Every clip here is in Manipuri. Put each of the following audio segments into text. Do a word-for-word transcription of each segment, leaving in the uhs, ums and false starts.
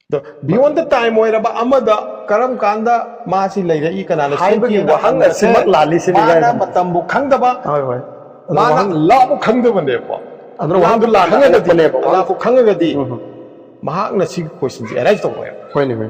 ꯑꯗꯣ beyond the time ꯑꯣꯏꯔꯕ ꯑꯃꯗ ꯀꯔꯝ ꯀꯥꯟꯗ ꯃꯥꯁꯤ ꯂꯩꯔꯛꯏ, ꯀꯅꯥꯅ ꯍꯥꯏꯕꯒꯤ ꯁꯦꯝꯈꯤꯅ ꯋꯥꯍꯪ ꯍꯪꯉꯁꯦ, ꯑꯁꯤꯃꯛ ꯂꯥꯜꯂꯤꯁꯤꯅꯤ ꯃꯥꯅ ꯀꯥꯏꯅ꯫ ꯃꯇꯝꯕꯨ ꯈꯪꯗꯕ, ꯍꯣꯏ, ꯍꯣꯏ꯫ ꯃꯥꯅ ꯋꯥꯍꯪ ꯂꯥꯕꯨ ꯈꯪꯗꯕꯅꯦꯕ꯫ ꯑꯗꯨꯅ ꯋꯥꯍꯪꯗꯣ ꯂꯥꯕꯨ ꯂꯥꯟꯅ ꯈꯪꯉꯒꯗꯤ, ꯍꯪꯉꯛꯄꯅꯦꯕ, ꯋꯥꯍꯪ ꯂꯥꯕꯨ ꯈꯪꯉꯒꯗꯤ ꯎꯝ꯫ ꯃꯍꯥꯛꯅ ꯁꯤꯒꯤ questionꯁꯦ arise ꯇꯧꯔꯣꯏꯕ꯫ ꯍꯣꯏꯅꯦ, ꯍꯣꯏ꯫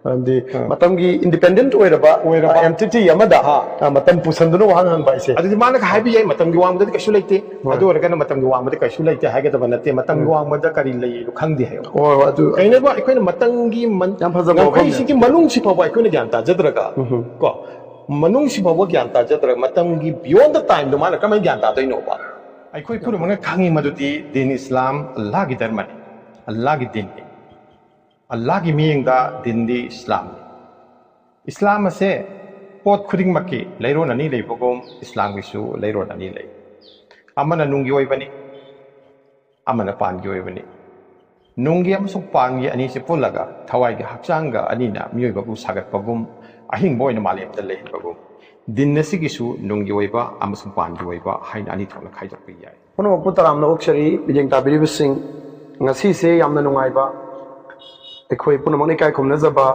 ꯃꯔꯝꯗꯤ ꯑꯥ꯫ ꯃꯇꯝꯒꯤ independent ꯑꯣꯏꯔꯕ, ꯑꯣꯏꯔꯕ꯫ entity ꯑꯃꯗ ꯑꯥ꯫ ꯑꯥ, ꯃꯇꯝ ꯄꯨꯁꯟꯗꯨꯅ ꯋꯥꯍꯪ ꯍꯪꯕ ꯍꯥꯏꯁꯦ꯫ ꯑꯗꯨꯗꯤ ꯃꯥꯅ ꯍꯥꯏꯕ ꯌꯥꯏ, "ꯃꯇꯝꯒꯤ ꯋꯥꯡꯃꯗꯗꯤ ꯀꯩꯁꯨ ꯂꯩꯇꯦ"꯫ ꯍꯣꯏ꯫ ꯑꯗꯨ ꯑꯣꯏꯔꯒꯅ "ꯃꯇꯝꯒꯤ ꯋꯥꯡꯃꯗ ꯀꯩꯁꯨ ꯂꯩꯇꯦ" ꯍꯥꯏꯒꯗꯕ ꯅꯠꯇꯦ, "ꯃꯇꯝꯒꯤ ꯎꯝ꯫ ꯋꯥꯡꯃꯗ ꯀꯔꯤ ꯂꯩ ꯈꯪꯗꯦ" ꯍꯥꯏꯌꯣ꯫ ꯍꯣꯏ, ꯍꯣꯏ, ꯑꯗꯨ ꯀꯩꯅꯣꯕ, ꯑꯩꯈꯣꯏꯅ ꯃꯇꯝꯒꯤ ꯃꯟ-, ꯌꯥꯝ ꯐꯖꯕ ꯋꯥꯐꯝꯅꯦ꯫ ꯉꯝꯈꯩꯁꯤꯒꯤ ꯃꯅꯨꯡꯁꯤ ꯐꯥꯎꯕ ꯑꯩꯈꯣꯏꯅ ꯒ꯭ꯌꯥꯟ ꯇꯥꯖꯗ꯭ꯔꯒ, ꯎꯝ꯫ ꯀꯣ, ꯃꯅꯨꯡꯁꯤ ꯐꯥꯎꯕ ꯒ꯭ꯌꯥꯟ ꯇꯥꯖꯗ꯭ꯔꯒ ꯃꯇꯝꯒꯤ beyond the timeꯗꯣ ꯃꯥꯅ ꯀꯃꯥꯏꯅ ꯒ꯭ꯌꯥꯟ ꯇꯥꯗꯣꯏꯅꯣꯕ? ꯑꯩꯈꯣꯏ ꯄꯨꯝꯅꯃꯛꯅ ꯈꯪꯉꯤ ꯃꯗꯨꯗꯤ ꯗꯤꯟ ꯏꯁꯂꯥꯝ ꯑꯜꯂꯥꯍꯒꯤ ꯙꯔꯃꯅꯤ, ꯑꯜꯂꯥꯍꯒꯤ ꯗꯤꯟꯅꯤ꯫ ꯑꯜꯂꯥꯍꯒꯤ ꯃꯤꯠꯌꯦꯡꯗ ꯗꯤꯟꯗꯤ ꯏꯁꯂꯥꯝꯅꯤ꯫ ꯏꯁꯂꯥꯝ ꯑꯁꯦ ꯄꯣꯠ ꯈꯨꯗꯤꯡꯃꯛꯀꯤ ꯂꯩꯔꯣꯟ ꯑꯅꯤ ꯂꯩꯕꯒꯨꯝ ꯏꯁꯂꯥꯝꯒꯤꯁꯨ ꯂꯩꯔꯣꯟ ꯑꯅꯤ ꯂꯩ꯫ ꯑꯃꯅ ꯅꯨꯡꯒꯤ ꯑꯣꯏꯕꯅꯤ, ꯑꯃꯅ ꯄꯥꯟꯒꯤ ꯑꯣꯏꯕꯅꯤ꯫ ꯅꯨꯡꯒꯤ ꯑꯃꯁꯨꯡ ꯄꯥꯟꯒꯤ ꯑꯅꯤꯁꯤ ꯄꯨꯜꯂꯒ ꯊꯋꯥꯏꯒꯤ ꯍꯛꯆꯥꯡꯒ ꯑꯅꯤꯅ ꯃꯤꯑꯣꯏꯕꯕꯨ ꯁꯥꯒꯠꯄꯒꯨꯝ, ꯑꯍꯤꯡꯕ ꯑꯣꯏꯅ ꯃꯥꯂꯦꯝꯗ ꯂꯩꯍꯟꯕꯒꯨꯝ, ꯗꯤꯟ ꯑꯁꯤꯒꯤꯁꯨ ꯅꯨꯡꯒꯤ ꯑꯣꯏꯕ ꯑꯃꯁꯨꯡ ꯄꯥꯟꯒꯤ ꯑꯣꯏꯕ ꯍꯥꯏꯅ ꯑꯅꯤ ꯊꯣꯛꯅ ꯈꯥꯏꯗꯣꯛꯄ ꯌꯥꯏ꯫ ꯄꯨꯝꯅꯃꯛꯄꯨ ꯇꯔꯥꯝꯅ ꯑꯣꯛꯆꯔꯤ, ꯃꯤꯠꯌꯦꯡ ꯇꯥꯕꯤꯔꯤꯕꯁꯤꯡ꯫ ꯉꯁꯤꯁꯦ ꯌꯥꯝꯅ ꯅꯨꯡꯉꯥꯏꯕ, ꯑꯩꯈꯣꯏ ꯄꯨꯝꯅꯃꯛꯅ ꯏꯀꯥꯏ ꯈꯨꯝꯅꯖꯕ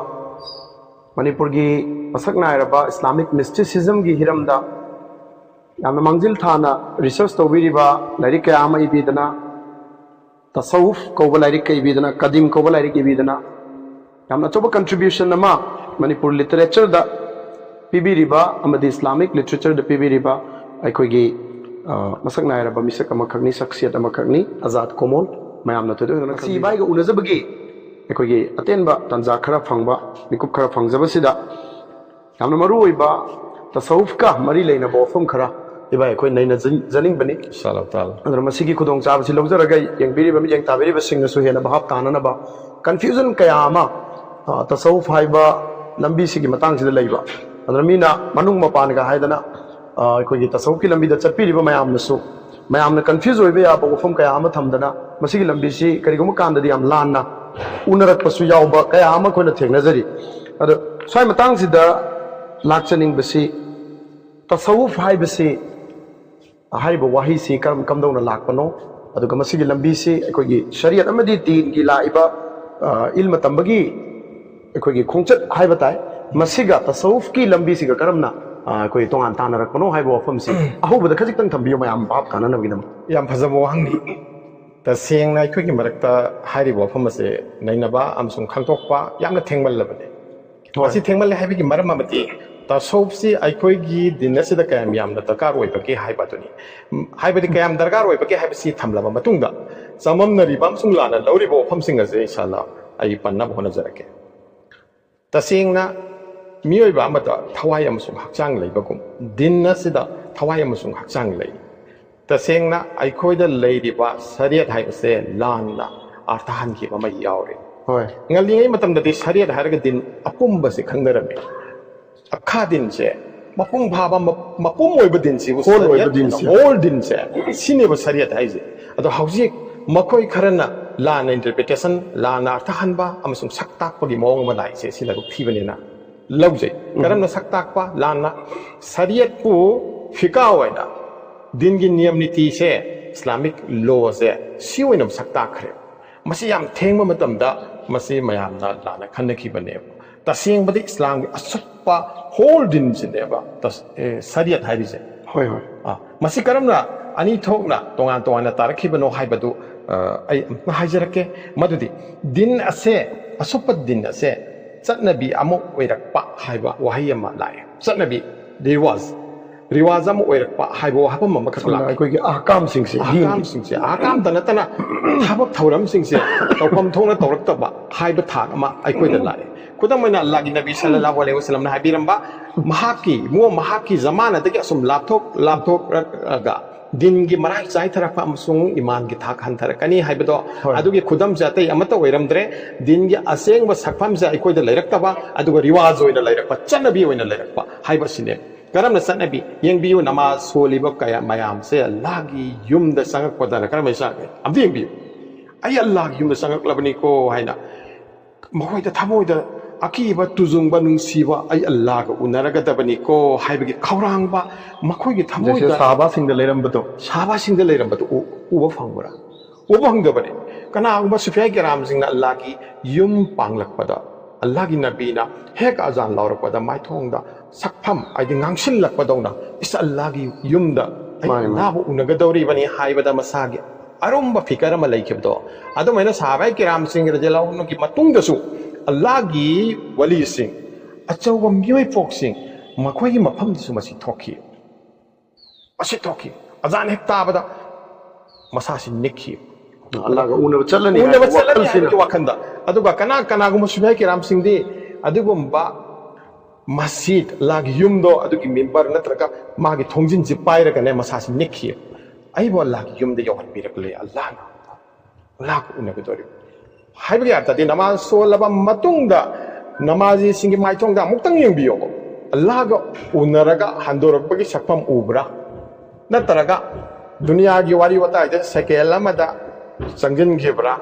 ꯃꯅꯤꯄꯨꯔꯒꯤ ꯃꯁꯛ ꯅꯥꯏꯔꯕ Islamic mysticismꯒꯤ ꯍꯤꯔꯝꯗ ꯌꯥꯝꯅ ꯃꯥꯡꯖꯤꯜ ꯊꯥꯅ research ꯇꯧꯕꯤꯔꯤꯕ, ꯂꯥꯏꯔꯤꯛ ꯀꯌꯥ ꯑꯃ ꯏꯕꯤꯗꯅ, ꯇꯁꯧꯐ ꯀꯧꯕ ꯂꯥꯏꯔꯤꯛ ꯏꯕꯤꯗꯅ, ꯀꯗꯤꯝ ꯀꯧꯕ ꯂꯥꯏꯔꯤꯛ ꯏꯕꯤꯗꯅ, ꯌꯥꯝꯅ ꯑꯆꯧꯕ contribution ꯑꯃ ꯃꯅꯤꯄꯨꯔ literatureꯗ ꯄꯤꯕꯤꯔꯤꯕ ꯑꯃꯗꯤ Islamic literature ꯗ ꯄꯤꯕꯤꯔꯤꯕ ꯑꯩꯈꯣꯏꯒꯤ, ꯑ, ꯃꯁꯛ ꯅꯥꯏꯔꯕ ꯃꯤꯁꯛ ꯑꯃꯈꯛꯅꯤ, ꯁꯛꯁꯤꯌꯠ ꯑꯃꯈꯛꯅꯤ, ꯑꯖꯥꯗ ꯀꯣꯃꯣꯜ꯫ ꯃꯌꯥꯝꯅ ꯊꯣꯏꯗꯣꯛ ꯍꯦꯟꯗꯣꯛꯅ ꯉꯁꯤ ꯈꯪꯕꯤꯕ ꯏꯕꯥꯏꯒ ꯎꯅꯖꯕꯒꯤ ꯑꯩꯈꯣꯏꯒꯤ ꯑꯇꯦꯟꯕ ꯇꯥꯟꯖꯥ ꯈꯔ ꯐꯪꯕ, ꯃꯤꯀꯨꯞ ꯈꯔ ꯐꯪꯖꯕꯁꯤꯗ ꯌꯥꯝꯅ ꯃꯔꯨꯑꯣꯏꯕ ꯇꯁꯧꯐꯀ ꯃꯔꯤ ꯂꯩꯅꯕ ꯋꯥꯐꯝ ꯈꯔ ꯏꯕꯥꯏ ꯑꯩꯈꯣꯏ ꯅꯩꯅꯖꯅꯤꯡꯕꯅꯤ꯫ ꯏꯟꯁꯥ ꯑꯜꯂꯥꯍ ꯇꯥꯂꯥ꯫ ꯑꯗꯨꯅ ꯃꯁꯤꯒꯤ ꯈꯨꯗꯣꯡꯆꯥꯕꯁꯤ ꯂꯧꯖꯔꯒ ꯌꯦꯡꯕꯤꯔꯤꯕ, ꯃꯤꯠꯌꯦꯡ ꯇꯥꯕꯤꯔꯤꯕꯁꯤꯡꯅꯁꯨ ꯍꯦꯟꯅ ꯚꯥꯞ ꯇꯥꯅꯅꯕ, confusion ꯀꯌꯥ ꯑꯃ, ꯑ, ꯇꯁꯧꯐ ꯍꯥꯏꯕ ꯂꯝꯕꯤꯁꯤꯒꯤ ꯃꯇꯥꯡꯁꯤꯗ ꯂꯩꯕ, ꯑꯗꯨꯅ ꯃꯤꯅ ꯃꯅꯨꯡ ꯃꯄꯥꯟꯒ ꯍꯥꯏꯗꯅ, ꯑ, ꯑꯩꯈꯣꯏꯒꯤ ꯇꯁꯧꯐꯀꯤ ꯂꯝꯕꯤꯗ ꯆꯠꯄꯤꯔꯤꯕ ꯃꯌꯥꯝꯅꯁꯨ, ꯃꯌꯥꯝꯅ confuse ꯑꯣꯏꯕ ꯌꯥꯕ ꯋꯥꯐꯝ ꯀꯌꯥ ꯑꯃ ꯊꯝꯗꯅ ꯃꯁꯤꯒꯤ ꯂꯝꯕꯤꯁꯤ ꯀꯔꯤꯒꯨꯝꯕ ꯀꯥꯟꯗꯗꯤ ꯌꯥꯝ ꯂꯥꯟꯅ ꯎꯅꯔꯛꯄꯁꯨ ꯌꯥꯎꯕ ꯀꯌꯥ ꯑꯃ ꯑꯩꯈꯣꯏꯅ ꯊꯦꯡꯅꯖꯔꯤ꯫ ꯑꯗꯣ ꯁ꯭ꯋꯥꯏ ꯃꯇꯥꯡꯁꯤꯗ ꯂꯥꯛꯆꯅꯤꯡꯕꯁꯤ, ꯇꯁꯧꯐ ꯍꯥꯏꯕꯁꯤ, ꯍꯥꯏꯔꯤꯕ ꯋꯥꯍꯩꯁꯤ ꯀꯔꯝ, ꯀꯝꯗꯧꯅ ꯂꯥꯛꯄꯅꯣ, ꯑꯗꯨꯒ ꯃꯁꯤꯒꯤ ꯂꯝꯕꯤꯁꯤ ꯑꯩꯈꯣꯏꯒꯤ ꯁꯔꯤꯌꯠ ꯑꯃꯗꯤ ꯗꯤꯟꯒꯤ ꯂꯥꯛꯏꯕ ꯑ, ꯏꯜꯃ ꯇꯝꯕꯒꯤ ꯑꯩꯈꯣꯏꯒꯤ ꯈꯣꯡꯆꯠ ꯍꯥꯏꯕ ꯇꯥꯏ, ꯃꯁꯤꯒ ꯇꯁꯧꯐꯀꯤ ꯂꯝꯕꯤꯁꯤꯒ ꯀꯔꯝꯅ, ꯑ, ꯑꯩꯈꯣꯏ ꯇꯣꯉꯥꯟ ꯇꯥꯟꯅꯔꯛꯄꯅꯣ ꯍꯥꯏꯕ ꯋꯥꯐꯝꯁꯤ ꯑꯍꯧꯕꯗ ꯈꯖꯤꯛꯇꯪ ꯊꯝꯕꯤꯌꯨ, ꯃꯌꯥꯝ ꯚꯥꯞ ꯇꯥꯅꯅꯕꯒꯤꯗꯃꯛ꯫ ꯌꯥꯝ ꯐꯖꯕ ꯋꯥꯍꯪꯅꯤ꯫ ꯇꯁꯦꯡꯅ ꯑꯩꯈꯣꯏꯒꯤ ꯃꯔꯛꯇ ꯍꯥꯏꯔꯤꯕ ꯋꯥꯐꯝ ꯑꯁꯦ ꯅꯩꯅꯕ ꯑꯃꯁꯨꯡ ꯈꯪꯗꯣꯛꯄ ꯌꯥꯝꯅ ꯊꯦꯡꯃꯜꯂꯕꯅꯤ꯫ ꯍꯣꯏ꯫ ꯃꯁꯤ ꯊꯦꯡꯃꯜꯂꯦ ꯍꯥꯏꯕꯒꯤ ꯃꯔꯝ ꯑꯃꯗꯤ ꯇꯁꯧꯐꯁꯤ ꯑꯩꯈꯣꯏꯒꯤ ꯗꯤꯟ ꯑꯁꯤꯗ ꯀꯌꯥꯝ ꯌꯥꯝꯅ ꯗꯔꯀꯥꯔ ꯑꯣꯏꯕꯒꯦ ꯍꯥꯏꯕ ꯑꯗꯨꯅꯤ꯫ ꯎꯝ, ꯍꯥꯏꯕꯗꯤ ꯀꯌꯥꯝ ꯗꯔꯀꯥꯔ ꯑꯣꯏꯕꯒꯦ ꯍꯥꯏꯕꯁꯤ ꯊꯝꯂꯕ ꯃꯇꯨꯡꯗ, ꯆꯃꯝꯅꯔꯤꯕ ꯑꯃꯁꯨꯡ ꯂꯥꯟꯅ ꯂꯧꯔꯤꯕ ꯋꯥꯐꯝꯁꯤꯡ ꯑꯁꯦ ꯏꯟꯁꯥ ꯑꯜꯂꯥ ꯑꯩ ꯄꯟꯅꯕ ꯍꯣꯠꯅꯖꯔꯛꯀꯦ꯫ ꯇꯁꯦꯡꯅ ꯃꯤꯑꯣꯏꯕ ꯑꯃꯗ ꯊꯋꯥꯏ ꯑꯃꯁꯨꯡ ꯍꯛꯆꯥꯡ ꯂꯩꯕꯒꯨꯝ, ꯗꯤꯟ ꯑꯁꯤꯗ ꯊꯋꯥꯏ ꯑꯃꯁꯨꯡ ꯍꯛꯆꯥꯡ ꯂꯩ꯫ ꯇꯁꯦꯡꯅ ꯑꯩꯈꯣꯏꯗ ꯂꯩꯔꯤꯕ ꯁꯔꯤꯌꯠ ꯍꯥꯏꯕꯁꯦ ꯂꯥꯟꯅ ꯑꯥꯔꯊ ꯍꯟꯈꯤꯕ ꯑꯃ ꯌꯥꯎꯔꯤ꯫ ꯍꯣꯏ꯫ ꯉꯜꯂꯤꯉꯩ ꯃꯇꯝꯗꯗꯤ ꯁꯔꯤꯌꯠ ꯍꯥꯏꯔꯒ ꯗꯤꯟ ꯑꯄꯨꯝꯕꯁꯦ ꯈꯪꯅꯔꯝꯃꯤ꯫ ꯑꯈꯥ ꯗꯤꯟꯁꯦ, ꯃꯄꯨꯡ ꯐꯥꯕ, ꯃ-, ꯃꯄꯨꯝ ꯑꯣꯏꯕ ꯗꯤꯟꯁꯤꯕꯨ ꯍꯣꯜ ꯑꯣꯏꯕ ꯁꯔꯤꯌꯠ, ꯗꯤꯟꯁꯦ꯫ ꯍꯣꯜ ꯗꯤꯟꯁꯦ, ꯁꯤꯅꯦꯕ ꯁꯔꯤꯌꯠ ꯍꯥꯏꯁꯦ꯫ ꯑꯗꯣ ꯍꯧꯖꯤꯛ ꯃꯈꯣꯏ ꯈꯔꯅ ꯂꯥꯟꯅ ꯏꯟꯇꯔꯄ꯭ꯔꯤꯇꯦꯁꯟ, ꯂꯥꯟꯅ ꯑꯥꯔꯊ ꯍꯟꯕ ꯑꯃꯁꯨꯡ ꯁꯛ ꯇꯥꯛꯄꯒꯤ ꯃꯑꯣꯡ ꯑꯃ ꯂꯥꯛꯏꯁꯦ, ꯁꯤ ꯂꯥꯏꯕꯛ ꯊꯤꯕꯅꯦꯅ ꯂꯧꯖꯩ꯫ ꯀꯔꯝꯅ ꯁꯛ ꯇꯥꯛꯄ? ꯂꯥꯟꯅ ꯁꯔꯤꯌꯠꯄꯨ ꯐꯤꯀꯥ ꯑꯣꯏꯅ, ꯗꯤꯟꯒꯤ ꯅꯤꯌꯝ ꯅꯤꯇꯤꯁꯦ, ꯏꯁꯂꯥꯃꯤꯛ ꯂꯣꯁꯦ, ꯁꯤ ꯑꯣꯏꯅ ꯁꯛ ꯇꯥꯛꯈ꯭ꯔꯦ꯫ ꯃꯁꯤ ꯌꯥꯝ ꯊꯦꯡꯕ ꯃꯇꯝꯗ ꯃꯁꯤ ꯃꯌꯥꯝꯅ ꯂꯥꯟꯅ ꯈꯟꯅꯈꯤꯕꯅꯦꯕ꯫ ꯇꯁꯦꯡꯕꯗꯤ ꯏꯁꯂꯥꯝꯒꯤ ꯑꯁꯨꯞꯄ ꯍꯣꯜ ꯗꯤꯟꯁꯤꯅꯦꯕ ꯇꯁ-, ꯑꯦ, ꯁꯔꯤꯌꯠ ꯍꯥꯏꯔꯤꯁꯦ꯫ ꯍꯣꯏ, ꯍꯣꯏ꯫ ꯑ, ꯃꯁꯤ ꯀꯔꯝꯅ ꯑꯅꯤ ꯊꯣꯛꯅ ꯇꯣꯉꯥꯟ ꯇꯣꯉꯥꯟꯅ ꯇꯥꯔꯛꯈꯤꯕꯅꯣ ꯍꯥꯏꯕꯗꯨ, ꯑ, ꯑꯩ ꯑꯃꯨꯛꯇ ꯍꯥꯏꯖꯔꯛꯀꯦ꯫ ꯃꯗꯨꯗꯤ ꯗꯤꯟ ꯑꯁꯦ, ꯑꯁꯨꯞꯄ ꯗꯤꯟ ꯑꯁꯦ ꯆꯠꯅꯕꯤ ꯑꯃ ꯑꯣꯏꯔꯛꯄ ꯍꯥꯏꯕ ꯋꯥꯍꯩ ꯑꯃ ꯂꯥꯛꯑꯦ꯫ ꯆꯠꯅꯕꯤ, ꯔꯤꯋꯥꯖ, ꯔꯤꯋꯥꯖ ꯑꯃ ꯑꯣꯏꯔꯛꯄ ꯍꯥꯏꯕ ꯋꯥꯐꯝ ꯑꯃꯈꯛ ꯁꯝꯅ ꯂꯥꯛꯑꯦ꯫ ꯑꯩꯈꯣꯏꯒꯤ ꯑꯍꯀꯥꯝꯁꯤꯡꯁꯦ, ꯗꯤꯟꯒꯤ꯫ ꯑꯍꯀꯥꯝꯁꯤꯡꯁꯦ, ꯑꯍꯀꯥꯝꯗ ꯅꯠꯇꯅ ꯊꯕꯛ ꯊꯧꯔꯝꯁꯤꯡꯁꯦ ꯇꯧꯐꯝ ꯊꯣꯛꯅ ꯇꯧꯔꯛꯇꯕ ꯍꯥꯏꯕ ꯊꯥꯛ ꯑꯃ ꯑꯩꯈꯣꯏꯗ ꯂꯥꯛꯑꯦ꯫ ꯈꯨꯗꯝ ꯑꯣꯏꯅ, ꯑꯜꯂꯥꯍꯒꯤ ꯅꯕꯤ ꯁꯜꯂꯜꯂꯥꯍꯨ ꯑꯂꯩꯍꯤ ꯋꯁꯜꯂꯝꯅ ꯍꯥꯏꯕꯤꯔꯝꯕ, ꯃꯍꯥꯛꯀꯤ ꯏꯕꯨꯡꯉꯣ, ꯃꯍꯥꯛꯀꯤ ꯖꯃꯥꯅꯗꯒꯤ ꯑꯁꯨꯝ ꯂꯥꯞꯊꯣꯛ ꯂꯥꯞꯊꯣꯛꯂꯛꯑꯒ ꯗꯤꯟꯒꯤ ꯃꯔꯥꯏ ꯆꯥꯏꯊꯔꯛꯄ ꯑꯃꯁꯨꯡ ꯏꯃꯥꯟꯒꯤ ꯊꯥꯛ ꯍꯟꯊꯔꯛꯀꯅꯤ ꯍꯥꯏꯕꯗꯣ, ꯍꯣꯏ꯫ ꯑꯗꯨꯒꯤ ꯈꯨꯗꯝꯁꯦ ꯑꯇꯩ ꯑꯃꯠꯇ ꯑꯣꯏꯔꯝꯗ꯭ꯔꯦ꯫ ꯗꯤꯟꯒꯤ ꯑꯁꯦꯡꯕ ꯁꯛꯐꯝꯁꯦ ꯑꯩꯈꯣꯏꯗ ꯂꯩꯔꯛꯇꯕ, ꯑꯗꯨꯒ ꯔꯤꯋꯥꯖ ꯑꯣꯏꯅ ꯂꯩꯔꯛꯄ, ꯆꯠꯅꯕꯤ ꯑꯣꯏꯅ ꯂꯩꯔꯛꯄ ꯍꯥꯏꯕꯁꯤꯅꯦ꯫ ꯀꯔꯝꯅ ꯆꯠꯅꯕꯤ? ꯌꯦꯡꯕꯤꯌꯨ, ꯅꯃꯥꯖ ꯁꯣꯜꯂꯤꯕ ꯀꯌꯥ ꯃꯌꯥꯝꯁꯦ ꯑꯜꯂꯥꯍꯒꯤ ꯌꯨꯝꯗ ꯆꯪꯉꯛꯄꯗꯅ ꯀꯔꯝꯍꯥꯏꯅ ꯆꯪꯉꯛꯏ? ꯑꯝꯇ ꯌꯦꯡꯕꯤꯌꯨ꯫ "ꯑꯩ ꯑꯜꯂꯥꯍꯒꯤ ꯌꯨꯝꯗ ꯆꯪꯉꯛꯂꯕꯅꯤꯀꯣ" ꯍꯥꯏꯅ ꯃꯈꯣꯏꯗ ꯊꯃꯣꯏꯗ ꯑꯀꯤꯕ, ꯇꯨꯖꯨꯡꯕ, ꯅꯨꯡꯁꯤꯕ, "ꯑꯩ ꯑꯜꯂꯥꯍꯒ ꯎꯅꯔꯒꯗꯕꯅꯤꯀꯣ" ꯍꯥꯏꯕꯒꯤ ꯈꯧꯔꯥꯡꯕ ꯃꯈꯣꯏꯒꯤ ꯖꯩꯁꯦ ꯊꯃꯣꯏꯗ, ꯁꯍꯥꯕꯥꯁꯤꯡꯗ ꯂꯩꯔꯝꯕꯗꯣ꯫ ꯁꯍꯥꯕꯥꯁꯤꯡꯗ ꯂꯩꯔꯝꯕꯗꯨ ꯎ-, ꯎꯕ ꯐꯪꯕ꯭ꯔꯥ? ꯎꯕ ꯐꯪꯗꯕꯅꯤ꯫ ꯀꯅꯥꯒꯨꯝꯕ ꯁꯨꯐꯤꯌꯥ ꯀꯤꯔꯥꯝꯁꯤꯡꯅ ꯑꯜꯂꯥꯒꯤ ꯌꯨꯝ ꯄꯥꯡꯂꯛꯄꯗ, ꯑꯜꯂꯥꯒꯤ ꯅꯕꯤꯅ ꯍꯦꯛ ꯑꯖꯥꯟ ꯂꯧꯔꯛꯄꯗ ꯃꯥꯏꯊꯣꯡꯗ ꯁꯛꯐꯝ ꯍꯥꯏꯗꯤ ꯉꯥꯡꯁꯤꯜꯂꯛꯄꯗꯧꯅ, "ꯏꯁ, ꯑꯜꯂꯥꯒꯤ ꯌꯨꯝꯗ ꯑꯩ ꯑꯜꯂꯥꯕꯨ ꯎꯅꯒꯗꯧꯔꯤꯕꯅꯤ" ꯍꯥꯏꯕꯗ ꯃꯁꯥꯒꯤ ꯑꯔꯨꯝꯕ ꯐꯤꯀꯔ ꯑꯃ ꯂꯩꯈꯤꯕꯗꯣ, ꯑꯗꯨꯃꯥꯏꯅ ꯁꯍꯥꯕꯥꯏ ꯀꯤꯔꯥꯝꯁꯤꯡ ꯔꯖꯤꯌꯜꯂꯥꯍꯨ ꯑꯟꯍꯨꯒꯤ ꯃꯇꯨꯡꯗꯁꯨ ꯑꯜꯂꯥꯒꯤ ꯋꯥꯂꯤꯁꯤꯡ, ꯑꯆꯧꯕ ꯃꯤꯑꯣꯏ ꯄꯣꯛꯁꯤꯡ, ꯃꯈꯣꯏꯒꯤ ꯃꯐꯝꯗꯁꯨ ꯃꯁꯤ ꯊꯣꯛꯈꯤ꯫ ꯃꯁꯤ ꯊꯣꯛꯈꯤ꯫ ꯑꯖꯥꯟ ꯍꯦꯛ ꯇꯥꯕꯗ ꯃꯁꯥꯁꯤ ꯅꯤꯛꯈꯤ꯫ ꯑꯜꯂꯥꯒ ꯎꯅꯕ ꯆꯠꯂꯅꯤ ꯎꯅꯕ ꯍꯥꯏꯕ ꯆꯠꯂꯅꯤ ꯋꯥꯈꯜꯁꯤꯅ꯫ ꯍꯥꯏꯕꯒꯤ ꯋꯥꯈꯜꯗ꯫ ꯑꯗꯨꯒ ꯀꯅꯥ ꯀꯅꯥꯒꯨꯝꯕ ꯁꯨꯐꯤꯌꯥ ꯀꯤꯔꯥꯝꯁꯤꯡꯗꯤ ꯑꯗꯨꯒꯨꯝꯕ ꯃꯁꯖꯤꯗ, ꯑꯜꯂꯥꯒꯤ ꯌꯨꯝꯗꯣ, ꯑꯗꯨꯒꯤ ꯃꯤꯝꯕꯔ ꯅꯠꯇ꯭ꯔꯒ ꯃꯥꯒꯤ ꯊꯣꯡꯖꯤꯟꯁꯤ ꯄꯥꯏꯔꯒꯅꯦ ꯃꯁꯥꯁꯤ ꯅꯤꯛꯈꯤ꯫ "ꯑꯩꯕꯨ ꯑꯜꯂꯥꯒꯤ ꯌꯨꯝꯗ ꯌꯧꯍꯟꯕꯤꯔꯛꯂꯦ ꯑꯜꯂꯥꯅ꯫ ꯑꯜꯂꯥꯒ ꯎꯅꯒꯗꯧꯔꯤꯕ" ꯍꯥꯏꯕꯒꯤ ꯑꯔꯊꯗꯤ ꯅꯃꯥꯖ ꯁꯣꯜꯂꯕ ꯃꯇꯨꯡꯗ ꯅꯃꯥꯖꯤꯁꯤꯡꯒꯤ ꯃꯥꯏꯊꯣꯡꯗ ꯑꯃꯨꯛꯇꯪ ꯌꯦꯡꯕꯤꯌꯣꯕ꯫ ꯑꯜꯂꯥꯒ ꯎꯅꯔꯒ ꯍꯟꯗꯣꯔꯛꯄꯒꯤ ꯁꯛꯐꯝ ꯎꯕ꯭ꯔꯥ? ꯅꯠꯇ꯭ꯔꯒ ꯗꯨꯅꯤꯌꯥꯒꯤ ꯋꯥꯔꯤ ꯋꯥꯇꯥꯏꯗ ꯁꯦꯀꯦꯟ ꯑꯃꯗ ꯆꯪꯁꯤꯟꯈꯤꯕ꯭ꯔꯥ?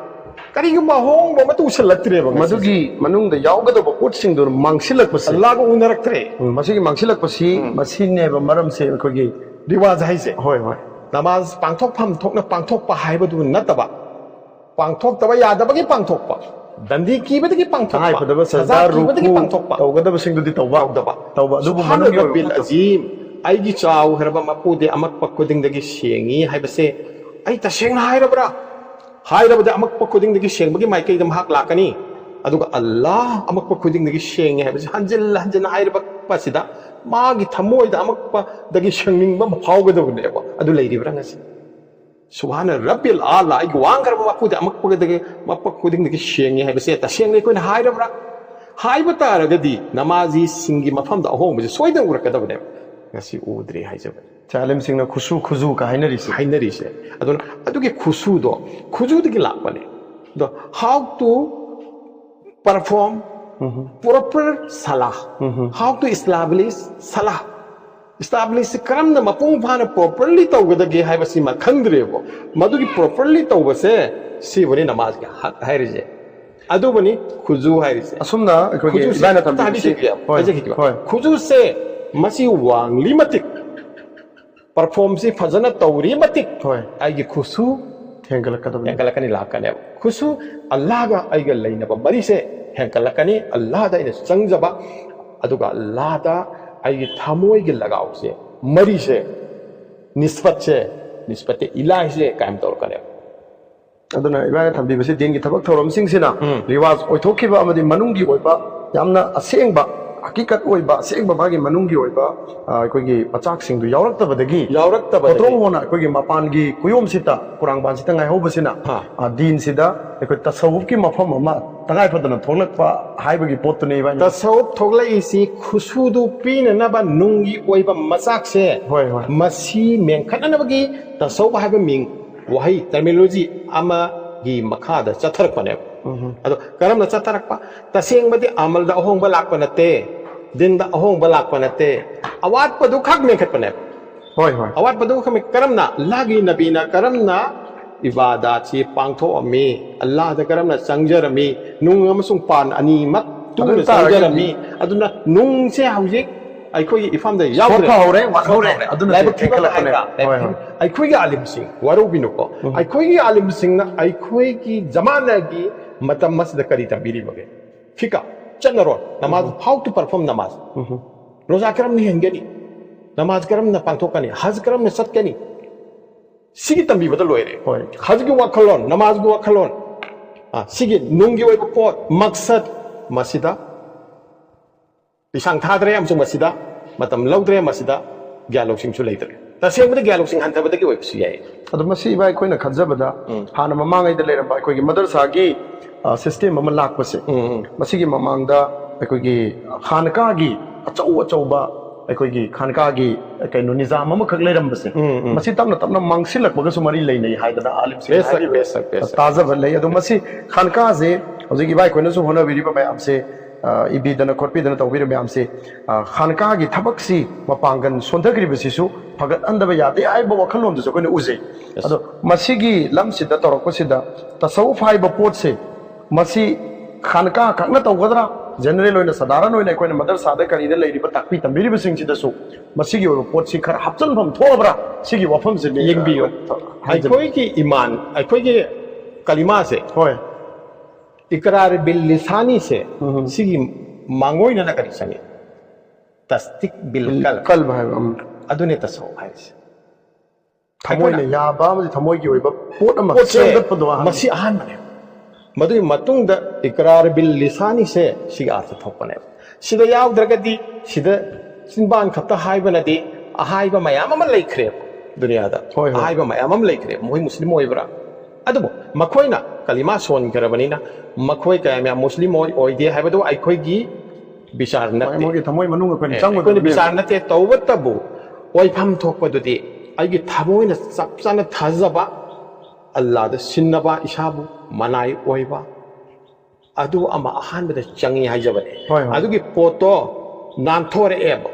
ꯀꯔꯤꯒꯨꯝꯕ ꯑꯍꯣꯡꯕ ꯑꯃꯠꯇ ꯎꯁꯜꯂꯛꯇ꯭ꯔꯦꯕ ꯉꯁꯤꯁꯦ꯫ ꯃꯗꯨꯒꯤ ꯃꯅꯨꯡꯗ ꯌꯥꯎꯒꯗꯕ ꯄꯣꯠꯁꯤꯡꯗꯨ ꯃꯥꯡꯁꯤꯜꯂꯛꯄꯁꯦ꯫ ꯑꯜꯂꯥꯒ ꯎꯅꯔꯛꯇ꯭ꯔꯦ꯫ ꯎꯝ, ꯃꯁꯤꯒꯤ ꯃꯥꯡꯁꯤꯜꯂꯛꯄꯁꯤ ꯎꯝ꯫ ꯃꯁꯤꯅꯦꯕ ꯃꯔꯝꯁꯦ ꯑꯩꯈꯣꯏꯒꯤ ꯔꯤꯋꯥꯖ ꯍꯥꯏꯁꯦ꯫ ꯍꯣꯏ, ꯍꯣꯏ꯫ ꯅꯃꯥꯖ ꯄꯥꯡꯊꯣꯛꯐꯝ ꯊꯣꯛꯅ ꯄꯥꯡꯊꯣꯛꯄ ꯍꯥꯏꯕꯗꯨ ꯅꯠꯇꯕ, ꯄꯥꯡꯊꯣꯛꯇꯕ ꯌꯥꯗꯕꯒꯤ ꯄꯥꯡꯊꯣꯛꯄ, ꯗꯟꯗꯤ ꯀꯤꯕꯗꯒꯤ ꯄꯥꯡꯊꯣꯛꯄ, ꯇꯉꯥꯏ ꯐꯗꯕ ꯁꯖꯗꯥ, ꯁꯖꯗꯥ ꯀꯤꯕꯗꯒꯤ ꯔꯨꯀꯨ ꯄꯥꯡꯊꯣꯛꯄ꯫ ꯇꯧꯒꯗꯕꯁꯤꯡꯗꯨꯗꯤ ꯇꯧꯕ꯫ ꯇꯧꯗꯕ꯫ ꯇꯧꯕ꯫ ꯑꯗꯨꯕꯨ ꯁꯨꯕꯍꯥꯅ ꯃꯅꯨꯡꯒꯤ ꯑꯣꯏꯕ ꯔꯕꯤꯜ ꯄꯣꯠꯇꯣ꯫ ꯑꯖꯤꯝ, ꯑꯩꯒꯤ ꯆꯥꯎꯈ꯭ꯔꯕ ꯃꯄꯨꯗꯤ ꯑꯃꯛꯄ ꯈꯨꯗꯤꯡꯗꯒꯤ ꯁꯦꯡꯉꯤ ꯍꯥꯏꯕꯁꯦ ꯑꯩ ꯇꯁꯦꯡꯅ ꯍꯥꯏꯔꯕ꯭ꯔꯥ? ꯍꯥꯏꯔꯕꯗꯤ ꯑꯃꯛꯄ ꯈꯨꯗꯤꯡꯗꯒꯤ ꯁꯦꯡꯕꯒꯤ ꯃꯥꯏꯀꯩꯗ ꯃꯍꯥꯛ ꯂꯥꯛꯀꯅꯤ꯫ ꯑꯗꯨꯒ ꯑꯜꯂꯥꯍ ꯑꯃꯛꯄ ꯈꯨꯗꯤꯡꯗꯒꯤ ꯁꯦꯡꯉꯤ ꯍꯥꯏꯕꯁꯤ ꯍꯟꯖꯤꯜ ꯍꯟꯖꯤꯟ ꯍꯥꯏꯔꯛꯄꯁꯤꯗ ꯃꯥꯒꯤ ꯊꯃꯣꯏꯗ ꯑꯃꯛꯄꯗꯒꯤ ꯁꯦꯡꯅꯤꯡꯕ ꯑꯃ ꯐꯥꯎꯒꯗꯕꯅꯦꯕ꯫ ꯑꯗꯨ ꯂꯩꯔꯤꯕ꯭ꯔꯥ ꯉꯁꯤ? ꯁꯨꯕꯍꯥꯅ ꯔꯕꯤꯜ ꯑꯥꯂꯥ, ꯑꯩꯒꯤ ꯋꯥꯡꯈ꯭ꯔꯕ ꯃꯄꯨꯗꯤ ꯑꯃꯛꯄꯗꯒꯤ, ꯃꯛꯄ ꯈꯨꯗꯤꯡꯗꯒꯤ ꯁꯦꯡꯉꯤ ꯍꯥꯏꯕꯁꯦ ꯇꯁꯦꯡꯅ ꯑꯩꯈꯣꯏꯅ ꯍꯥꯏꯔꯕ꯭ꯔꯥ? ꯍꯥꯏꯕ ꯇꯥꯔꯒꯗꯤ ꯅꯃꯥꯖꯤꯁꯤꯡꯒꯤ ꯃꯐꯝꯗ ꯑꯍꯣꯡꯕꯁꯦ ꯁꯣꯏꯗꯅ ꯎꯔꯛꯀꯗꯕꯅꯦꯕ꯫ ꯉꯁꯤ ꯎꯗ꯭ꯔꯦ ꯍꯥꯏꯖꯕꯅꯤ꯫ ꯁꯦ ꯑꯥꯂꯤꯝꯁꯤꯡꯅ ꯈꯨꯁꯨ ꯈꯨꯖꯨ ꯀ ꯍꯥꯏꯅꯔꯤꯁꯦ꯫ ꯍꯥꯏꯅꯔꯤꯁꯦ꯫ ꯑꯗꯨꯅ ꯑꯗꯨꯒꯤ ꯈꯨꯁꯨꯗꯣ, ꯈꯨꯖꯨꯗꯒꯤ ꯂꯥꯛꯄꯅꯦ꯫ ꯑꯗꯣ how to perform proper salah, how to establish salah, establish ꯁꯤ ꯀꯔꯝꯅ ꯃꯄꯨꯡ ꯐꯥꯅ properly ꯇꯧꯒꯗꯒꯦ ꯍꯥꯏꯕꯁꯤꯃ ꯈꯪꯗ꯭ꯔꯦꯕꯀꯣ꯫ ꯃꯗꯨꯒꯤ properly ꯇꯧꯕꯁꯦ ꯁꯤꯕꯨꯅꯤ ꯅꯃꯥꯖꯀꯤ ꯍꯛ ꯍꯥꯏꯔꯤꯁꯦ꯫ ꯑꯗꯨꯕꯨꯅꯤ ꯈꯨꯖꯨ ꯍꯥꯏꯔꯤꯁꯦ꯫ ꯑꯁꯨꯝꯅ ꯑꯩꯈꯣꯏꯒꯤ ꯈꯨꯖꯨꯁꯦ ꯏꯕꯥꯅ ꯇꯝꯕꯤꯕꯁꯤ ꯇꯥꯕꯤꯈꯤꯕ ꯌꯥꯝ ꯍꯣꯏ, ꯐꯖꯈꯤꯕ꯫ ꯍꯣꯏ꯫ ꯈꯨꯖꯨꯁꯦ ꯃꯁꯤ ꯋꯥꯡꯂꯤ ꯃꯇꯤꯛ, perform ꯁꯤ ꯐꯖꯅ ꯇꯧꯔꯤ ꯃꯇꯤꯛ ꯍꯣꯏ꯫ ꯑꯩꯒꯤ ꯈꯨꯁꯨ ꯍꯦꯟꯒꯠꯂꯛꯀꯗꯕꯅꯤ꯫ ꯍꯦꯟꯒꯠꯂꯛꯀꯅꯤ, ꯂꯥꯛꯀꯅꯦꯕ꯫ ꯈꯨꯁꯨ ꯑꯜꯂꯥꯍꯒ ꯑꯩꯒ ꯂꯩꯅꯕ ꯃꯔꯤꯁꯦ ꯍꯦꯟꯒꯠꯂꯛꯀꯅꯤ꯫ ꯑꯜꯂꯥꯍꯗ ꯑꯩꯅ ꯆꯪꯖꯕ, ꯑꯗꯨꯒ ꯑꯜꯂꯥꯍꯗ ꯑꯩꯒꯤ ꯊꯃꯣꯏꯒꯤ ꯂꯒꯥꯎꯁꯦ, ꯃꯔꯤꯁꯦ, ꯅꯤꯁꯕꯠꯁꯦ, ꯅꯤꯁꯕꯠꯇꯦ ꯏꯂꯥꯍꯤꯁꯦ ꯀꯥꯏꯝ ꯇꯧꯔꯛꯀꯅꯦꯕ꯫ ꯑꯗꯨꯅ ꯏꯕꯥꯅ ꯊꯝꯕꯤꯕꯁꯤ ꯗꯤꯟꯒꯤ ꯊꯕꯛ ꯊꯧꯔꯝꯁꯤꯡꯁꯤꯅ ꯎꯝ꯫ ꯔꯤꯋꯥꯖ ꯑꯣꯏꯊꯣꯛꯈꯤꯕ ꯑꯃꯗꯤ ꯃꯅꯨꯡꯒꯤ ꯑꯣꯏꯕ ꯌꯥꯝꯅ ꯑꯁꯦꯡꯕ, ꯍꯀꯤꯀꯠ ꯑꯣꯏꯕ, ꯑꯁꯦꯡꯕ ꯃꯥꯒꯤ ꯃꯅꯨꯡꯒꯤ ꯑꯣꯏꯕ, ꯑ, ꯑꯩꯈꯣꯏꯒꯤ ꯃꯆꯥꯛꯁꯤꯡꯗꯨ ꯌꯥꯎꯔꯛꯇꯕꯗꯒꯤ ꯌꯥꯎꯔꯛꯇꯕꯗꯒꯤ꯫ ꯈꯣꯇ꯭ꯔꯣꯡ ꯍꯣꯅ ꯑꯩꯈꯣꯏꯒꯤ ꯃꯄꯥꯟꯒꯤ ꯀꯨꯌꯣꯝꯁꯤꯗ, ꯀꯨꯔꯥꯡꯕꯥꯟꯁꯤꯗ ꯉꯥꯏꯍꯧꯕꯁꯤꯅ, ꯍꯥ꯫ ꯑ, ꯗꯤꯟꯁꯤꯗ ꯑꯩꯈꯣꯏ ꯇꯁꯧꯐꯀꯤ ꯃꯐꯝ ꯑꯃ ꯇꯉꯥꯏ ꯐꯗꯅ ꯊꯣꯛꯂꯛꯄ ꯍꯥꯏꯕꯒꯤ ꯄꯣꯠꯇꯨꯅꯤ ꯏꯕꯥꯅꯤ꯫ ꯇꯁꯧꯐ ꯊꯣꯛꯂꯛꯏꯁꯤ ꯈꯨꯁꯨꯗꯨ ꯄꯤꯅꯅꯕ ꯅꯨꯡꯒꯤ ꯑꯣꯏꯕ ꯃꯆꯥꯛꯁꯦ ꯍꯣꯏ, ꯍꯣꯏ꯫ ꯃꯁꯤ ꯃꯦꯟꯈꯠꯅꯅꯕꯒꯤ ꯇꯁꯧꯐ ꯍꯥꯏꯕ ꯃꯤꯡ, ꯋꯥꯍꯩ, terminology ꯑꯃꯒꯤ ꯃꯈꯥꯗ ꯆꯠꯊꯔꯛꯄꯅꯦꯕ꯫ ꯎꯝ꯫ ꯑꯗꯣ ꯀꯔꯝꯅ ꯆꯠꯊꯔꯛꯄ? ꯇꯁꯦꯡꯕꯗꯤ ꯑꯃꯜꯗ ꯑꯍꯣꯡꯕ ꯂꯥꯛꯄ ꯅꯠꯇꯦ, ꯗꯤꯟꯗ ꯑꯍꯣꯡꯕ ꯂꯥꯛꯄ ꯅꯠꯇꯦ, ꯑꯋꯥꯠꯄꯗꯨ ꯈꯛ ꯃꯦꯟꯈꯠꯄꯅꯦꯕ꯫ ꯍꯣꯏ, ꯍꯣꯏ꯫ ꯑꯋꯥꯠꯄꯗꯨ ꯈꯛ ꯃꯦꯟ-, ꯀꯔꯝꯅ, ꯑꯜꯂꯥꯍꯒꯤ ꯅꯕꯤꯅ ꯀꯔꯝꯅ ꯏꯕꯥꯗꯥꯠꯁꯤ ꯄꯥꯡꯊꯣꯛꯑꯝꯃꯤ, ꯑꯜꯂꯥꯍꯗ ꯀꯔꯝꯅ ꯆꯪꯖꯔꯝꯃꯤ, ꯅꯨꯡ ꯑꯃꯁꯨꯡ ꯄꯥꯟ ꯑꯅꯤꯃꯛ ꯇꯨꯅ ꯑꯗꯨ ꯇꯥꯔꯒꯗꯤ ꯆꯪꯖꯔꯝꯃꯤ꯫ ꯑꯗꯨꯅ ꯅꯨꯡꯁꯦ ꯍꯧꯖꯤꯛ ꯑꯩꯈꯣꯏꯒꯤ ꯏꯐꯝꯗ ꯌꯥꯎꯗ꯭ꯔꯦ꯫ ꯁꯣꯠꯊꯍꯧꯔꯦ, ꯋꯥꯠꯍꯧꯔꯦ꯫ ꯑꯗꯨꯅ ꯂꯥꯏꯕꯛ ꯊꯦꯡꯒꯠꯂꯛꯄꯅꯦ꯫ ꯊꯤꯕ ꯍꯥꯏꯕ, ꯍꯣꯏ, ꯍꯣꯏ꯫ ꯑꯩꯈꯣꯏꯒꯤ ꯑꯥꯂꯤꯝꯁꯤꯡ, ꯋꯥꯔꯧꯕꯤꯅꯨꯀꯣ, ꯑꯩꯈꯣꯏꯒꯤ ꯑꯥꯂꯤꯝꯁꯤꯡꯅ ꯑꯩꯈꯣꯏꯒꯤ ꯖꯃꯥꯅꯒꯤ ꯃꯇꯝ ꯑꯁꯤꯗ ꯀꯔꯤ ꯇꯝꯕꯤꯔꯤꯕꯒꯦ? ꯐꯤꯀꯥ, ꯆꯠꯅꯔꯣꯟ, ꯅꯃꯥꯖ, how to perform ꯅꯃꯥꯖ, ꯔꯣꯖꯥ ꯀꯔꯝꯅ ꯍꯦꯟꯒꯅꯤ, ꯅꯃꯥꯖ ꯀꯔꯝꯅ ꯄꯥꯡꯊꯣꯛꯀꯅꯤ, ꯍꯖ ꯀꯔꯝꯅ ꯆꯠꯀꯅꯤ, ꯁꯤꯒꯤ ꯇꯝꯕꯤꯕꯗ ꯂꯣꯏꯔꯦ꯫ ꯍꯣꯏ꯫ ꯍꯖꯒꯤ ꯋꯥꯈꯜꯂꯣꯟ, ꯅꯃꯥꯖꯒꯤ ꯋꯥꯈꯜꯂꯣꯟ, ꯑ, ꯁꯤꯒꯤ ꯅꯨꯡꯒꯤ ꯑꯣꯏꯕ ꯄꯣꯠ, ꯃꯛꯁꯠ, ꯃꯁꯤꯗ ꯂꯤꯁꯥꯡ ꯊꯥꯗ꯭ꯔꯦ ꯑꯃꯁꯨꯡ ꯃꯁꯤꯗ ꯃꯇꯝ ꯂꯧꯗ꯭ꯔꯦ, ꯃꯁꯤꯗ ꯒ꯭ꯌꯥꯟ ꯂꯧꯁꯤꯡꯁꯨ ꯂꯩꯇ꯭ꯔꯦ꯫ ꯇꯁꯦꯡꯕꯗ ꯒ꯭ꯌꯥꯟ ꯂꯧꯁꯤꯡ ꯍꯟꯊꯕꯗꯒꯤ ꯑꯣꯏꯕꯁꯨ ꯌꯥꯏ꯫ ꯑꯗꯣ ꯃꯁꯤ ꯏꯕꯥ ꯑꯩꯈꯣꯏꯅ ꯈꯟꯖꯕꯗ ꯍꯥꯟꯅ ꯃꯃꯥꯡꯉꯩꯗ ꯂꯩꯔꯝꯕ ꯑꯩꯈꯣꯏꯒꯤ ꯃꯗꯔꯁꯥꯒꯤ, ꯑ, system ꯑꯃ ꯂꯥꯛꯄꯁꯦ, ꯎꯝ, ꯎꯝ꯫ ꯃꯁꯤꯒꯤ ꯃꯃꯥꯡꯗ ꯑꯩꯈꯣꯏꯒꯤ ꯈꯥꯟꯀꯥꯒꯤ ꯑꯆꯧ ꯑꯆꯧꯕ ꯑꯩꯈꯣꯏꯒꯤ ꯈꯥꯟꯀꯥꯒꯤ ꯀꯩꯅꯣ ꯅꯤꯖꯥꯝ ꯑꯃꯈꯛ ꯂꯩꯔꯝꯕꯁꯦ, ꯎꯝ, ꯎꯝ꯫ ꯃꯁꯤ ꯇꯞꯅ ꯇꯞꯅ ꯃꯥꯡꯁꯤꯜꯂꯛꯄꯒꯁꯨ ꯃꯔꯤ ꯂꯩꯅꯩ ꯍꯥꯏꯗꯅ ꯑꯥꯂꯤꯝꯁꯤꯡꯅ ꯕꯦꯁꯛ, ꯍꯥꯏꯔꯤꯕ ꯕꯦꯁꯛ, ꯕꯦꯁꯛ꯫ ꯇꯥꯖꯕ ꯂꯩ꯫ ꯑꯗꯣ ꯃꯁꯤ ꯈꯥꯟꯀꯥꯁꯦ ꯍꯧꯖꯤꯛ ꯏꯕꯥ ꯑꯩꯈꯣꯏꯅꯁꯨ ꯍꯣꯠꯅꯕꯤꯔꯤꯕ ꯃꯌꯥꯝꯁꯦ, ꯑ, ꯏꯕꯤꯗꯅ ꯈꯣꯠꯄꯤꯗꯅ ꯇꯧꯕꯤꯔꯤꯕ ꯃꯌꯥꯝꯁꯦ, ꯑ, ꯈꯥꯟꯀꯥꯒꯤ ꯊꯕꯛꯁꯤ ꯃꯄꯥꯡꯒꯜ ꯁꯣꯟꯊꯈ꯭ꯔꯤꯕꯁꯤꯁꯨ ꯐꯒꯠꯍꯟꯗꯕ ꯌꯥꯗꯦ ꯍꯥꯏꯕ ꯋꯥꯈꯜꯂꯣꯟꯗꯨꯁꯨ ꯑꯩꯈꯣꯏꯅ ꯎꯖꯩ꯫ ꯑꯗꯣ ꯃꯁꯤꯒꯤ ꯂꯝꯁꯤꯗ ꯇꯧꯔꯛꯄꯁꯤꯗ ꯇꯁꯧꯐ ꯍꯥꯏꯕ ꯄꯣꯠꯁꯦ ꯃꯁꯤ ꯈꯥꯟꯀꯥ ꯈꯛꯅ ꯇꯧꯒꯗ꯭ꯔꯥ, ꯖꯦꯅꯔꯦꯜ ꯑꯣꯏꯅ, ꯁꯥꯙꯥꯔꯟ ꯑꯣꯏꯅ ꯑꯩꯈꯣꯏꯅ ꯃꯗꯔꯁꯥꯗ ꯀꯔꯤꯗ ꯂꯩꯔꯤꯕ ꯇꯥꯛꯄꯤ ꯇꯝꯕꯤꯔꯤꯕꯁꯤꯡꯁꯤꯗꯁꯨ ꯃꯁꯤꯒꯤ ꯑꯣꯏꯕ ꯄꯣꯠꯁꯤ ꯈꯔ ꯍꯥꯞꯆꯤꯟꯐꯝ ꯊꯣꯛꯑꯕ꯭ꯔꯥ? ꯁꯤꯒꯤ ꯋꯥꯐꯝꯁꯤꯅꯤ꯫ ꯌꯦꯡꯕꯤꯌꯨ꯫ ꯍꯥꯏꯖꯕ꯫ ꯑꯩꯈꯣꯏꯒꯤ ꯏꯃꯥꯟ, ꯑꯩꯈꯣꯏꯒꯤ ꯀꯂꯤꯃꯥꯁꯦ, ꯍꯣꯏ꯫ ꯏꯀꯔꯥꯔ ꯕꯤꯜ ꯂꯤꯁꯥꯅꯤꯁꯦ, ꯎꯝ꯫ ꯁꯤꯒꯤ ꯃꯥꯡꯑꯣꯏꯅꯅ ꯀꯔꯤ ꯆꯪꯉꯤ? ꯇꯁꯗꯤꯛ ꯕꯤꯜ ꯀꯜ꯫ ꯀꯜꯕ ꯍꯥꯏꯕ, ꯎꯝ꯫ ꯑꯗꯨꯅꯦ ꯇꯁꯧ ꯍꯥꯏꯔꯤꯁꯦ꯫ ꯊꯃꯣꯏꯅ ꯑꯩꯈꯣꯏꯅ ꯌꯥꯕ ꯑꯃꯗꯤ ꯊꯃꯣꯏꯒꯤ ꯑꯣꯏꯕ ꯄꯣꯠ ꯑꯃ ꯄꯣꯠꯁꯦ ꯁꯦꯝꯒꯠꯄꯗꯣ ꯑꯍꯥꯟꯕ꯫ ꯃꯁꯤ ꯑꯍꯥꯟꯕꯅꯦ꯫ ꯃꯗꯨꯒꯤ ꯃꯇꯨꯡꯗ ꯏꯀꯔꯥꯔ ꯕꯤꯜ ꯂꯤꯁꯥꯅꯤꯁꯦ ꯁꯤꯒꯤ ꯑꯥꯔꯊ ꯊꯣꯛꯄꯅꯦꯕ꯫ ꯁꯤꯗ ꯌꯥꯎꯗ꯭ꯔꯒꯗꯤ, ꯁꯤꯗ ꯆꯤꯟꯕꯥꯟ ꯈꯛꯇ ꯍꯥꯏꯕꯅꯗꯤ ꯑꯍꯥꯏꯕ ꯃꯌꯥꯝ ꯑꯃ ꯂꯩꯈ꯭ꯔꯦꯕ ꯗꯨꯅꯤꯌꯥꯗ꯫ ꯍꯣꯏ, ꯍꯣꯏ꯫ ꯑꯍꯥꯏꯕ ꯃꯌꯥꯝ ꯑꯃ ꯂꯩꯈ꯭ꯔꯦꯕ꯫ ꯃꯣꯏ ꯃꯨꯁꯂꯤꯝ ꯑꯣꯏꯕ꯭ꯔꯥ? ꯑꯗꯨꯕꯨ ꯃꯈꯣꯏꯅ ꯀꯂꯤꯃꯥ ꯁꯣꯟꯈ꯭ꯔꯕꯅꯤꯅ ꯃꯈꯣꯏ ꯀꯌꯥꯝ ꯌꯥꯝ ꯃꯨꯁꯂꯤꯝ ꯑꯣꯏ ꯑꯣꯏꯗꯦ ꯍꯥꯏꯕꯗꯨ ꯑꯩꯈꯣꯏꯒꯤ ꯕꯤꯆꯥꯔ ꯅꯠꯇꯦ꯫ ꯃꯣꯏꯒꯤ ꯊꯃꯣꯏ ꯃꯅꯨꯡ ꯑꯩꯈꯣꯏꯅ ꯑꯦ, ꯆꯪꯕꯗ ꯑꯩꯈꯣꯏꯅ ꯕꯤꯆꯥꯔ ꯅꯠꯇꯦ꯫ ꯇꯧꯕꯇꯕꯨ ꯑꯣꯏꯐꯝ ꯊꯣꯛꯄꯗꯨꯗꯤ ꯑꯩꯒꯤ ꯊꯃꯣꯏꯅ ꯆꯞ ꯆꯥꯅ ꯊꯥꯖꯕ, ꯑꯜꯂꯥꯗ ꯁꯤꯟꯅꯕ, ꯏꯁꯥꯕꯨ ꯃꯅꯥꯏ ꯑꯣꯏꯕ, ꯑꯗꯨ ꯑꯃ ꯑꯍꯥꯟꯕꯗ ꯆꯪꯉꯤ ꯍꯥꯏꯖꯕꯅꯦ꯫ ꯍꯣꯏ, ꯍꯣꯏ꯫ ꯑꯗꯨꯒꯤ ꯄꯣꯠꯇꯣ ꯅꯥꯟꯊꯣꯔꯛꯑꯦꯕ꯫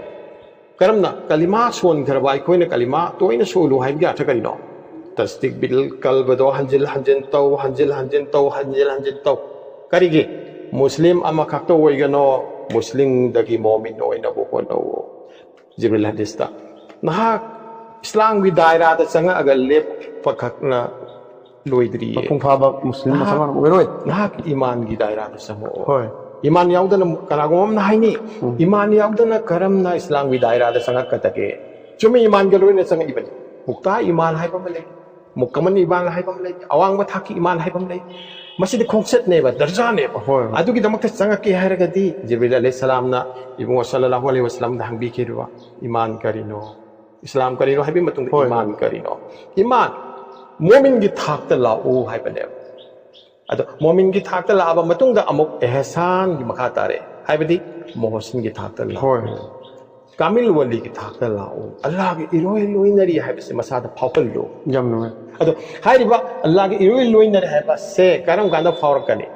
ꯀꯔꯝꯅ? ꯀꯂꯤꯃꯥ ꯁꯣꯟꯈ꯭ꯔꯕ ꯑꯩꯈꯣꯏꯅ ꯀꯂꯤꯃꯥ ꯇꯣꯏꯅ ꯁꯣꯜꯂꯨ ꯍꯥꯏꯕꯒꯤ ꯑꯔꯊ ꯀꯔꯤꯅꯣ? ꯇꯁꯗꯤꯛ ꯕꯤꯜ ꯀꯜꯕꯗꯣ ꯍꯟꯖꯤꯜ ꯍꯟꯖꯤꯟ ꯇꯧ, ꯍꯟꯖꯤꯜ ꯍꯟꯖꯤꯟ ꯇꯧ, ꯍꯟꯖꯤꯜ ꯍꯟꯖꯤꯟ ꯇꯧ꯫ ꯀꯔꯤꯒꯤ? ꯃꯨꯁꯂꯤꯝ ꯑꯃꯈꯛꯇ ꯑꯣꯏꯒꯅꯣ, ꯃꯨꯁꯂꯤꯝꯗꯒꯤ ꯃꯣꯃꯤꯟ ꯑꯣꯏꯅꯕ ꯍꯣꯠꯅꯧ꯫ ꯖꯤꯕ꯭ꯔꯤꯜ ꯍꯗꯤꯁꯇ꯫ ꯅꯍꯥꯛ ꯏꯁꯂꯥꯝꯒꯤ ꯗꯥꯏꯔꯥꯗ ꯆꯪꯉꯛꯑꯒ ꯂꯦꯞꯄ ꯈꯛꯅ ꯂꯣꯏꯗ꯭ꯔꯤꯌꯦ꯫ ꯃꯄꯨꯡ ꯐꯥꯕ ꯃꯨꯁꯂꯤꯝ ꯅꯍꯥꯛ ꯃꯁꯥꯃꯛ ꯑꯣꯏꯔꯣꯏ꯫ ꯅꯍꯥꯛ ꯏꯃꯥꯟꯒꯤ ꯗꯥꯏꯔꯥꯗ ꯆꯪꯉꯛꯑꯣ꯫ ꯍꯣꯏ꯫ ꯏꯃꯥꯟ ꯌꯥꯎꯗꯅ ꯀꯅꯥꯒꯨꯝꯕ ꯑꯃꯅ ꯍꯥꯏꯅꯤ, "ꯏꯃꯥꯟ ꯌꯥꯎꯗꯅ ꯀꯔꯝꯅ ꯏꯁꯂꯥꯝꯒꯤ ꯗꯥꯏꯔꯥꯗ ꯆꯪꯉꯛꯀꯗꯒꯦ?" ꯆꯨꯝꯃꯤ, ꯏꯃꯥꯟꯒ ꯂꯣꯏꯅ ꯆꯪꯉꯛꯏꯕꯅꯤ꯫ ꯃꯨꯛꯇꯥ ꯏꯃꯥꯟ ꯍꯥꯏꯕ ꯑꯃ ꯂꯩ, ꯃꯨꯀꯃꯟ ꯏꯃꯥꯟ ꯍꯥꯏꯕ ꯑꯃ ꯂꯩ, ꯑꯋꯥꯡꯕ ꯊꯥꯛꯀꯤ ꯏꯃꯥꯟ ꯍꯥꯏꯕ ꯑꯃ ꯂꯩ꯫ ꯃꯁꯤꯗꯤ ꯈꯣꯡꯆꯠꯅꯦꯕ, ꯗꯔꯖꯥꯅꯦꯕ꯫ ꯍꯣꯏ, ꯍꯣꯏ꯫ ꯑꯗꯨꯒꯤꯗꯃꯛꯇ ꯆꯪꯉꯛꯀꯦ ꯍꯥꯏꯔꯒꯗꯤ ꯖꯤꯕ꯭ꯔꯤꯜ ꯑꯂꯩꯍꯤ ꯁꯂꯥꯝꯅ ꯏꯕꯨꯡꯉꯣ ꯁꯜꯂꯜꯂꯥꯍꯨ ꯑꯂꯩꯍꯤ ꯋꯁꯂꯝꯗ ꯍꯪꯕꯤꯈꯤꯕ, "ꯏꯃꯥꯟ ꯀꯔꯤꯅꯣ? ꯏꯁꯂꯥꯝ ꯀꯔꯤꯅꯣ?" ꯍꯥꯏꯕꯒꯤ ꯃꯇꯨꯡꯗ, ꯍꯣꯏ꯫ "ꯏꯃꯥꯟ ꯀꯔꯤꯅꯣ?" ꯏꯃꯥꯟ, ꯃꯣꯃꯤꯟꯒꯤ ꯊꯥꯛꯇ ꯂꯥꯛꯎ ꯍꯥꯏꯕꯅꯦꯕ꯫ ꯑꯗꯣ ꯃꯣꯃꯤꯟꯒꯤ ꯊꯥꯛꯇ ꯂꯥꯛꯑꯕ ꯃꯇꯨꯡꯗ ꯑꯃꯨꯛ ꯑꯦꯍꯁꯥꯟꯒꯤ ꯃꯈꯥ ꯇꯥꯔꯦ, ꯍꯥꯏꯕꯗꯤ ꯃꯣꯍꯁꯤꯟꯒꯤ ꯊꯥꯛꯇ ꯂꯥꯛꯎ꯫ ꯍꯣꯏ, ꯍꯣꯏ꯫ ꯀꯥꯃꯤꯜ ꯋꯥꯂꯤꯒꯤ ꯊꯥꯛꯇ ꯂꯥꯛꯎ꯫ ꯑꯜꯂꯥꯍꯒꯤ ꯏꯔꯣꯏ ꯂꯣꯏꯅꯔꯤ ꯍꯥꯏꯕꯁꯤ ꯃꯁꯥꯗ ꯐꯥꯎꯍꯜꯂꯨ꯫ ꯌꯥꯝ ꯅꯨꯡꯉꯥꯏ꯫ ꯑꯗꯣ ꯍꯥꯏꯔꯤꯕ ꯑꯜꯂꯥꯍꯒꯤ ꯏꯔꯣꯏ ꯂꯣꯏꯅꯔꯤ ꯍꯥꯏꯕꯁꯦ ꯀꯔꯝ ꯀꯥꯟꯗ ꯐꯥꯎꯔꯛꯀꯅꯤ?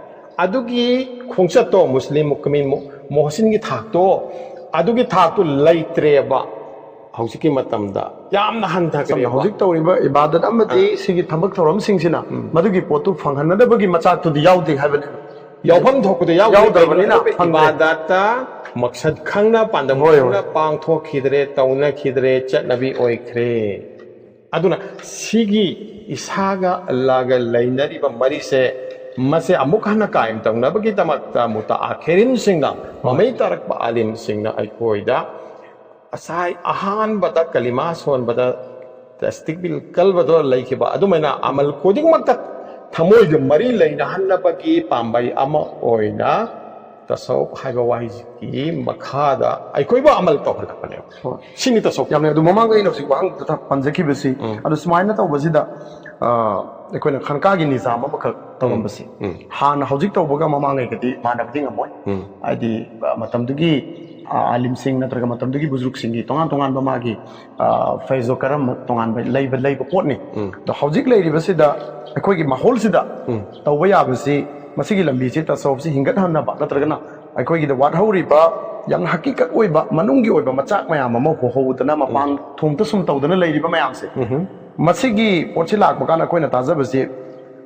ꯑꯗꯨꯒꯤ ꯈꯣꯡꯆꯠꯇꯣ, ꯃꯨꯁꯂꯤꯝ ꯃꯨꯀꯃꯤꯟ ꯃꯨ-, ꯃꯣꯍꯁꯤꯟꯒꯤ ꯊꯥꯛꯇꯣ, ꯑꯗꯨꯒꯤ ꯊꯥꯛꯇꯣ ꯂꯩꯇ꯭ꯔꯦꯕ ꯍꯧꯖꯤꯛꯀꯤ ꯃꯇꯝꯗ꯫ ꯌꯥꯝꯅ ꯍꯟꯊꯈ꯭ꯔꯦꯕ꯫ ꯍꯧꯖꯤꯛ ꯇꯧꯔꯤꯕ ꯏꯕꯥꯗꯠ ꯑꯃꯗꯤ ꯁꯤꯒꯤ ꯊꯕꯛ ꯊꯧꯔꯝꯁꯤꯡꯁꯤꯅ ꯃꯗꯨꯒꯤ ꯄꯣꯠꯇꯨ ꯐꯪꯍꯟꯅꯗꯕꯒꯤ ꯃꯆꯥꯛꯇꯨꯗꯤ ꯌꯥꯎꯗꯦ ꯍꯥꯏꯕꯅꯦꯕ꯫ ꯌꯥꯎꯐꯝ ꯊꯣꯛꯄꯗ ꯌꯥꯎꯗ꯭ꯔꯦ꯫ ꯌꯥꯎꯗ꯭ꯔꯕꯅꯤꯅ ꯀꯩꯒꯤꯅꯣ ꯍꯥꯏꯕꯗ ꯐꯪꯗ꯭ꯔꯦ꯫ ꯏꯕꯥꯗꯠꯇ ꯃꯛꯁꯠ ꯈꯪꯅ, ꯄꯥꯟꯗꯝ ꯍꯣꯏ, ꯍꯣꯏ꯫ ꯈꯪꯅ ꯄꯥꯡꯊꯣꯛꯈꯤꯗ꯭ꯔꯦ, ꯇꯧꯅꯈꯤꯗ꯭ꯔꯦ, ꯆꯠꯅꯕꯤ ꯑꯣꯏꯈ꯭ꯔꯦ꯫ ꯑꯗꯨꯅ ꯁꯤꯒꯤ ꯏꯁꯥꯒ ꯑꯜꯂꯥꯒ ꯂꯩꯅꯔꯤꯕ ꯃꯔꯤꯁꯦ, ꯃꯁꯦ ꯑꯃꯨꯛ ꯍꯟꯅ ꯀꯥꯏꯝ ꯇꯧꯅꯕꯒꯤꯗꯃꯛꯇ ꯃꯨꯇꯥꯑꯈꯤꯔꯤꯟꯁꯤꯡꯅ, ꯃꯃꯩ ꯇꯥꯔꯛꯄ ꯑꯥꯂꯤꯝꯁꯤꯡꯅ ꯑꯩꯈꯣꯏꯗ ꯉꯁꯥꯏ ꯑꯍꯥꯟꯕꯗ ꯀꯂꯤꯃꯥ ꯁꯣꯟꯕꯗ ꯇꯁꯇꯤꯛꯕꯤꯜ ꯀꯜꯕꯗꯣ ꯂꯩꯈꯤꯕ ꯑꯗꯨꯃꯥꯏꯅ ꯑꯃꯜ ꯈꯨꯗꯤꯡꯃꯛꯇ ꯊꯃꯣꯏꯗ ꯃꯔꯤ ꯂꯩꯅꯍꯟꯅꯕꯒꯤ ꯄꯥꯝꯕꯩ ꯑꯃ ꯑꯣꯏꯅ ꯇꯁꯧꯞ ꯍꯥꯏꯕ ꯋꯥꯍꯩꯁꯤꯒꯤ ꯃꯈꯥꯗ ꯑꯩꯈꯣꯏꯕꯨ ꯑꯃꯜ ꯇꯧꯍꯜꯂꯛꯄꯅꯦꯕ꯫ ꯍꯣꯏ꯫ ꯁꯤꯅꯤ ꯇꯁꯧꯞ꯫ ꯌꯥꯝꯅ ꯑꯗꯨ ꯃꯃꯥꯡꯗ ꯑꯩꯅ ꯍꯧꯖꯤꯛ ꯋꯥꯍꯪꯗꯨꯗ ꯄꯟꯖꯈꯤꯕꯁꯤ, ꯎꯝ꯫ ꯑꯗꯨ ꯁꯨꯃꯥꯏꯅ ꯇꯧꯕꯁꯤꯗ, ꯑ, ꯑꯩꯈꯣꯏꯅ ꯈꯟꯀꯥꯒꯤ ꯅꯤꯖꯥꯝ ꯑꯃꯈꯛ ꯇꯧꯔꯝꯕꯁꯤ, ꯎꯝ꯫ ꯍꯥꯟꯅ ꯍꯧꯖꯤꯛ ꯇꯧꯕꯒ ꯃꯃꯥꯡꯉꯩꯒꯗꯤ ꯃꯥꯟꯅꯕꯗꯤ ꯉꯝꯃꯣꯏ꯫ ꯎꯝ꯫ ꯍꯥꯏꯗꯤ, ꯑ, ꯃꯇꯝꯗꯨꯒꯤ, ꯑ, ꯑꯥꯂꯤꯝꯁꯤꯡ ꯅꯠꯇ꯭ꯔꯒ ꯃꯇꯝꯗꯨꯒꯤ ꯕꯨꯖꯨꯔꯨꯛꯁꯤꯡꯒꯤ ꯇꯣꯉꯥꯟ ꯇꯣꯉꯥꯟꯕ ꯃꯥꯒꯤ, ꯑ, ꯐꯩꯖꯣ ꯀꯔꯝ ꯇꯣꯉꯥꯟꯕ ꯂꯩꯕ, ꯂꯩꯕ ꯄꯣꯠꯅꯤ꯫ ꯎꯝ꯫ ꯑꯗꯣ ꯍꯧꯖꯤꯛ ꯂꯩꯔꯤꯕꯁꯤꯗ ꯑꯩꯈꯣꯏꯒꯤ ꯃꯥꯍꯣꯜꯁꯤꯗ ꯎꯝ꯫ ꯇꯧꯕ ꯌꯥꯕꯁꯤ, ꯃꯁꯤꯒꯤ ꯂꯝꯕꯤꯁꯤ, ꯇꯁꯧꯞꯁꯤ ꯍꯤꯡꯒꯠꯍꯟꯅꯕ ꯅꯠꯇ꯭ꯔꯒꯅ ꯑꯩꯈꯣꯏꯒꯤꯗ ꯋꯥꯠꯍꯧꯔꯤꯕ ꯌꯥꯝꯅ ꯍꯀꯤꯀꯠ ꯑꯣꯏꯕ ꯃꯅꯨꯡꯒꯤ ꯑꯣꯏꯕ ꯃꯆꯥꯛ ꯃꯌꯥꯝ ꯑꯃ ꯍꯣꯍꯧꯗꯅ ꯃꯄꯥꯟ ꯎꯝ꯫ ꯊꯣꯝꯇ ꯁꯨꯝ ꯇꯧꯗꯅ ꯂꯩꯔꯤꯕ ꯃꯌꯥꯝꯁꯦ, ꯎꯝ꯫ ꯃꯁꯤꯒꯤ ꯄꯣꯠꯁꯤ ꯂꯥꯛꯄ ꯀꯥꯟꯗ ꯑꯩꯈꯣꯏꯅ ꯇꯥꯖꯕꯁꯤ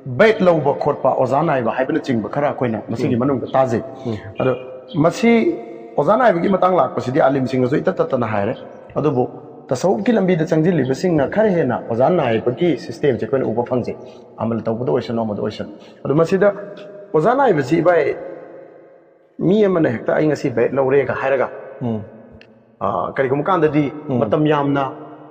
ꯕꯦꯠ ꯂꯧꯕ ꯈꯣꯠꯄ, ꯑꯣꯖꯥ ꯅꯥꯏꯕ ꯍꯥꯏꯕꯅꯆꯤꯡꯕ ꯈꯔ ꯑꯩꯈꯣꯏꯅ ꯃꯁꯤꯒꯤ ꯎꯝ꯫ ꯃꯅꯨꯡꯗ ꯇꯥꯖꯩ꯫ ꯎꯝ꯫ ꯑꯗꯣ ꯃꯁꯤ ꯑꯣꯖꯥ ꯅꯥꯏꯕꯒꯤ ꯃꯇꯥꯡ ꯂꯥꯛꯄꯁꯤꯗꯤ ꯑꯥꯂꯤꯝꯁꯤꯡꯅꯁꯨ ꯏꯇꯠ ꯇꯠꯇꯅ ꯍꯥꯏꯔꯦ꯫ ꯑꯗꯨꯕꯨ ꯇꯁꯧꯞꯀꯤ ꯂꯝꯕꯤꯗ ꯆꯪꯁꯤꯜꯂꯤꯕꯁꯤꯡꯅ ꯈꯔ ꯍꯦꯟꯅ ꯑꯣꯖꯥ ꯅꯥꯏꯕꯒꯤ ꯁꯤꯁꯇꯦꯝꯁꯦ ꯑꯩꯈꯣꯏꯅ ꯎꯕ ꯐꯪꯖꯩ꯫ ꯑꯃꯜ ꯇꯧꯕꯗ ꯑꯣꯏꯁꯅꯨ, ꯑꯃꯗ ꯑꯣꯏꯁꯅꯨ꯫ ꯑꯗꯣ ꯃꯁꯤꯗ ꯑꯣꯖꯥ ꯅꯥꯏꯕꯁꯤ, ꯏꯕꯥꯏ, ꯃꯤ ꯑꯃꯅ ꯍꯦꯛꯇ "ꯑꯩ ꯉꯁꯤ ꯕꯦꯠ ꯂꯧꯔꯦꯒ" ꯍꯥꯏꯔꯒ, ꯎꯝ꯫ ꯑ, ꯀꯔꯤꯒꯨꯝꯕ ꯀꯥꯟꯗꯗꯤ ꯎꯝ꯫ ꯃꯇꯝ ꯌꯥꯝꯅ,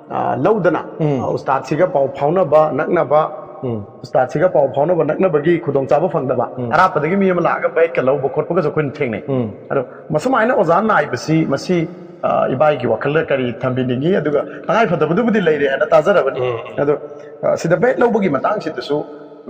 ꯑ, ꯂꯧꯗꯅ, ꯎꯝ꯫ ꯑ, ꯎꯁꯇꯥꯗꯁꯤꯒ ꯄꯥꯎ ꯐꯥꯎꯅꯕ ꯅꯛꯅꯕ, ꯎꯝ꯫ ꯎꯁꯇꯥꯗꯁꯤꯒ ꯄꯥꯎ ꯐꯥꯎꯅꯕ ꯅꯛꯅꯕꯒꯤ ꯈꯨꯗꯣꯡꯆꯥꯕ ꯐꯪꯗꯕ, ꯎꯝ꯫ ꯑꯔꯥꯞꯄꯗꯒꯤ ꯃꯤ ꯑꯃ ꯂꯥꯛꯑꯒ ꯕꯦꯠꯀ ꯂꯧꯕ ꯈꯣꯠꯄꯒꯁꯨ ꯑꯩꯈꯣꯏꯅ ꯊꯦꯡꯅꯩ꯫ ꯎꯝ꯫ ꯑꯗꯣ ꯃꯁꯨꯃꯥꯏꯅ ꯑꯣꯖꯥ ꯅꯥꯏꯕꯁꯤ, ꯃꯁꯤ, ꯑ, ꯏꯕꯥꯏꯒꯤ ꯋꯥꯈꯜꯗ ꯀꯔꯤ ꯊꯝꯕꯤꯅꯤꯡꯉꯤ? ꯑꯗꯨꯒ ꯇꯉꯥꯏ ꯐꯗꯕꯗꯨꯕꯨꯗꯤ ꯂꯩꯔꯦ ꯍꯥꯏꯅ ꯇꯥꯖꯔꯕꯅꯤ꯫ ꯎꯝ꯫ ꯑꯗꯣ, ꯑ, ꯁꯤꯗ ꯕꯦꯠ ꯂꯧꯕꯒꯤ ꯃꯇꯥꯡꯁꯤꯗꯁꯨ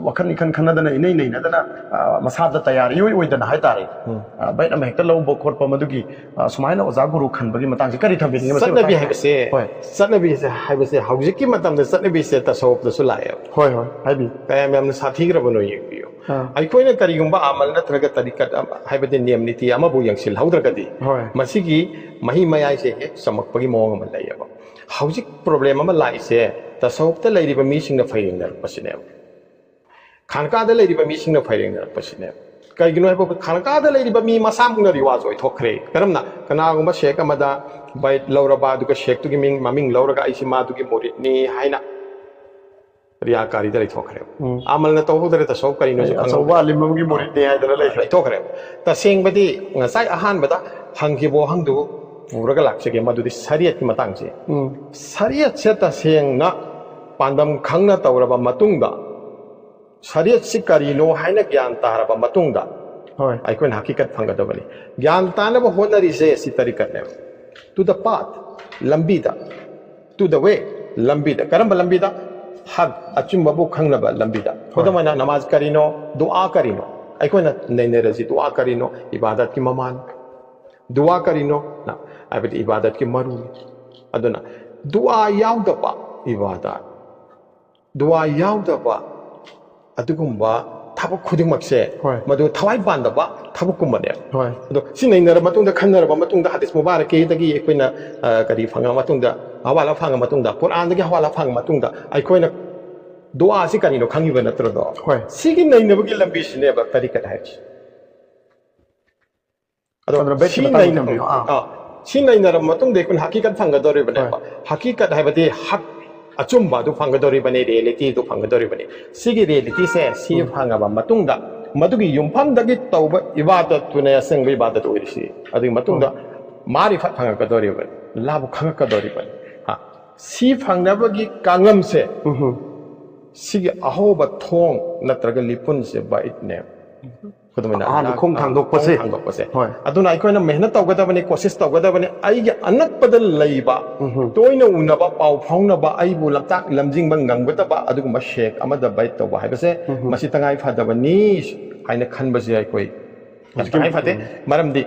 ꯋꯥꯈꯜ ꯏꯈꯟ ꯈꯟꯅꯗꯅ, ꯏꯅꯩ ꯅꯩꯅꯗꯅ, ꯑ, ꯃꯁꯥꯗ ꯇꯌꯥꯔꯤ ꯏꯑꯣꯏ ꯑꯣꯏꯗꯅ ꯍꯥꯏꯇꯥꯔꯦ꯫ ꯎꯝ꯫ ꯑ, ꯕꯦꯠ ꯑꯃ ꯍꯦꯛꯇ ꯂꯧꯕ ꯈꯣꯠꯄ, ꯃꯗꯨꯒꯤ, ꯑ, ꯁꯨꯃꯥꯏꯅ ꯑꯣꯖꯥ ꯒꯨꯔꯨ ꯈꯟꯕꯒꯤ ꯃꯇꯥꯡꯁꯦ ꯀꯔꯤ ꯊꯝꯕꯤꯅꯤꯡꯉꯤ? ꯃꯁꯤ ꯆꯠꯅꯕꯤ ꯃꯇꯥꯡꯗ? ꯍꯥꯏꯕꯁꯦ, ꯍꯣꯏ꯫ ꯆꯠꯅꯕꯤꯁꯦ ꯍꯥꯏꯕꯁꯦ ꯍꯧꯖꯤꯛꯀꯤ ꯃꯇꯝꯗ ꯆꯠꯅꯕꯤꯁꯦ ꯇꯁꯧꯞꯇꯁꯨ ꯂꯥꯛꯑꯦꯕ꯫ ꯍꯣꯏ, ꯍꯣꯏ, ꯍꯥꯏꯕꯤꯌꯨ꯫ ꯀꯌꯥꯝ ꯌꯥꯝꯅ ꯁꯥꯊꯤꯈ꯭ꯔꯕꯅꯣ ꯌꯦꯡꯕꯤꯌꯨ꯫ ꯑꯥ꯫ ꯑꯩꯈꯣꯏꯅ ꯀꯔꯤꯒꯨꯝꯕ ꯑꯃꯜ ꯅꯠꯇ꯭ꯔꯒ ꯇꯔꯤꯀꯠ ꯑꯃ, ꯍꯥꯏꯕꯗꯤ ꯅꯤꯌꯝ ꯅꯤꯇꯤ ꯑꯃꯕꯨ ꯌꯦꯡꯁꯤꯜꯍꯧꯗ꯭ꯔꯒꯗꯤ, ꯍꯣꯏ꯫ ꯃꯁꯤꯒꯤ ꯃꯍꯤ ꯃꯌꯥꯏꯁꯦ ꯍꯦꯛ ꯆꯝꯃꯛꯄꯒꯤ ꯃꯑꯣꯡ ꯑꯃ ꯂꯩꯌꯦꯕ꯫ ꯍꯧꯖꯤꯛ ꯄ꯭ꯔꯣꯕ꯭ꯂꯦꯝ ꯑꯃ ꯂꯥꯛꯏꯁꯦ ꯇꯁꯧꯞꯇ ꯂꯩꯔꯤꯕ ꯃꯤꯁꯤꯡꯅ ꯐꯩꯔꯦꯡꯅꯔꯛꯄꯁꯤꯅꯦꯕ꯫ ꯈꯥꯟꯀꯥꯗ ꯂꯩꯔꯤꯕ ꯃꯤꯁꯤꯡꯅ ꯐꯩꯔꯦꯡꯅꯔꯛꯄꯁꯤꯅꯦꯕ꯫ ꯀꯩꯒꯤꯅꯣ ꯍꯥꯏꯕ, ꯈꯥꯟꯀꯥꯗ ꯂꯩꯔꯤꯕ ꯃꯤ ꯃꯁꯥꯃꯛꯅ ꯔꯤꯋꯥꯖ ꯑꯣꯏꯊꯣꯛꯈ꯭ꯔꯦ꯫ ꯀꯔꯝꯅ? ꯀꯅꯥꯒꯨꯝꯕ ꯁꯦꯛ ꯑꯃꯗ ꯕꯥꯏꯠ ꯂꯧꯔꯕ, ꯑꯗꯨꯒ ꯁꯦꯛꯇꯨꯒꯤ ꯃꯤꯡ, ꯃꯃꯤꯡ ꯂꯧꯔꯒ "ꯑꯩꯁꯤ ꯃꯥꯗꯨꯒꯤ ꯃꯨꯔꯤꯠꯅꯤ" ꯍꯥꯏꯅ ꯔꯤꯌꯥꯀꯥꯔꯤꯗ ꯂꯩꯊꯣꯛꯈ꯭ꯔꯦ꯫ ꯎꯝ꯫ ꯑꯃꯜꯅ ꯇꯧꯍꯧꯗꯔꯦ, ꯇꯁꯧ ꯀꯔꯤꯅꯣꯁꯨ ꯑꯩ ꯈꯪꯍꯧꯗꯔꯦ꯫ ꯑꯆꯧꯕ ꯑꯂꯤꯝ ꯑꯃꯒꯤ ꯃꯨꯔꯤꯠꯅꯤ ꯍꯥꯏꯗꯅ ꯂꯩꯈ꯭ꯔꯦ꯫ ꯂꯩꯊꯣꯛꯈ꯭ꯔꯦ꯫ ꯇꯁꯦꯡꯕꯗꯤ ꯉꯁꯥꯏ ꯑꯍꯥꯟꯕꯗ ꯍꯪꯈꯤꯕ ꯋꯥꯍꯪꯗꯨ ꯄꯨꯔꯒ ꯂꯥꯛꯆꯒꯦ, ꯃꯗꯨꯗꯤ ꯁꯔꯤꯌꯠꯀꯤ ꯃꯇꯥꯡꯁꯦ꯫ ꯎꯝ꯫ ꯁꯔꯤꯌꯠꯁꯦ ꯇꯁꯦꯡꯅ ꯄꯥꯟꯗꯝ ꯈꯪꯅ ꯇꯧꯔꯕ ꯃꯇꯨꯡꯗ, ꯁꯔꯤꯌꯠꯁꯤ ꯀꯔꯤꯅꯣ ꯍꯥꯏꯅ ꯒ꯭ꯌꯥꯟ ꯇꯥꯔꯕ ꯃꯇꯨꯡꯗ, ꯍꯣꯏ꯫ ꯑꯩꯈꯣꯏꯅ ꯍꯀꯤꯀꯠ ꯐꯪꯒꯗꯕꯅꯤ꯫ ꯒ꯭ꯌꯥꯟ ꯇꯥꯅꯕ ꯍꯣꯠꯅꯔꯤꯁꯦ ꯁꯤ ꯇꯔꯤꯀꯠꯅꯦꯕ꯫ To the path, ꯂꯝꯕꯤꯗ꯫ To the way, ꯂꯝꯕꯤꯗ꯫ ꯀꯔꯝꯕ ꯂꯝꯕꯤꯗ? ꯍꯛ, ꯑꯆꯨꯝꯕꯕꯨ ꯈꯪꯅꯕ ꯂꯝꯕꯤꯗ꯫ ꯍꯣꯏ꯫ ꯈꯨꯗꯝ ꯑꯣꯏꯅ, ꯅꯃꯥꯖ ꯀꯔꯤꯅꯣ? ꯗꯨꯑꯥ ꯀꯔꯤꯅꯣ? ꯑꯩꯈꯣꯏꯅ ꯅꯩꯅꯔꯁꯤ, ꯗꯨꯑꯥ ꯀꯔꯤꯅꯣ? ꯏꯕꯥꯗꯠꯀꯤ ꯃꯃꯥꯟ꯫ ꯗꯨꯑꯥ ꯀꯔꯤꯅꯣ? ꯅ-, ꯍꯥꯏꯕꯗꯤ ꯏꯕꯥꯗꯠꯀꯤ ꯃꯔꯨꯅꯤ꯫ ꯑꯗꯨꯅ ꯗꯨꯑꯥ ꯌꯥꯎꯗꯕ ꯏꯕꯥꯗꯠ, ꯗꯨꯋꯥ ꯌꯥꯎꯗꯕ ꯑꯗꯨꯒꯨꯝꯕ ꯊꯕꯛ ꯈꯨꯗꯤꯡꯃꯛꯁꯦ, ꯍꯣꯏ꯫ ꯃꯗꯨ ꯊꯋꯥꯏ ꯄꯥꯟꯗꯕ ꯊꯕꯛꯀꯨꯝꯕꯅꯦ꯫ ꯍꯣꯏ꯫ ꯑꯗꯣ ꯁꯤ ꯅꯩꯅꯔꯕ ꯃꯇꯨꯡꯗ, ꯈꯟꯅꯔꯕ ꯃꯇꯨꯡꯗ, ꯍꯗꯤꯁ ꯃꯨꯕꯥꯔꯛꯀꯤꯗꯒꯤ ꯑꯩꯈꯣꯏꯅ, ꯑ, ꯀꯔꯤ ꯐꯪꯉꯕ ꯃꯇꯨꯡꯗ, ꯍꯋꯥꯂꯥ ꯐꯪꯉ ꯃꯇꯨꯡꯗ, ꯀꯨꯔꯥꯟꯗꯒꯤ ꯍꯋꯥꯂꯥ ꯐꯪꯉ ꯃꯇꯨꯡꯗ, ꯑꯩꯈꯣꯏꯅ ꯗꯨꯋꯥꯁꯤ ꯀꯔꯤꯅꯣ ꯈꯪꯉꯤꯕ ꯅꯠꯇ꯭ꯔꯗꯣ? ꯍꯣꯏ꯫ ꯁꯤꯒꯤ ꯅꯩꯅꯕꯒꯤ ꯂꯝꯕꯤꯁꯤꯅꯦꯕ ꯇꯔꯤꯀꯠ ꯍꯥꯏꯔꯤꯁꯤ꯫ ꯑꯗꯣ ꯑꯗꯨꯅ ꯕꯦꯠꯀꯤ ꯁꯤ ꯃꯇꯥꯡꯗ ꯅꯩꯅ-, ꯇꯝꯕꯤꯌꯨ꯫ ꯑꯥ꯫ ꯑꯥ, ꯁꯤ ꯅꯩꯅꯔꯕ ꯃꯇꯨꯡꯗ ꯑꯩꯈꯣꯏꯅ ꯍꯀꯤꯀꯠ ꯐꯪꯒꯗꯧꯔꯤꯕꯅꯦꯕ꯫ ꯍꯣꯏ꯫ ꯍꯀꯤꯀꯠ ꯍꯥꯏꯕꯗꯤ ꯍꯛ, ꯑꯆꯨꯝꯕ ꯑꯗꯨ ꯐꯪꯒꯗꯧꯔꯤꯕꯅꯤ, ꯔꯤꯌꯦꯂꯤꯇꯤ ꯑꯗꯨ ꯐꯪꯒꯗꯧꯔꯤꯕꯅꯤ꯫ ꯁꯤꯒꯤ ꯔꯤꯌꯦꯂꯤꯇꯤꯁꯦ ꯁꯤ ꯎꯝ꯫ ꯐꯪꯉꯕ ꯃꯇꯨꯡꯗ, ꯃꯗꯨꯒꯤ ꯌꯨꯝꯐꯝꯗꯒꯤ ꯇꯧꯕ ꯏꯕꯥꯗꯠꯇꯨꯅꯦ ꯑꯁꯦꯡꯕ ꯏꯕꯥꯗꯠ ꯑꯣꯏꯔꯤꯁꯤ꯫ ꯑꯗꯨꯒꯤ ꯃꯇꯨꯡꯗ ꯍꯣꯏ꯫ ꯃꯥꯔꯤꯐꯠ ꯐꯪꯉꯛꯀꯗꯧꯔꯤꯕꯅꯤ, ꯂꯥꯕꯨ ꯈꯪꯉꯛꯀꯗꯧꯔꯤꯕꯅꯤ꯫ ꯍꯥ? ꯁꯤ ꯐꯪꯅꯕꯒꯤ ꯀꯥꯡꯂꯝꯁꯦ, ꯎꯝ꯫ ꯁꯤꯒꯤ ꯑꯍꯧꯕ ꯊꯣꯡ ꯅꯠꯇ꯭ꯔꯒ ꯂꯤꯄꯨꯟꯁꯦ ꯕꯥꯏꯠꯅꯦ꯫ ꯈꯨꯗꯝ ꯑꯣꯏꯅ ꯑꯍꯥꯟꯕ ꯑꯜꯂꯥꯍ ꯈꯣꯡ ꯊꯥꯡꯗꯣꯛꯄꯁꯦ꯫ ꯈꯣꯡ ꯊꯥꯡꯗꯣꯛꯄꯁꯦ꯫ ꯍꯣꯏ꯫ ꯑꯗꯨꯅ ꯑꯩꯈꯣꯏꯅ ꯃꯦꯍꯅꯠ ꯇꯧꯒꯗꯕꯅꯤ, ꯀꯣꯁꯤꯁ ꯇꯧꯒꯗꯕꯅꯤ꯫ ꯑꯩꯒꯤ ꯑꯅꯛꯄꯗ ꯂꯩꯕ, ꯎꯝꯍꯨꯝ꯫ ꯇꯣꯏꯅ ꯎꯅꯕ, ꯄꯥꯎ ꯐꯥꯎꯅꯕ, ꯑꯩꯕꯨ ꯂꯝꯇꯥꯛ ꯂꯝꯖꯤꯡꯕ ꯉꯝꯒꯗꯕ ꯑꯗꯨꯒꯨꯝꯕ ꯁꯦꯛ ꯑꯃꯗ ꯕꯥꯏꯠ ꯇꯧꯕ ꯍꯥꯏꯕꯁꯦ, ꯎꯝꯍꯨꯝ꯫ ꯃꯁꯤ ꯇꯉꯥꯏ ꯐꯗꯕꯅꯤ ꯍꯥꯏꯅ ꯈꯟꯕꯁꯦ ꯑꯩꯈꯣꯏ ꯃꯁꯤ ꯍꯧꯖꯤꯛꯀꯤ ꯇꯉꯥꯏ ꯐꯗꯦ꯫ ꯎꯝ꯫ ꯃꯔꯝꯗꯤ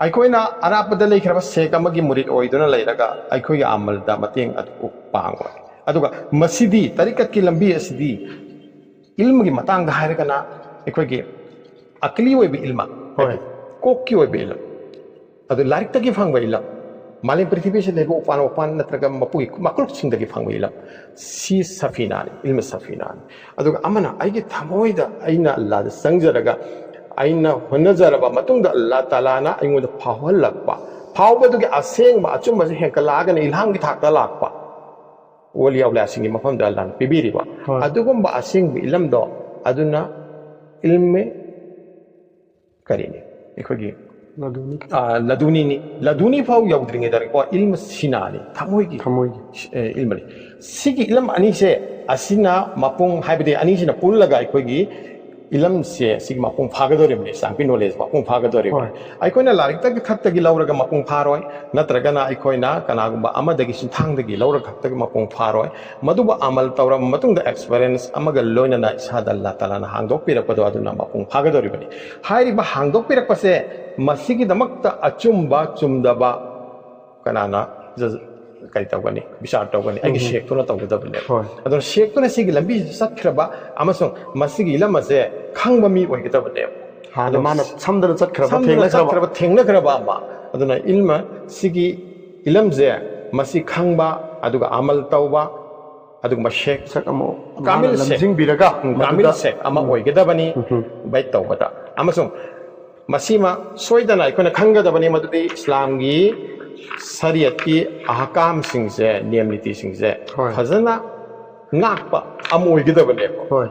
ꯑꯩꯈꯣꯏꯅ ꯑꯔꯥꯞꯄꯗ ꯂꯩꯈ꯭ꯔꯕ ꯁꯦꯛ ꯑꯃꯒꯤ ꯃꯨꯔꯤꯠ ꯑꯣꯏꯗꯨꯅ ꯂꯩꯔꯒ ꯑꯩꯈꯣꯏꯒꯤ ꯑꯃꯜꯗ ꯃꯇꯦꯡ ꯑꯗꯨ ꯄꯥꯡꯉꯣꯏ꯫ ꯑꯗꯨꯒ ꯃꯁꯤꯗꯤ, ꯇꯔꯤꯀꯠꯀꯤ ꯂꯝꯕꯤ ꯑꯁꯤꯗꯤ, ꯏꯜꯃꯒꯤ ꯃꯇꯥꯡꯗ ꯍꯥꯏꯔꯒꯅ, ꯑꯩꯈꯣꯏꯒꯤ ꯑꯀꯂꯤ ꯑꯣꯏꯕ ꯏꯜꯃ, ꯍꯣꯏ꯫ ꯍꯥꯏꯗꯤ ꯀꯣꯛꯀꯤ ꯑꯣꯏꯕ ꯏꯜꯝ, ꯑꯗꯨ ꯂꯥꯏꯔꯤꯛꯇꯒꯤ ꯐꯪꯕ ꯏꯜꯝ, ꯃꯥꯂꯦꯝ ꯄ꯭ꯔꯤꯊꯤꯕꯤꯁꯤꯗ ꯂꯩꯕ ꯎꯄꯥꯟ ꯋꯥꯄꯥꯟ ꯅꯠꯇ꯭ꯔꯒ ꯃꯄꯨꯒꯤ ꯃꯀꯣꯛꯁꯤꯡꯗꯒꯤ ꯐꯪꯕ ꯏꯜꯝ, ꯁꯤ ꯁꯐꯤꯅꯥꯅꯤ, ꯏꯜꯃ ꯁꯐꯤꯅꯥꯅꯤ꯫ ꯑꯗꯨꯒ ꯑꯃꯅ ꯑꯩꯒꯤ ꯊꯃꯣꯏꯗ ꯑꯩꯅ ꯑꯜꯂꯥꯗ ꯆꯪꯖꯔꯒ ꯑꯩꯅ ꯍꯣꯠꯅꯖꯔꯕ ꯃꯇꯨꯡꯗ ꯑꯜꯂꯥ ꯇꯥꯂꯥꯅ ꯑꯩꯉꯣꯟꯗ ꯐꯥꯎꯍꯜꯂꯛꯄ, ꯐꯥꯎꯕꯗꯨꯒꯤ ꯑꯁꯦꯡꯕ ꯑꯆꯨꯝꯕꯁꯦ ꯍꯦꯟꯀꯠꯂꯛꯑꯒꯅ ꯏꯜꯍꯥꯝꯒꯤ ꯊꯥꯛꯇ ꯂꯥꯛꯄ ꯑꯣꯂꯤꯌꯥ ꯑꯧꯂꯤꯌꯥꯁꯤꯡꯒꯤ ꯃꯐꯝꯗ ꯑꯜꯂꯥꯅ ꯄꯤꯕꯤꯔꯤꯕ, ꯍꯣꯏ꯫ ꯑꯗꯨꯒꯨꯝꯕ ꯑꯁꯦꯡꯕ ꯏꯂꯝꯗꯣ ꯑꯗꯨꯅ ꯏꯜꯃꯦ ꯀꯔꯤꯅꯤ, ꯑꯩꯈꯣꯏꯒꯤ ꯑꯗꯨꯅꯤ ꯑ, ꯂꯗꯨꯅꯤꯅꯤ꯫ ꯂꯗꯨꯅꯤ ꯐꯥꯎ ꯌꯧꯗ꯭ꯔꯤꯉꯩꯗꯀꯣ ꯏꯜꯃ ꯁꯤꯅꯥꯅꯤ, ꯊꯃꯣꯏꯒꯤ ꯊꯃꯣꯏꯒꯤ ꯑꯦ, ꯏꯜꯃꯅꯤ꯫ ꯁꯤꯒꯤ ꯏꯂꯝ ꯑꯅꯤꯁꯦ, ꯑꯁꯤꯅ ꯃꯄꯨꯡ, ꯍꯥꯏꯕꯗꯤ ꯑꯅꯤꯁꯤꯅ ꯄꯨꯜꯂꯒ ꯑꯩꯈꯣꯏꯒꯤ ꯏꯂꯝꯁꯦ ꯁꯤꯒꯤ ꯃꯄꯨꯡ ꯐꯥꯒꯗꯧꯔꯤꯕꯅꯤ, ꯆꯥꯡꯄꯤ ꯅꯣꯂꯦꯖ ꯃꯄꯨꯡ ꯐꯥꯒꯗꯧꯔꯤꯕꯅꯤ꯫ ꯍꯣꯏ꯫ ꯑꯩꯈꯣꯏꯅ ꯂꯥꯏꯔꯤꯛꯇꯒꯤ ꯈꯛꯇꯒꯤ ꯂꯧꯔꯒ ꯃꯄꯨꯡ ꯐꯥꯔꯣꯏ, ꯅꯠꯇ꯭ꯔꯒꯅ ꯑꯩꯈꯣꯏꯅ ꯀꯅꯥꯒꯨꯝꯕ ꯑꯃꯗꯒꯤ ꯁꯤꯟꯊꯥꯡꯗꯒꯤ ꯂꯧꯔꯒ ꯈꯛꯇꯒꯤ ꯃꯄꯨꯡ ꯐꯥꯔꯣꯏ꯫ ꯃꯗꯨꯕꯨ ꯑꯃꯜ ꯇꯧꯔꯕ ꯃꯇꯨꯡꯗ ꯑꯦꯛꯁꯄꯤꯔꯤꯌꯦꯟꯁ ꯑꯃꯒ ꯂꯣꯏꯅꯅ ꯏꯁꯥꯗ ꯑꯜꯂꯥ ꯇꯥꯂꯥꯅ ꯍꯥꯡꯗꯣꯛꯄꯤꯔꯛꯄꯗꯣ ꯑꯗꯨꯅ ꯃꯄꯨꯡ ꯐꯥꯒꯗꯧꯔꯤꯕꯅꯤ꯫ ꯍꯥꯏꯔꯤꯕ ꯍꯥꯡꯗꯣꯛꯄꯤꯔꯛꯄꯁꯦ ꯃꯁꯤꯒꯤꯗꯃꯛꯇ ꯑꯆꯨꯝꯕ ꯆꯨꯝꯗꯕ ꯀꯅꯥꯅ ꯖ-, ꯀꯔꯤ ꯇꯧꯒꯅꯤ, ꯕꯤꯆꯥꯔ ꯇꯧꯒꯅꯤ? ꯑꯩꯒꯤ ꯎꯝ꯫ ꯁꯦꯛꯇꯨꯅ ꯇꯧꯒꯗꯕꯅꯦꯕ꯫ ꯍꯣꯏ꯫ ꯑꯗꯨꯅ ꯁꯦꯛꯇꯨꯅ ꯁꯤꯒꯤ ꯂꯝꯕꯤꯁꯤꯗ ꯆꯠꯈ꯭ꯔꯕ ꯑꯃꯁꯨꯡ ꯃꯁꯤꯒꯤ ꯏꯂꯝ ꯑꯁꯦ ꯈꯪꯕ ꯃꯤ ꯑꯣꯏꯒꯗꯕꯅꯦꯕ꯫ ꯍꯥꯟꯅ ꯑꯗꯣ ꯃꯥꯅ ꯁꯝꯗꯅ ꯆꯠꯈ꯭ꯔꯕ ꯁꯝꯗꯅ ꯊꯦꯡꯅꯈ꯭ꯔꯕ ꯆꯠꯈ꯭ꯔꯕ ꯊꯦꯡꯅꯈ꯭ꯔꯕ ꯑꯃ꯫ ꯑꯗꯨꯅ ꯏꯜꯃ ꯁꯤꯒꯤ ꯏꯂꯝꯁꯦ ꯃꯁꯤ ꯈꯪꯕ, ꯑꯗꯨꯒ ꯑꯃꯜ ꯇꯧꯕ, ꯑꯗꯨꯒꯨꯝꯕ ꯁꯦꯛ ꯁꯛ ꯑꯃ ꯀꯥꯃꯤꯜ ꯃꯥꯅ ꯁꯦꯛ꯫ ꯂꯝꯖꯤꯡꯕꯤꯔꯒ ꯎꯝ, ꯀꯥꯃꯤꯜ ꯃꯗꯨꯗ ꯁꯦꯛ ꯑꯃ ꯑꯣꯏꯒꯗꯕꯅꯤ ꯕꯦꯠ ꯇꯧꯕꯗ꯫ ꯑꯃꯁꯨꯡ ꯃꯁꯤꯃ ꯁꯣꯏꯗꯅ ꯑꯩꯈꯣꯏꯅ ꯈꯪꯒꯗꯕꯅꯤ, ꯃꯗꯨꯗꯤ ꯏꯁꯂꯥꯝꯒꯤ ꯁꯔꯤꯌꯠꯀꯤ ꯑꯍꯀꯥꯝꯁꯤꯡꯁꯦ, ꯅꯤꯌꯝ ꯅꯤꯇꯤꯁꯤꯡꯁꯦ ꯍꯣꯏ꯫ ꯐꯖꯅ ꯉꯥꯛꯄ ꯑꯃ ꯑꯣꯏꯒꯗꯕꯅꯦꯕ꯫ ꯍꯣꯏ꯫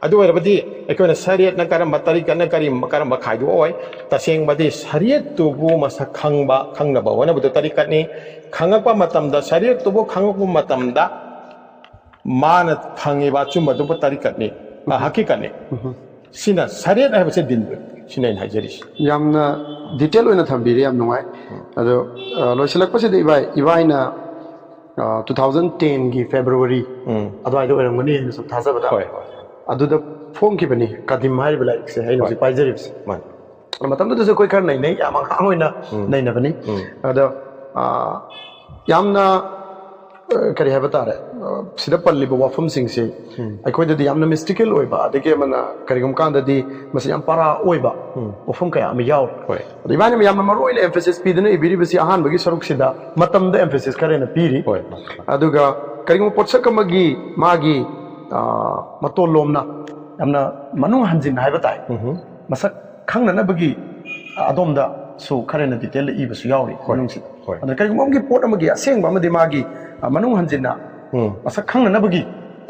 ꯑꯗꯨ ꯑꯣꯏꯔꯕꯗꯤ ꯑꯩꯈꯣꯏꯅ ꯁꯔꯤꯌꯠꯅ ꯀꯔꯝꯕ, ꯇꯔꯤꯀꯠꯅ ꯀꯔꯤ, ꯀꯔꯝꯕ ꯈꯥꯏꯗꯣꯛꯑꯣꯏ꯫ ꯇꯁꯦꯡꯕꯗꯤ ꯁꯔꯤꯌꯠꯇꯨꯕꯨ ꯃꯁꯛ ꯈꯪꯕ, ꯈꯪꯅꯕ ꯍꯣꯠꯅꯕꯗꯨ ꯇꯔꯤꯀꯠꯅꯤ꯫ ꯈꯪꯉꯛꯄ ꯃꯇꯝꯗ, ꯁꯔꯤꯌꯠꯇꯨꯕꯨ ꯈꯪꯉꯛꯄ ꯃꯇꯝꯗ ꯃꯥꯅ ꯐꯪꯉꯤꯕ ꯑꯆꯨꯝꯕꯗꯨꯕꯨ ꯇꯔꯤꯀꯠꯅꯤ, ꯑ, ꯍꯀꯤꯀꯠꯅꯤ꯫ ꯁꯤꯅ ꯁꯔꯤꯌꯠ ꯍꯥꯏꯕꯁꯦ ꯗꯤꯟꯗꯨꯅꯤ꯫ ꯁꯤꯅ ꯑꯩꯅ ꯍꯥꯏꯖꯔꯤꯁꯤ꯫ ꯌꯥꯝꯅ ꯗꯤꯇꯦꯜ ꯑꯣꯏꯅ ꯊꯝꯕꯤꯔꯦ, ꯌꯥꯝ ꯅꯨꯡꯉꯥꯏ꯫ ꯑꯗꯣ, ꯑ, ꯂꯣꯏꯁꯤꯜꯂꯛꯄꯁꯤꯗ ꯏꯕꯥꯏ, ꯏꯕꯥꯏꯅ, ꯑ, two thousand ten ꯒꯤ February ꯎꯝ꯫ ꯑꯗꯨꯋꯥꯏꯗ ꯑꯣꯏꯔꯝꯒꯅꯤ, ꯑꯩꯅ ꯁꯨꯝ ꯊꯥꯖꯕꯗ꯫ ꯍꯣꯏ, ꯍꯣꯏ꯫ ꯑꯗꯨꯗ ꯐꯣꯡꯈꯤꯕꯅꯤ ꯀꯥꯗꯤꯝ ꯍꯥꯏꯔꯤꯕ ꯂꯥꯏꯔꯤꯛꯁꯦ, ꯑꯩꯅ ꯍꯧꯖꯤꯛ ꯄꯥꯏꯖꯔꯤꯕꯁꯦ꯫ ꯃꯥꯅꯤ꯫ ꯃꯇꯝꯗꯨꯗꯁꯨ ꯑꯩꯈꯣꯏ ꯈꯔ ꯅꯩꯅꯩ, ꯌꯥꯝ ꯑꯉꯥꯡ ꯑꯣꯏꯅ ꯅꯩꯅꯕꯅꯤ꯫ ꯑꯗꯣ, ꯑ, ꯌꯥꯝꯅ, ꯑ, ꯀꯔꯤ ꯍꯥꯏꯕ ꯇꯥꯔꯦ, ꯑ, ꯁꯤꯗ ꯄꯜꯂꯤꯕ ꯋꯥꯐꯝꯁꯤꯡꯁꯤ ꯑꯩꯈꯣꯏꯗꯗꯤ ꯌꯥꯝꯅ ꯃꯤꯁꯇꯤꯀꯦꯜ ꯑꯣꯏꯕ, ꯑꯗꯒꯤ ꯑꯃꯅ ꯀꯔꯤꯒꯨꯝꯕ ꯀꯥꯟꯗꯗꯤ ꯃꯁꯤ ꯌꯥꯝ ꯄꯥꯔꯥ ꯑꯣꯏꯕ ꯋꯥꯐꯝ ꯀꯌꯥ ꯑꯃ ꯌꯥꯎꯔꯤ꯫ ꯍꯣꯏ꯫ ꯑꯗꯣ ꯏꯕꯥꯅꯤꯅ ꯌꯥꯝꯅ ꯃꯔꯨ ꯑꯣꯏꯅ ꯑꯦꯝꯐꯦꯁꯤꯁ ꯄꯤꯗꯨꯅ ꯏꯕꯤꯔꯤꯕꯁꯤ ꯑꯍꯥꯟꯕꯒꯤ ꯁꯔꯨꯛꯁꯤꯗ ꯃꯇꯝꯗ ꯑꯦꯝꯐꯦꯁꯤꯁ ꯈꯔ ꯍꯦꯟꯅ ꯄꯤꯔꯤ꯫ ꯍꯣꯏ꯫ ꯑꯗꯨꯒ ꯀꯔꯤꯒꯨꯝꯕ ꯄꯣꯠꯁꯛ ꯑꯃꯒꯤ ꯃꯥꯒꯤ, ꯑ, ꯃꯇꯣꯟ ꯂꯣꯝꯅ ꯌꯥꯝꯅ ꯃꯅꯨꯡ ꯍꯟꯖꯤꯟꯅ ꯍꯥꯏꯕ ꯇꯥꯏ꯫ ꯃꯁꯛ ꯈꯪꯅꯅꯕꯒꯤ ꯑꯗꯣꯝꯗꯁꯨ ꯈꯔ ꯍꯦꯟꯅ ꯗꯤꯇꯦꯜꯗ ꯏꯕꯁꯨ ꯌꯥꯎꯔꯤ ꯃꯅꯨꯡꯁꯤꯗ꯫ ꯍꯣꯏ꯫ ꯑꯗꯨꯅ ꯀꯔꯤꯒꯨꯝꯕ ꯑꯃꯒꯤ ꯄꯣꯠ ꯑꯃꯒꯤ ꯑꯁꯦꯡꯕ ꯑꯃꯗꯤ ꯃꯥꯒꯤ, ꯑ, ꯃꯅꯨꯡ ꯍꯟꯖꯤꯟꯅ ꯎꯝ꯫ ꯃꯁꯛ ꯈꯪꯅꯅꯕꯒꯤ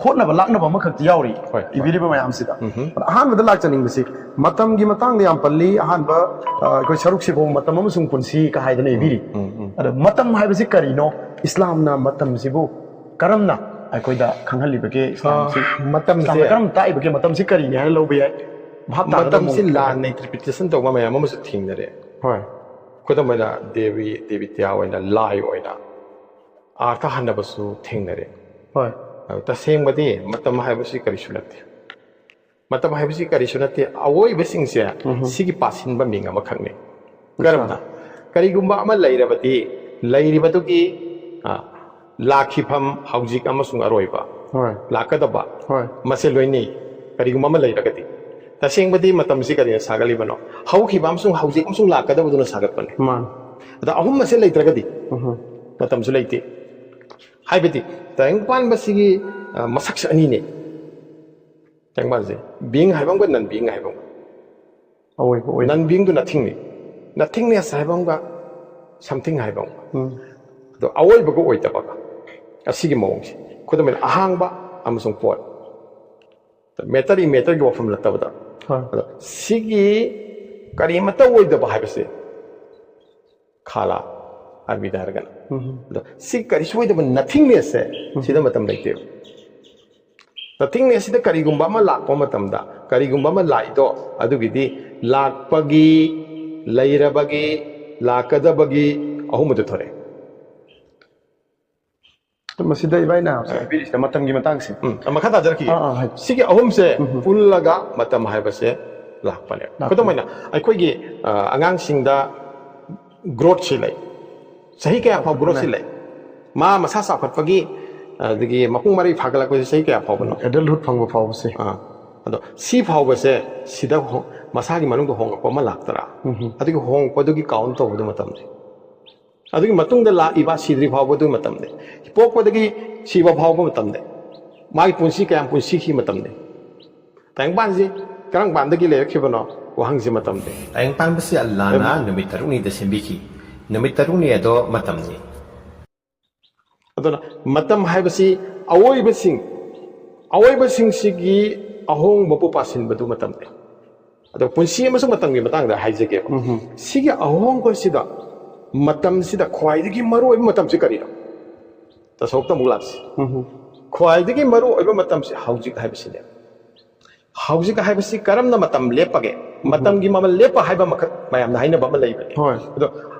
ꯍꯣꯠꯅꯕ ꯂꯥꯛꯅꯕ ꯑꯃꯈꯛꯇꯤ ꯌꯥꯎꯔꯤ ꯍꯣꯏ, ꯍꯣꯏ꯫ ꯏꯕꯤꯔꯤꯕ ꯃꯌꯥꯝꯁꯤꯗ꯫ ꯎꯝꯍꯨꯝ꯫ ꯑꯗ ꯑꯍꯥꯟꯕꯗ ꯂꯥꯛꯆꯅꯤꯡꯕꯁꯤ ꯃꯇꯝꯒꯤ ꯃꯇꯥꯡꯗ ꯌꯥꯝ ꯄꯜꯂꯤ꯫ ꯑꯍꯥꯟꯕ, ꯑ, ꯑꯩꯈꯣꯏ ꯁꯔꯨꯛꯁꯤꯐꯥꯎ ꯃꯇꯝ ꯑꯃꯁꯨꯡ ꯄꯨꯟꯁꯤ ꯀ ꯍꯥꯏꯗꯅ ꯏꯕꯤꯔꯤ꯫ ꯎꯝ, ꯎꯝ꯫ ꯑꯗ ꯃꯇꯝ ꯍꯥꯏꯕꯁꯤ ꯀꯔꯤꯅꯣ? ꯏꯁꯂꯥꯝꯅ ꯃꯇꯝꯁꯤꯕꯨ ꯀꯔꯝꯅ ꯑꯩꯈꯣꯏꯗ ꯈꯪꯍꯜꯂꯤꯕꯒꯦ? ꯏꯁꯂꯥꯝꯁꯤ, ꯑ, ꯃꯇꯝꯁꯦ ꯏꯁꯂꯥꯝꯅ ꯀꯔꯝ ꯇꯥꯛꯏꯕꯒꯦ? ꯃꯇꯝꯁꯤ ꯀꯔꯤꯅꯤ ꯍꯥꯏꯅ ꯂꯧꯕ ꯌꯥꯏ? ꯚꯥꯞ ꯇꯥꯒꯗꯕ ꯃꯇꯝꯁꯤ ꯃꯑꯣꯡꯗ꯫ ꯂꯥꯟꯅ ꯏꯟꯇꯔꯄ꯭ꯔꯤꯇꯦꯁꯟ ꯇꯧꯕ ꯃꯌꯥꯝ ꯑꯃꯁꯨ ꯊꯦꯡꯅꯔꯦ꯫ ꯍꯣꯏ꯫ ꯈꯨꯗꯝ ꯑꯣꯏꯅ ꯗꯦꯕꯤ ꯗꯦꯕꯤꯇ꯭ꯌꯥ ꯑꯣꯏꯅ, ꯂꯥꯏ ꯑꯣꯏꯅ ꯑꯥꯔꯊ ꯍꯟꯅꯕꯁꯨ ꯊꯦꯡꯅꯔꯦ꯫ ꯍꯣꯏ꯫ ꯑꯗꯨ ꯇꯁꯦꯡꯕꯗꯤ ꯃꯇꯝ ꯍꯥꯏꯕꯁꯤ ꯀꯔꯤꯁꯨ ꯅꯠꯇꯦ꯫ ꯃꯇꯝ ꯍꯥꯏꯕꯁꯤ ꯀꯔꯤꯁꯨ ꯅꯠꯇꯦ꯫ ꯑꯋꯣꯏꯕꯁꯤꯡꯁꯦ ꯎꯝꯍꯨꯝ꯫ ꯁꯤꯒꯤ ꯄꯥꯁꯤꯟꯕ ꯃꯤꯡ ꯑꯃꯈꯛꯅꯤ꯫ ꯑꯆꯥ꯫ ꯀꯔꯝꯅ? ꯀꯔꯤꯒꯨꯝꯕ ꯑꯃ ꯂꯩꯔꯕꯗꯤ ꯂꯩꯔꯤꯕꯗꯨꯒꯤ, ꯑ, ꯂꯥꯛꯈꯤꯐꯝ, ꯍꯧꯖꯤꯛ ꯑꯃꯁꯨꯡ ꯑꯔꯣꯏꯕ, ꯍꯣꯏ꯫ ꯂꯥꯛꯀꯗꯕ, ꯍꯣꯏ꯫ ꯃꯁꯦ ꯂꯣꯏꯅꯩ꯫ ꯀꯔꯤꯒꯨꯝꯕ ꯑꯃ ꯂꯩꯔꯒꯗꯤ, ꯇꯁꯦꯡꯕꯗꯤ ꯃꯇꯝꯁꯤ ꯀꯔꯤꯅ ꯁꯥꯒꯠꯂꯤꯕꯅꯣ? ꯍꯧꯈꯤꯕ ꯑꯃꯁꯨꯡ ꯍꯧꯖꯤꯛ ꯑꯃꯁꯨꯡ ꯂꯥꯛꯀꯗꯕꯗꯨꯅ ꯁꯥꯒꯠꯄꯅꯤ꯫ ꯃꯥꯅꯤ꯫ ꯑꯗ ꯑꯍꯨꯝ ꯑꯁꯦ ꯂꯩꯇ꯭ꯔꯒꯗꯤ ꯎꯝꯍꯨꯝ꯫ ꯃꯇꯝꯁꯨ ꯂꯩꯇꯦ꯫ ꯍꯥꯏꯕꯗꯤ ꯇꯥꯏꯕꯪꯄꯥꯟꯕꯁꯤꯒꯤ, ꯑ, ꯃꯁꯛꯁꯦ ꯑꯅꯤꯅꯦ꯫ ꯇꯥꯏꯕꯪꯄꯥꯟꯁꯦ ꯕꯤꯡ ꯍꯥꯏꯕ ꯑꯃꯒ ꯅꯟ ꯕꯤꯡ ꯍꯥꯏꯕ ꯑꯃꯒ꯫ ꯑꯋꯣꯏꯕ ꯑꯣꯏꯅ꯫ ꯅꯟ ꯕꯤꯡꯗꯨ ꯅꯊꯤꯡꯅꯤ꯫ ꯅꯊꯤꯡꯅꯦꯁ ꯍꯥꯏꯕ ꯑꯃꯒ ꯁꯝꯊꯤꯡ ꯍꯥꯏꯕ ꯑꯃꯒ꯫ ꯎꯝ꯫ ꯑꯗꯣ ꯑꯋꯣꯏꯕꯒ ꯑꯣꯏꯗꯕꯒ꯫ ꯑꯁꯤꯒꯤ ꯃꯑꯣꯡꯁꯦ꯫ ꯈꯨꯗꯝ ꯑꯣꯏꯅ ꯑꯍꯥꯡꯕ ꯑꯃꯁꯨꯡ ꯄꯣꯠ꯫ ꯃꯦꯇꯔ ꯏꯃꯦꯇꯔꯒꯤ ꯋꯥꯐꯝ ꯅꯠꯇꯕꯗ꯫ ꯍꯣꯏ꯫ ꯑꯗꯣ ꯁꯤꯒꯤ ꯀꯔꯤꯃꯠꯇ ꯑꯣꯏꯗꯕ ꯍꯥꯏꯕꯁꯦ ꯈꯥꯂꯥ ꯑꯔꯕꯤꯗ ꯍꯥꯏꯔꯒꯅ꯫ ꯎꯝ꯫ ꯑꯗꯣ ꯁꯤ ꯀꯔꯤꯁꯨ ꯑꯣꯏꯗꯕ ꯅꯊꯤꯡꯅꯦꯁꯁꯦ ꯁꯤꯗ ꯃꯇꯝ ꯂꯩꯇꯦꯕ꯫ ꯅꯊꯤꯡꯅꯦꯁꯁꯤꯗ ꯀꯔꯤꯒꯨꯝꯕ ꯑꯃ ꯂꯥꯛꯄ ꯃꯇꯝꯗ, ꯀꯔꯤꯒꯨꯝꯕ ꯑꯃ ꯂꯥꯛꯏꯗꯣ ꯑꯗꯨꯒꯤꯗꯤ ꯂꯥꯛꯄꯒꯤ, ꯂꯩꯔꯕꯒꯤ, ꯂꯥꯛꯀꯗꯕꯒꯤ ꯑꯍꯨꯝ ꯑꯗꯨ ꯊꯣꯔꯛꯑꯦ꯫ ꯃꯁꯤꯗ ꯏꯕꯥꯏꯅ ꯍꯧꯖꯤꯛ ꯍꯥꯏꯕꯤꯔꯤꯁꯤꯗ ꯃꯇꯝꯒꯤ ꯃꯇꯥꯡꯁꯦ꯫ ꯎꯝ, ꯃꯈꯥ ꯇꯥꯖꯔꯛꯈꯤꯒꯦ꯫ ꯑꯥ, ꯑꯥ, ꯍꯥꯏ꯫ ꯁꯤꯒꯤ ꯑꯍꯨꯝꯁꯦ ꯄꯨꯜꯂꯒ ꯃꯇꯝ ꯍꯥꯏꯕꯁꯦ ꯂꯥꯛꯄꯅꯦ꯫ ꯂꯥꯛꯄꯅꯦ꯫ ꯈꯨꯗꯝ ꯑꯣꯏꯅ ꯑꯩꯈꯣꯏꯒꯤ, ꯑ, ꯑꯉꯥꯡꯁꯤꯡꯗ ꯒ꯭ꯔꯣꯠꯁꯤ ꯂꯩ꯫ ꯆꯍꯤ ꯀꯌꯥ ꯐꯥꯎ ꯒ꯭ꯔꯣꯠꯁꯤ ꯂꯩ? ꯃꯥ ꯃꯁꯥ ꯆꯥꯎꯈꯠꯄꯒꯤ, ꯑꯗꯒꯤ ꯃꯄꯨꯡ ꯃꯔꯩ ꯐꯥꯒꯠꯂꯛꯄꯁꯤ ꯆꯍꯤ ꯀꯌꯥ ꯐꯥꯎꯕꯅꯣ? ꯑꯦꯗꯜꯍꯨꯗ ꯐꯪꯕ ꯐꯥꯎꯕꯁꯦ꯫ ꯑꯥ, ꯑꯗꯣ ꯁꯤ ꯐꯥꯎꯕꯁꯦ ꯁꯤꯗ ꯍꯣ-, ꯃꯁꯥꯒꯤ ꯃꯅꯨꯡꯗ ꯍꯣꯡꯂꯛꯄ ꯑꯃ ꯂꯥꯛꯇ꯭ꯔꯥ? ꯎꯝ꯫ ꯑꯗꯨꯒꯤ ꯍꯣꯡꯂꯛꯄꯗꯨꯒꯤ ꯀꯥꯎꯟ ꯇꯧꯕꯗ ꯃꯇꯝꯁꯦ꯫ ꯑꯗꯨꯒꯤ ꯃꯇꯨꯡꯗ ꯂꯥꯛꯏꯕ ꯁꯤꯗ꯭ꯔꯤ ꯐꯥꯎꯕꯗꯨ ꯃꯇꯝꯅꯤ꯫ ꯄꯣꯛꯄꯗꯒꯤ ꯁꯤꯕ ꯐꯥꯎꯕ ꯃꯇꯝꯅꯤ꯫ ꯃꯥꯒꯤ ꯄꯨꯟꯁꯤ ꯀꯌꯥꯝ ꯄꯨꯟꯁꯤꯈꯤ ꯃꯇꯝꯅꯤ꯫ ꯇꯥꯏꯕꯪꯄꯥꯟꯁꯤ ꯀꯔꯝ ꯀꯥꯟꯗꯒꯤ ꯂꯩꯔꯛꯈꯤꯕꯅꯣ? ꯋꯥꯍꯪꯁꯤ ꯃꯇꯝꯗꯤ꯫ ꯇꯥꯏꯕꯪ ꯄꯥꯟꯕꯁꯤ ꯑꯜꯂꯥꯅ ꯅꯨꯃꯤꯠ ꯇꯔꯨꯛꯅꯤꯗ ꯁꯦꯝꯕꯤꯈꯤ꯫ ꯅꯨꯃꯤꯠ ꯇꯔꯨꯛꯅꯤ ꯑꯗꯣ ꯃꯇꯝꯅꯤ꯫ ꯑꯗꯨꯅ ꯃꯇꯝ ꯍꯥꯏꯕꯁꯤ ꯑꯋꯣꯏꯕꯁꯤꯡ, ꯑꯋꯣꯏꯕꯁꯤꯡꯁꯤꯒꯤ ꯑꯍꯣꯡꯕꯕꯨ ꯄꯥꯁꯤꯟꯕꯗꯨ ꯃꯇꯝꯅꯤ꯫ ꯑꯗꯣ ꯄꯨꯟꯁꯤ ꯑꯃꯁꯨꯡ ꯃꯇꯝꯒꯤ ꯃꯇꯥꯡꯗ ꯍꯥꯏꯖꯒꯦꯕ꯫ ꯁꯤꯒꯤ ꯑꯍꯣꯡꯕꯁꯤꯗ, ꯃꯇꯝꯁꯤꯗ ꯈ꯭ꯋꯥꯏꯗꯒꯤ ꯃꯔꯨꯑꯣꯏꯕ ꯃꯇꯝꯁꯤ ꯀꯔꯤꯅꯣ? ꯇꯁꯧꯞꯇ ꯑꯃꯨꯛ ꯂꯥꯛꯁꯤ꯫ ꯈ꯭ꯋꯥꯏꯗꯒꯤ ꯃꯔꯨꯑꯣꯏꯕ ꯃꯇꯝꯁꯤ ꯍꯧꯖꯤꯛ ꯍꯥꯏꯕꯁꯤꯅꯦ꯫ ꯍꯧꯖꯤꯛ ꯍꯥꯏꯕꯁꯤ ꯀꯔꯝꯅ ꯃꯇꯝ ꯂꯦꯞꯄꯒꯦ? ꯃꯇꯝꯒꯤ ꯃꯃꯜ ꯂꯦꯞꯄ ꯍꯥꯏꯕ ꯑꯃꯈꯛ ꯃꯌꯥꯝꯅ ꯍꯥꯏꯅꯕ ꯑꯃ ꯂꯩꯕꯅꯤ꯫ ꯍꯣꯏ꯫ ꯑꯗꯣ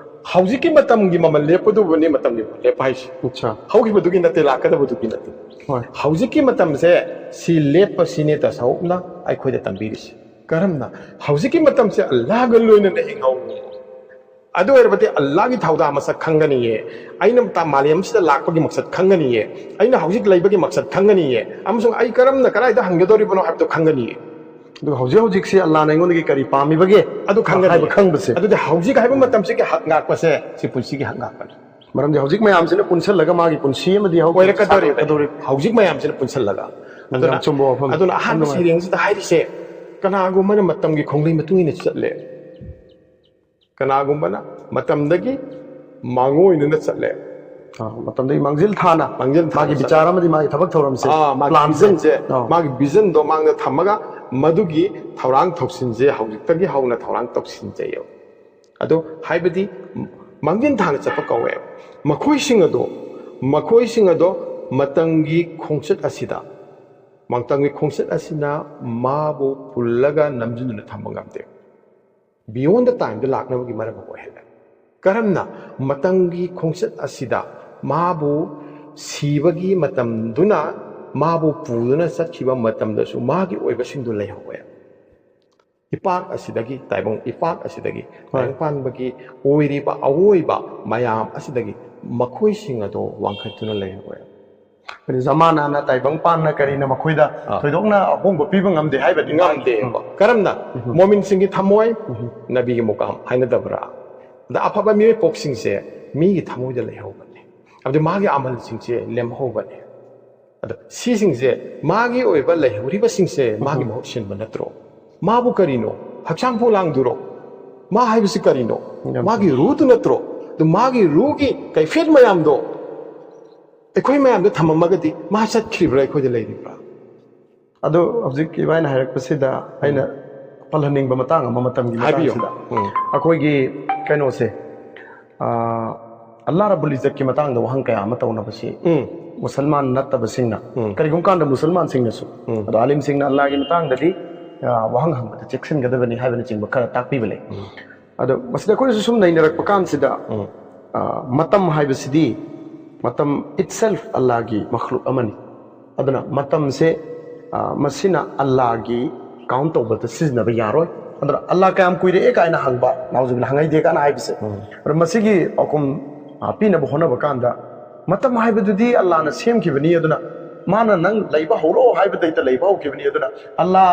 ꯍꯧꯖꯤꯛꯀꯤ ꯃꯇꯝꯒꯤ ꯃꯃꯜ ꯂꯦꯞꯄꯗꯨꯕꯨꯅꯤ ꯃꯇꯝꯒꯤ ꯃꯃꯜ ꯂꯦꯞꯄ ꯍꯥꯏꯁꯤ꯫ ꯑꯠꯆꯥ꯫ ꯍꯧꯈꯤꯕꯗꯨꯒꯤ ꯅꯠꯇꯦ, ꯂꯥꯛꯀꯗꯕꯗꯨꯒꯤ ꯅꯠꯇꯦ꯫ ꯍꯣꯏ꯫ ꯍꯧꯖꯤꯛꯀꯤ ꯃꯇꯝꯁꯦ ꯁꯤ ꯂꯦꯞꯄ ꯁꯤꯅꯦ ꯇꯁꯧꯞꯅ ꯑꯩꯈꯣꯏꯗ ꯇꯝꯕꯤꯔꯤꯁꯤ꯫ ꯀꯔꯝꯅ? ꯍꯧꯖꯤꯛꯀꯤ ꯃꯇꯝꯁꯦ ꯑꯜꯂꯥꯍꯒ ꯂꯣꯏꯅꯅ ꯍꯤꯡꯍꯧ꯫ ꯑꯗꯨ ꯑꯣꯏꯔꯕꯗꯤ ꯑꯜꯂꯥꯍꯒꯤ ꯊꯧꯗꯥꯡ ꯃꯁꯛ ꯈꯪꯒꯅꯤꯌꯦ꯫ ꯑꯩꯅ ꯃꯥꯂꯦꯝꯁꯤꯗ ꯂꯥꯛꯄꯒꯤ ꯃꯛꯁꯠ ꯈꯪꯒꯅꯤꯌꯦ꯫ ꯑꯩꯅ ꯍꯧꯖꯤꯛ ꯂꯩꯕꯒꯤ ꯃꯛꯁꯠ ꯈꯪꯒꯅꯤꯌꯦ꯫ ꯑꯃꯁꯨꯡ ꯑꯩ ꯀꯔꯝꯅ ꯀꯗꯥꯏꯗ ꯍꯟꯒꯗꯧꯔꯤꯕꯅꯣ ꯍꯥꯏꯕꯗꯨ ꯈꯪꯒꯅꯤꯌꯦ꯫ ꯑꯗꯨꯒ ꯍꯧꯖꯤꯛ ꯍꯧꯖꯤꯛꯁꯤ ꯑꯜꯂꯥꯅ ꯑꯩꯉꯣꯟꯗꯒꯤ ꯀꯔꯤ ꯄꯥꯝꯃꯤꯕꯒꯦ ꯑꯗꯨ ꯈꯪꯒꯅꯤ꯫ ꯍꯥꯏꯕ ꯈꯪꯕꯁꯦ꯫ ꯑꯗꯨꯗꯤ ꯍꯧꯖꯤꯛ ꯍꯥꯏꯕ ꯃꯇꯝꯁꯤꯒꯤ ꯍꯛ ꯉꯥꯛꯄꯁꯦ ꯁꯤ ꯄꯨꯟꯁꯤꯒꯤ ꯍꯛ ꯉꯥꯛꯄꯅꯤ꯫ ꯃꯔꯝꯗꯤ ꯍꯧꯖꯤꯛ ꯃꯌꯥꯝꯁꯤꯅ ꯄꯨꯟꯁꯤꯜꯂꯒ ꯃꯥꯒꯤ ꯄꯨꯟꯁꯤ ꯑꯃꯗꯤ ꯍꯧ- ꯑꯣꯏꯔꯛꯀꯗꯧꯔꯤꯕꯅꯤ꯫ ꯁꯥꯒꯠꯀꯗꯧꯔꯤꯕꯅꯤ꯫ ꯍꯧꯖꯤꯛ ꯃꯌꯥꯝꯁꯤꯅ ꯄꯨꯟꯁꯤꯜꯂꯒ꯫ ꯌꯥꯝ ꯆꯨꯝꯕ ꯋꯥꯐꯝ꯫ ꯑꯗꯨꯅ ꯑꯍꯥꯟꯕ ꯌꯥꯝ ꯅꯨꯡꯉꯥꯏ꯫ ꯁꯩꯔꯦꯡꯁꯤꯗ ꯍꯥꯏꯔꯤꯁꯦ, ꯀꯅꯥꯒꯨꯝꯕꯅ ꯃꯇꯝꯒꯤ ꯈꯣꯡꯂꯩ ꯃꯇꯨꯡ ꯏꯟꯅ ꯆꯠꯂꯦ, ꯀꯅꯥꯒꯨꯝꯕꯅ ꯃꯇꯝꯗꯒꯤ ꯃꯥꯡꯑꯣꯏꯅꯅ ꯆꯠꯂꯦ꯫ ꯑꯥ, ꯃꯇꯝꯗꯒꯤ ꯃꯥꯡꯖꯤꯜ ꯊꯥꯅ ꯃꯥꯡꯖꯤꯜ ꯊꯥꯅ ꯃꯥꯒꯤ ꯆꯠꯂꯦ꯫ ꯕꯤꯆꯥꯔ ꯑꯃꯗꯤ ꯃꯥꯒꯤ ꯊꯕꯛ ꯊꯧꯔꯝꯁꯦ, ꯑꯥ, ꯃꯥꯒꯤ plan ꯁꯦ꯫ vision ꯁꯦ, ꯑꯥ꯫ ꯃꯥꯒꯤ vision ꯗꯣ ꯃꯥꯡꯗ ꯊꯝꯃꯒ ꯃꯗꯨꯒꯤ ꯊꯧꯔꯥꯡ ꯊꯧꯁꯤꯟꯁꯦ ꯍꯧꯖꯤꯛꯇꯒꯤ ꯍꯧꯅ ꯊꯧꯔꯥꯡ ꯇꯧꯁꯤꯟꯖꯩꯌꯦꯕ꯫ ꯑꯗꯣ ꯍꯥꯏꯕꯗꯤ ꯃꯥꯡꯖꯤꯜ ꯊꯥꯅ ꯆꯠꯄ ꯀꯧꯋꯦꯕ꯫ ꯃꯈꯣꯏꯁꯤꯡ ꯑꯗꯣ, ꯃꯈꯣꯏꯁꯤꯡ ꯑꯗꯣ ꯃꯇꯝꯒꯤ ꯈꯣꯡꯆꯠ ꯑꯁꯤꯗ, ꯃꯇꯝꯒꯤ ꯈꯣꯡꯆꯠ ꯑꯁꯤꯅ ꯃꯥꯕꯨ ꯄꯨꯜꯂꯒ ꯅꯝꯖꯤꯟꯗꯨꯅ ꯊꯝꯕ ꯉꯝꯗꯦ꯫ Beyond the time ꯗ ꯂꯥꯛꯅꯕꯒꯤ ꯃꯔꯝ ꯑꯃ ꯑꯣꯏꯍꯜꯂꯦ꯫ ꯀꯔꯝꯅ? ꯃꯇꯝꯒꯤ ꯈꯣꯡꯆꯠ ꯑꯁꯤꯗ ꯃꯥꯕꯨ ꯁꯤꯕꯒꯤ ꯃꯇꯝꯗꯨꯅ ꯃꯥꯕꯨ ꯄꯨꯗꯨꯅ ꯆꯠꯈꯤꯕ ꯃꯇꯝꯗꯁꯨ ꯃꯥꯒꯤ ꯑꯣꯏꯕꯁꯤꯡꯗꯨ ꯂꯩꯍꯧꯋꯦ꯫ ꯏꯄꯥꯛ ꯑꯁꯤꯗꯒꯤ, ꯇꯥꯏꯕꯪ ꯏꯄꯥꯛ ꯑꯁꯤꯗꯒꯤ, ꯍꯣꯏ꯫ ꯇꯥꯏꯕꯪ ꯄꯥꯟꯕꯒꯤ ꯑꯣꯏꯔꯤꯕ ꯑꯑꯣꯏꯕ ꯃꯌꯥꯝ ꯑꯁꯤꯗꯒꯤ ꯃꯈꯣꯏꯁꯤꯡ ꯑꯗꯣ ꯋꯥꯡꯈꯠꯇꯨꯅ ꯂꯩꯍꯧꯋꯦ꯫ ꯑꯩꯈꯣꯏꯅ ꯖꯃꯥꯅꯥꯅ ꯇꯥꯏꯕꯪ ꯄꯥꯟꯅ ꯀꯔꯤꯅ ꯃꯈꯣꯏꯗ ꯑꯥ꯫ ꯊꯣꯏꯗꯣꯛꯅ ꯑꯍꯣꯡꯕ ꯄꯤꯕ ꯉꯝꯗꯦ ꯍꯥꯏꯕꯗꯤ ꯉꯝꯗꯦ꯫ ꯀꯔꯝꯅ? ꯃꯣꯃꯤꯟꯁꯤꯡꯒꯤ ꯊꯃꯣꯏ, ꯅꯕꯤꯒꯤ ꯃꯨꯀꯥꯝ ꯍꯥꯏꯅꯗꯕ꯭ꯔꯥ? ꯑꯗ ꯑꯐꯕ ꯃꯤꯑꯣꯏ ꯄꯣꯛꯁꯤꯡꯁꯦ ꯃꯤꯒꯤ ꯊꯃꯣꯏꯗ ꯂꯩꯍꯧꯕꯅꯦ, ꯑꯗꯨ ꯃꯥꯒꯤ ꯑꯃꯜꯁꯤꯡꯁꯦ ꯂꯦꯝꯍꯧꯕꯅꯦ꯫ ꯑꯗ ꯁꯤꯁꯤꯡꯁꯦ, ꯃꯥꯒꯤ ꯑꯣꯏꯕ ꯂꯩꯍꯧꯔꯤꯕꯁꯤꯡꯁꯦ ꯃꯥꯒꯤ ꯃꯍꯨꯠ ꯁꯤꯟꯕ ꯅꯠꯇ꯭ꯔꯣ? ꯃꯥꯕꯨ ꯀꯔꯤꯅꯣ? ꯍꯛꯆꯥꯡ ꯄꯣꯂꯥꯡꯗꯨꯔꯣ? ꯃꯥ ꯍꯥꯏꯕꯁꯤ ꯀꯔꯤꯅꯣ? ꯌꯥꯝ ꯃꯥꯒꯤ ꯔꯨꯍꯗꯨ ꯅꯠꯇ꯭ꯔꯣ? ꯑꯗꯨ ꯃꯥꯒꯤ ꯔꯨꯍꯒꯤ ꯀꯩꯐꯦꯠ ꯃꯌꯥꯝꯗꯣ ꯑꯩꯈꯣꯏ ꯃꯌꯥꯝꯗ ꯊꯝꯃꯝꯃꯒꯗꯤ ꯃꯥ ꯆꯠꯈ꯭ꯔꯤꯕ꯭ꯔꯥ, ꯑꯩꯈꯣꯏꯗ ꯂꯩꯔꯤꯕ꯭ꯔꯥ? ꯑꯗꯣ ꯍꯧꯖꯤꯛ ꯏꯕꯥꯏꯅ ꯍꯥꯏꯔꯛꯄꯁꯤꯗ ꯑꯩꯅ ꯄꯜꯍꯟꯅꯤꯡꯕ ꯃꯇꯥꯡ ꯑꯃ, ꯃꯇꯝꯒꯤ ꯍꯥꯏꯕꯤꯌꯨ꯫ ꯃꯇꯥꯡꯁꯤꯗ ꯎꯝ꯫ ꯑꯩꯈꯣꯏꯒꯤ ꯀꯩꯅꯣꯁꯦ, ꯑꯥ, ꯑꯜꯂꯥ ꯔꯕꯨꯜ ꯏꯖꯠꯀꯤ ꯃꯇꯥꯡꯗ ꯋꯥꯍꯪ ꯀꯌꯥ ꯑꯃ ꯇꯧꯅꯕꯁꯤ ꯎꯝ꯫ ꯃꯨꯁꯜꯃꯥꯟ ꯅꯠꯇꯕꯁꯤꯡꯅ, ꯎꯝ꯫ ꯀꯔꯤꯒꯨꯝꯕ ꯀꯥꯟꯗ ꯃꯨꯁꯜꯃꯥꯟꯁꯤꯡꯅꯁꯨ, ꯎꯝ꯫ ꯑꯗꯣ ꯑꯥꯂꯤꯝꯁꯤꯡꯅ ꯑꯜꯂꯥꯒꯤ ꯃꯇꯥꯡꯗꯗꯤ, ꯑꯥ, ꯋꯥꯍꯪ ꯍꯪꯕꯗ ꯆꯦꯛꯁꯤꯟꯒꯗꯕꯅꯤ ꯍꯥꯏꯕꯅꯆꯤꯡꯕ ꯈꯔ ꯇꯥꯛꯄꯤꯕ ꯂꯩ꯫ ꯑꯗꯣ ꯃꯁꯤꯗ ꯑꯩꯈꯣꯏꯅꯁꯨ ꯁꯨꯝ ꯅꯩꯅꯔꯛꯄ ꯀꯥꯟꯁꯤꯗ, ꯎꯝ꯫ ꯑꯥ, ꯃꯇꯝ ꯍꯥꯏꯕꯁꯤꯗꯤ, ꯃꯇꯝ itself ꯑꯜꯂꯥꯒꯤ ꯃꯈꯂꯨꯛ ꯑꯃꯅꯤ꯫ ꯑꯗꯨꯅ ꯃꯇꯝꯁꯦ, ꯑꯥ, ꯃꯁꯤꯅ ꯑꯜꯂꯥꯒꯤ ꯀꯥꯎꯟ ꯇꯧꯕꯗ ꯁꯤꯖꯤꯟꯅꯕ ꯌꯥꯔꯣꯏ꯫ ꯑꯗꯨꯅ ꯑꯜꯂꯥ ꯀꯌꯥꯝ ꯀꯨꯏꯔꯛꯑꯦ ꯀꯥꯏꯅ ꯍꯪꯕ, ꯅꯥꯎꯖꯨꯕꯤꯜꯂꯥ, ꯍꯪꯉꯩꯗꯦ ꯀꯥꯏꯅ ꯍꯥꯏꯕꯁꯦ꯫ ꯑꯗꯣ ꯃꯁꯤꯒꯤ ꯄꯥꯎꯈꯨꯝ, ꯑꯥ, ꯄꯤꯅꯕ ꯍꯣꯠꯅꯕ ꯀꯥꯟꯗ, ꯃꯇꯝ ꯍꯥꯏꯕꯗꯨꯗꯤ ꯑꯜꯂꯥꯅ ꯁꯦꯝꯈꯤꯕꯅꯤ, ꯑꯗꯨꯅ ꯃꯥꯅ ꯅꯪ ꯂꯩꯕ ꯍꯧꯔꯣ ꯍꯥꯏꯕꯗꯩꯗ ꯂꯩꯕ ꯍꯧꯈꯤꯕꯅꯤ, ꯑꯗꯨꯅ ꯑꯜꯂꯥ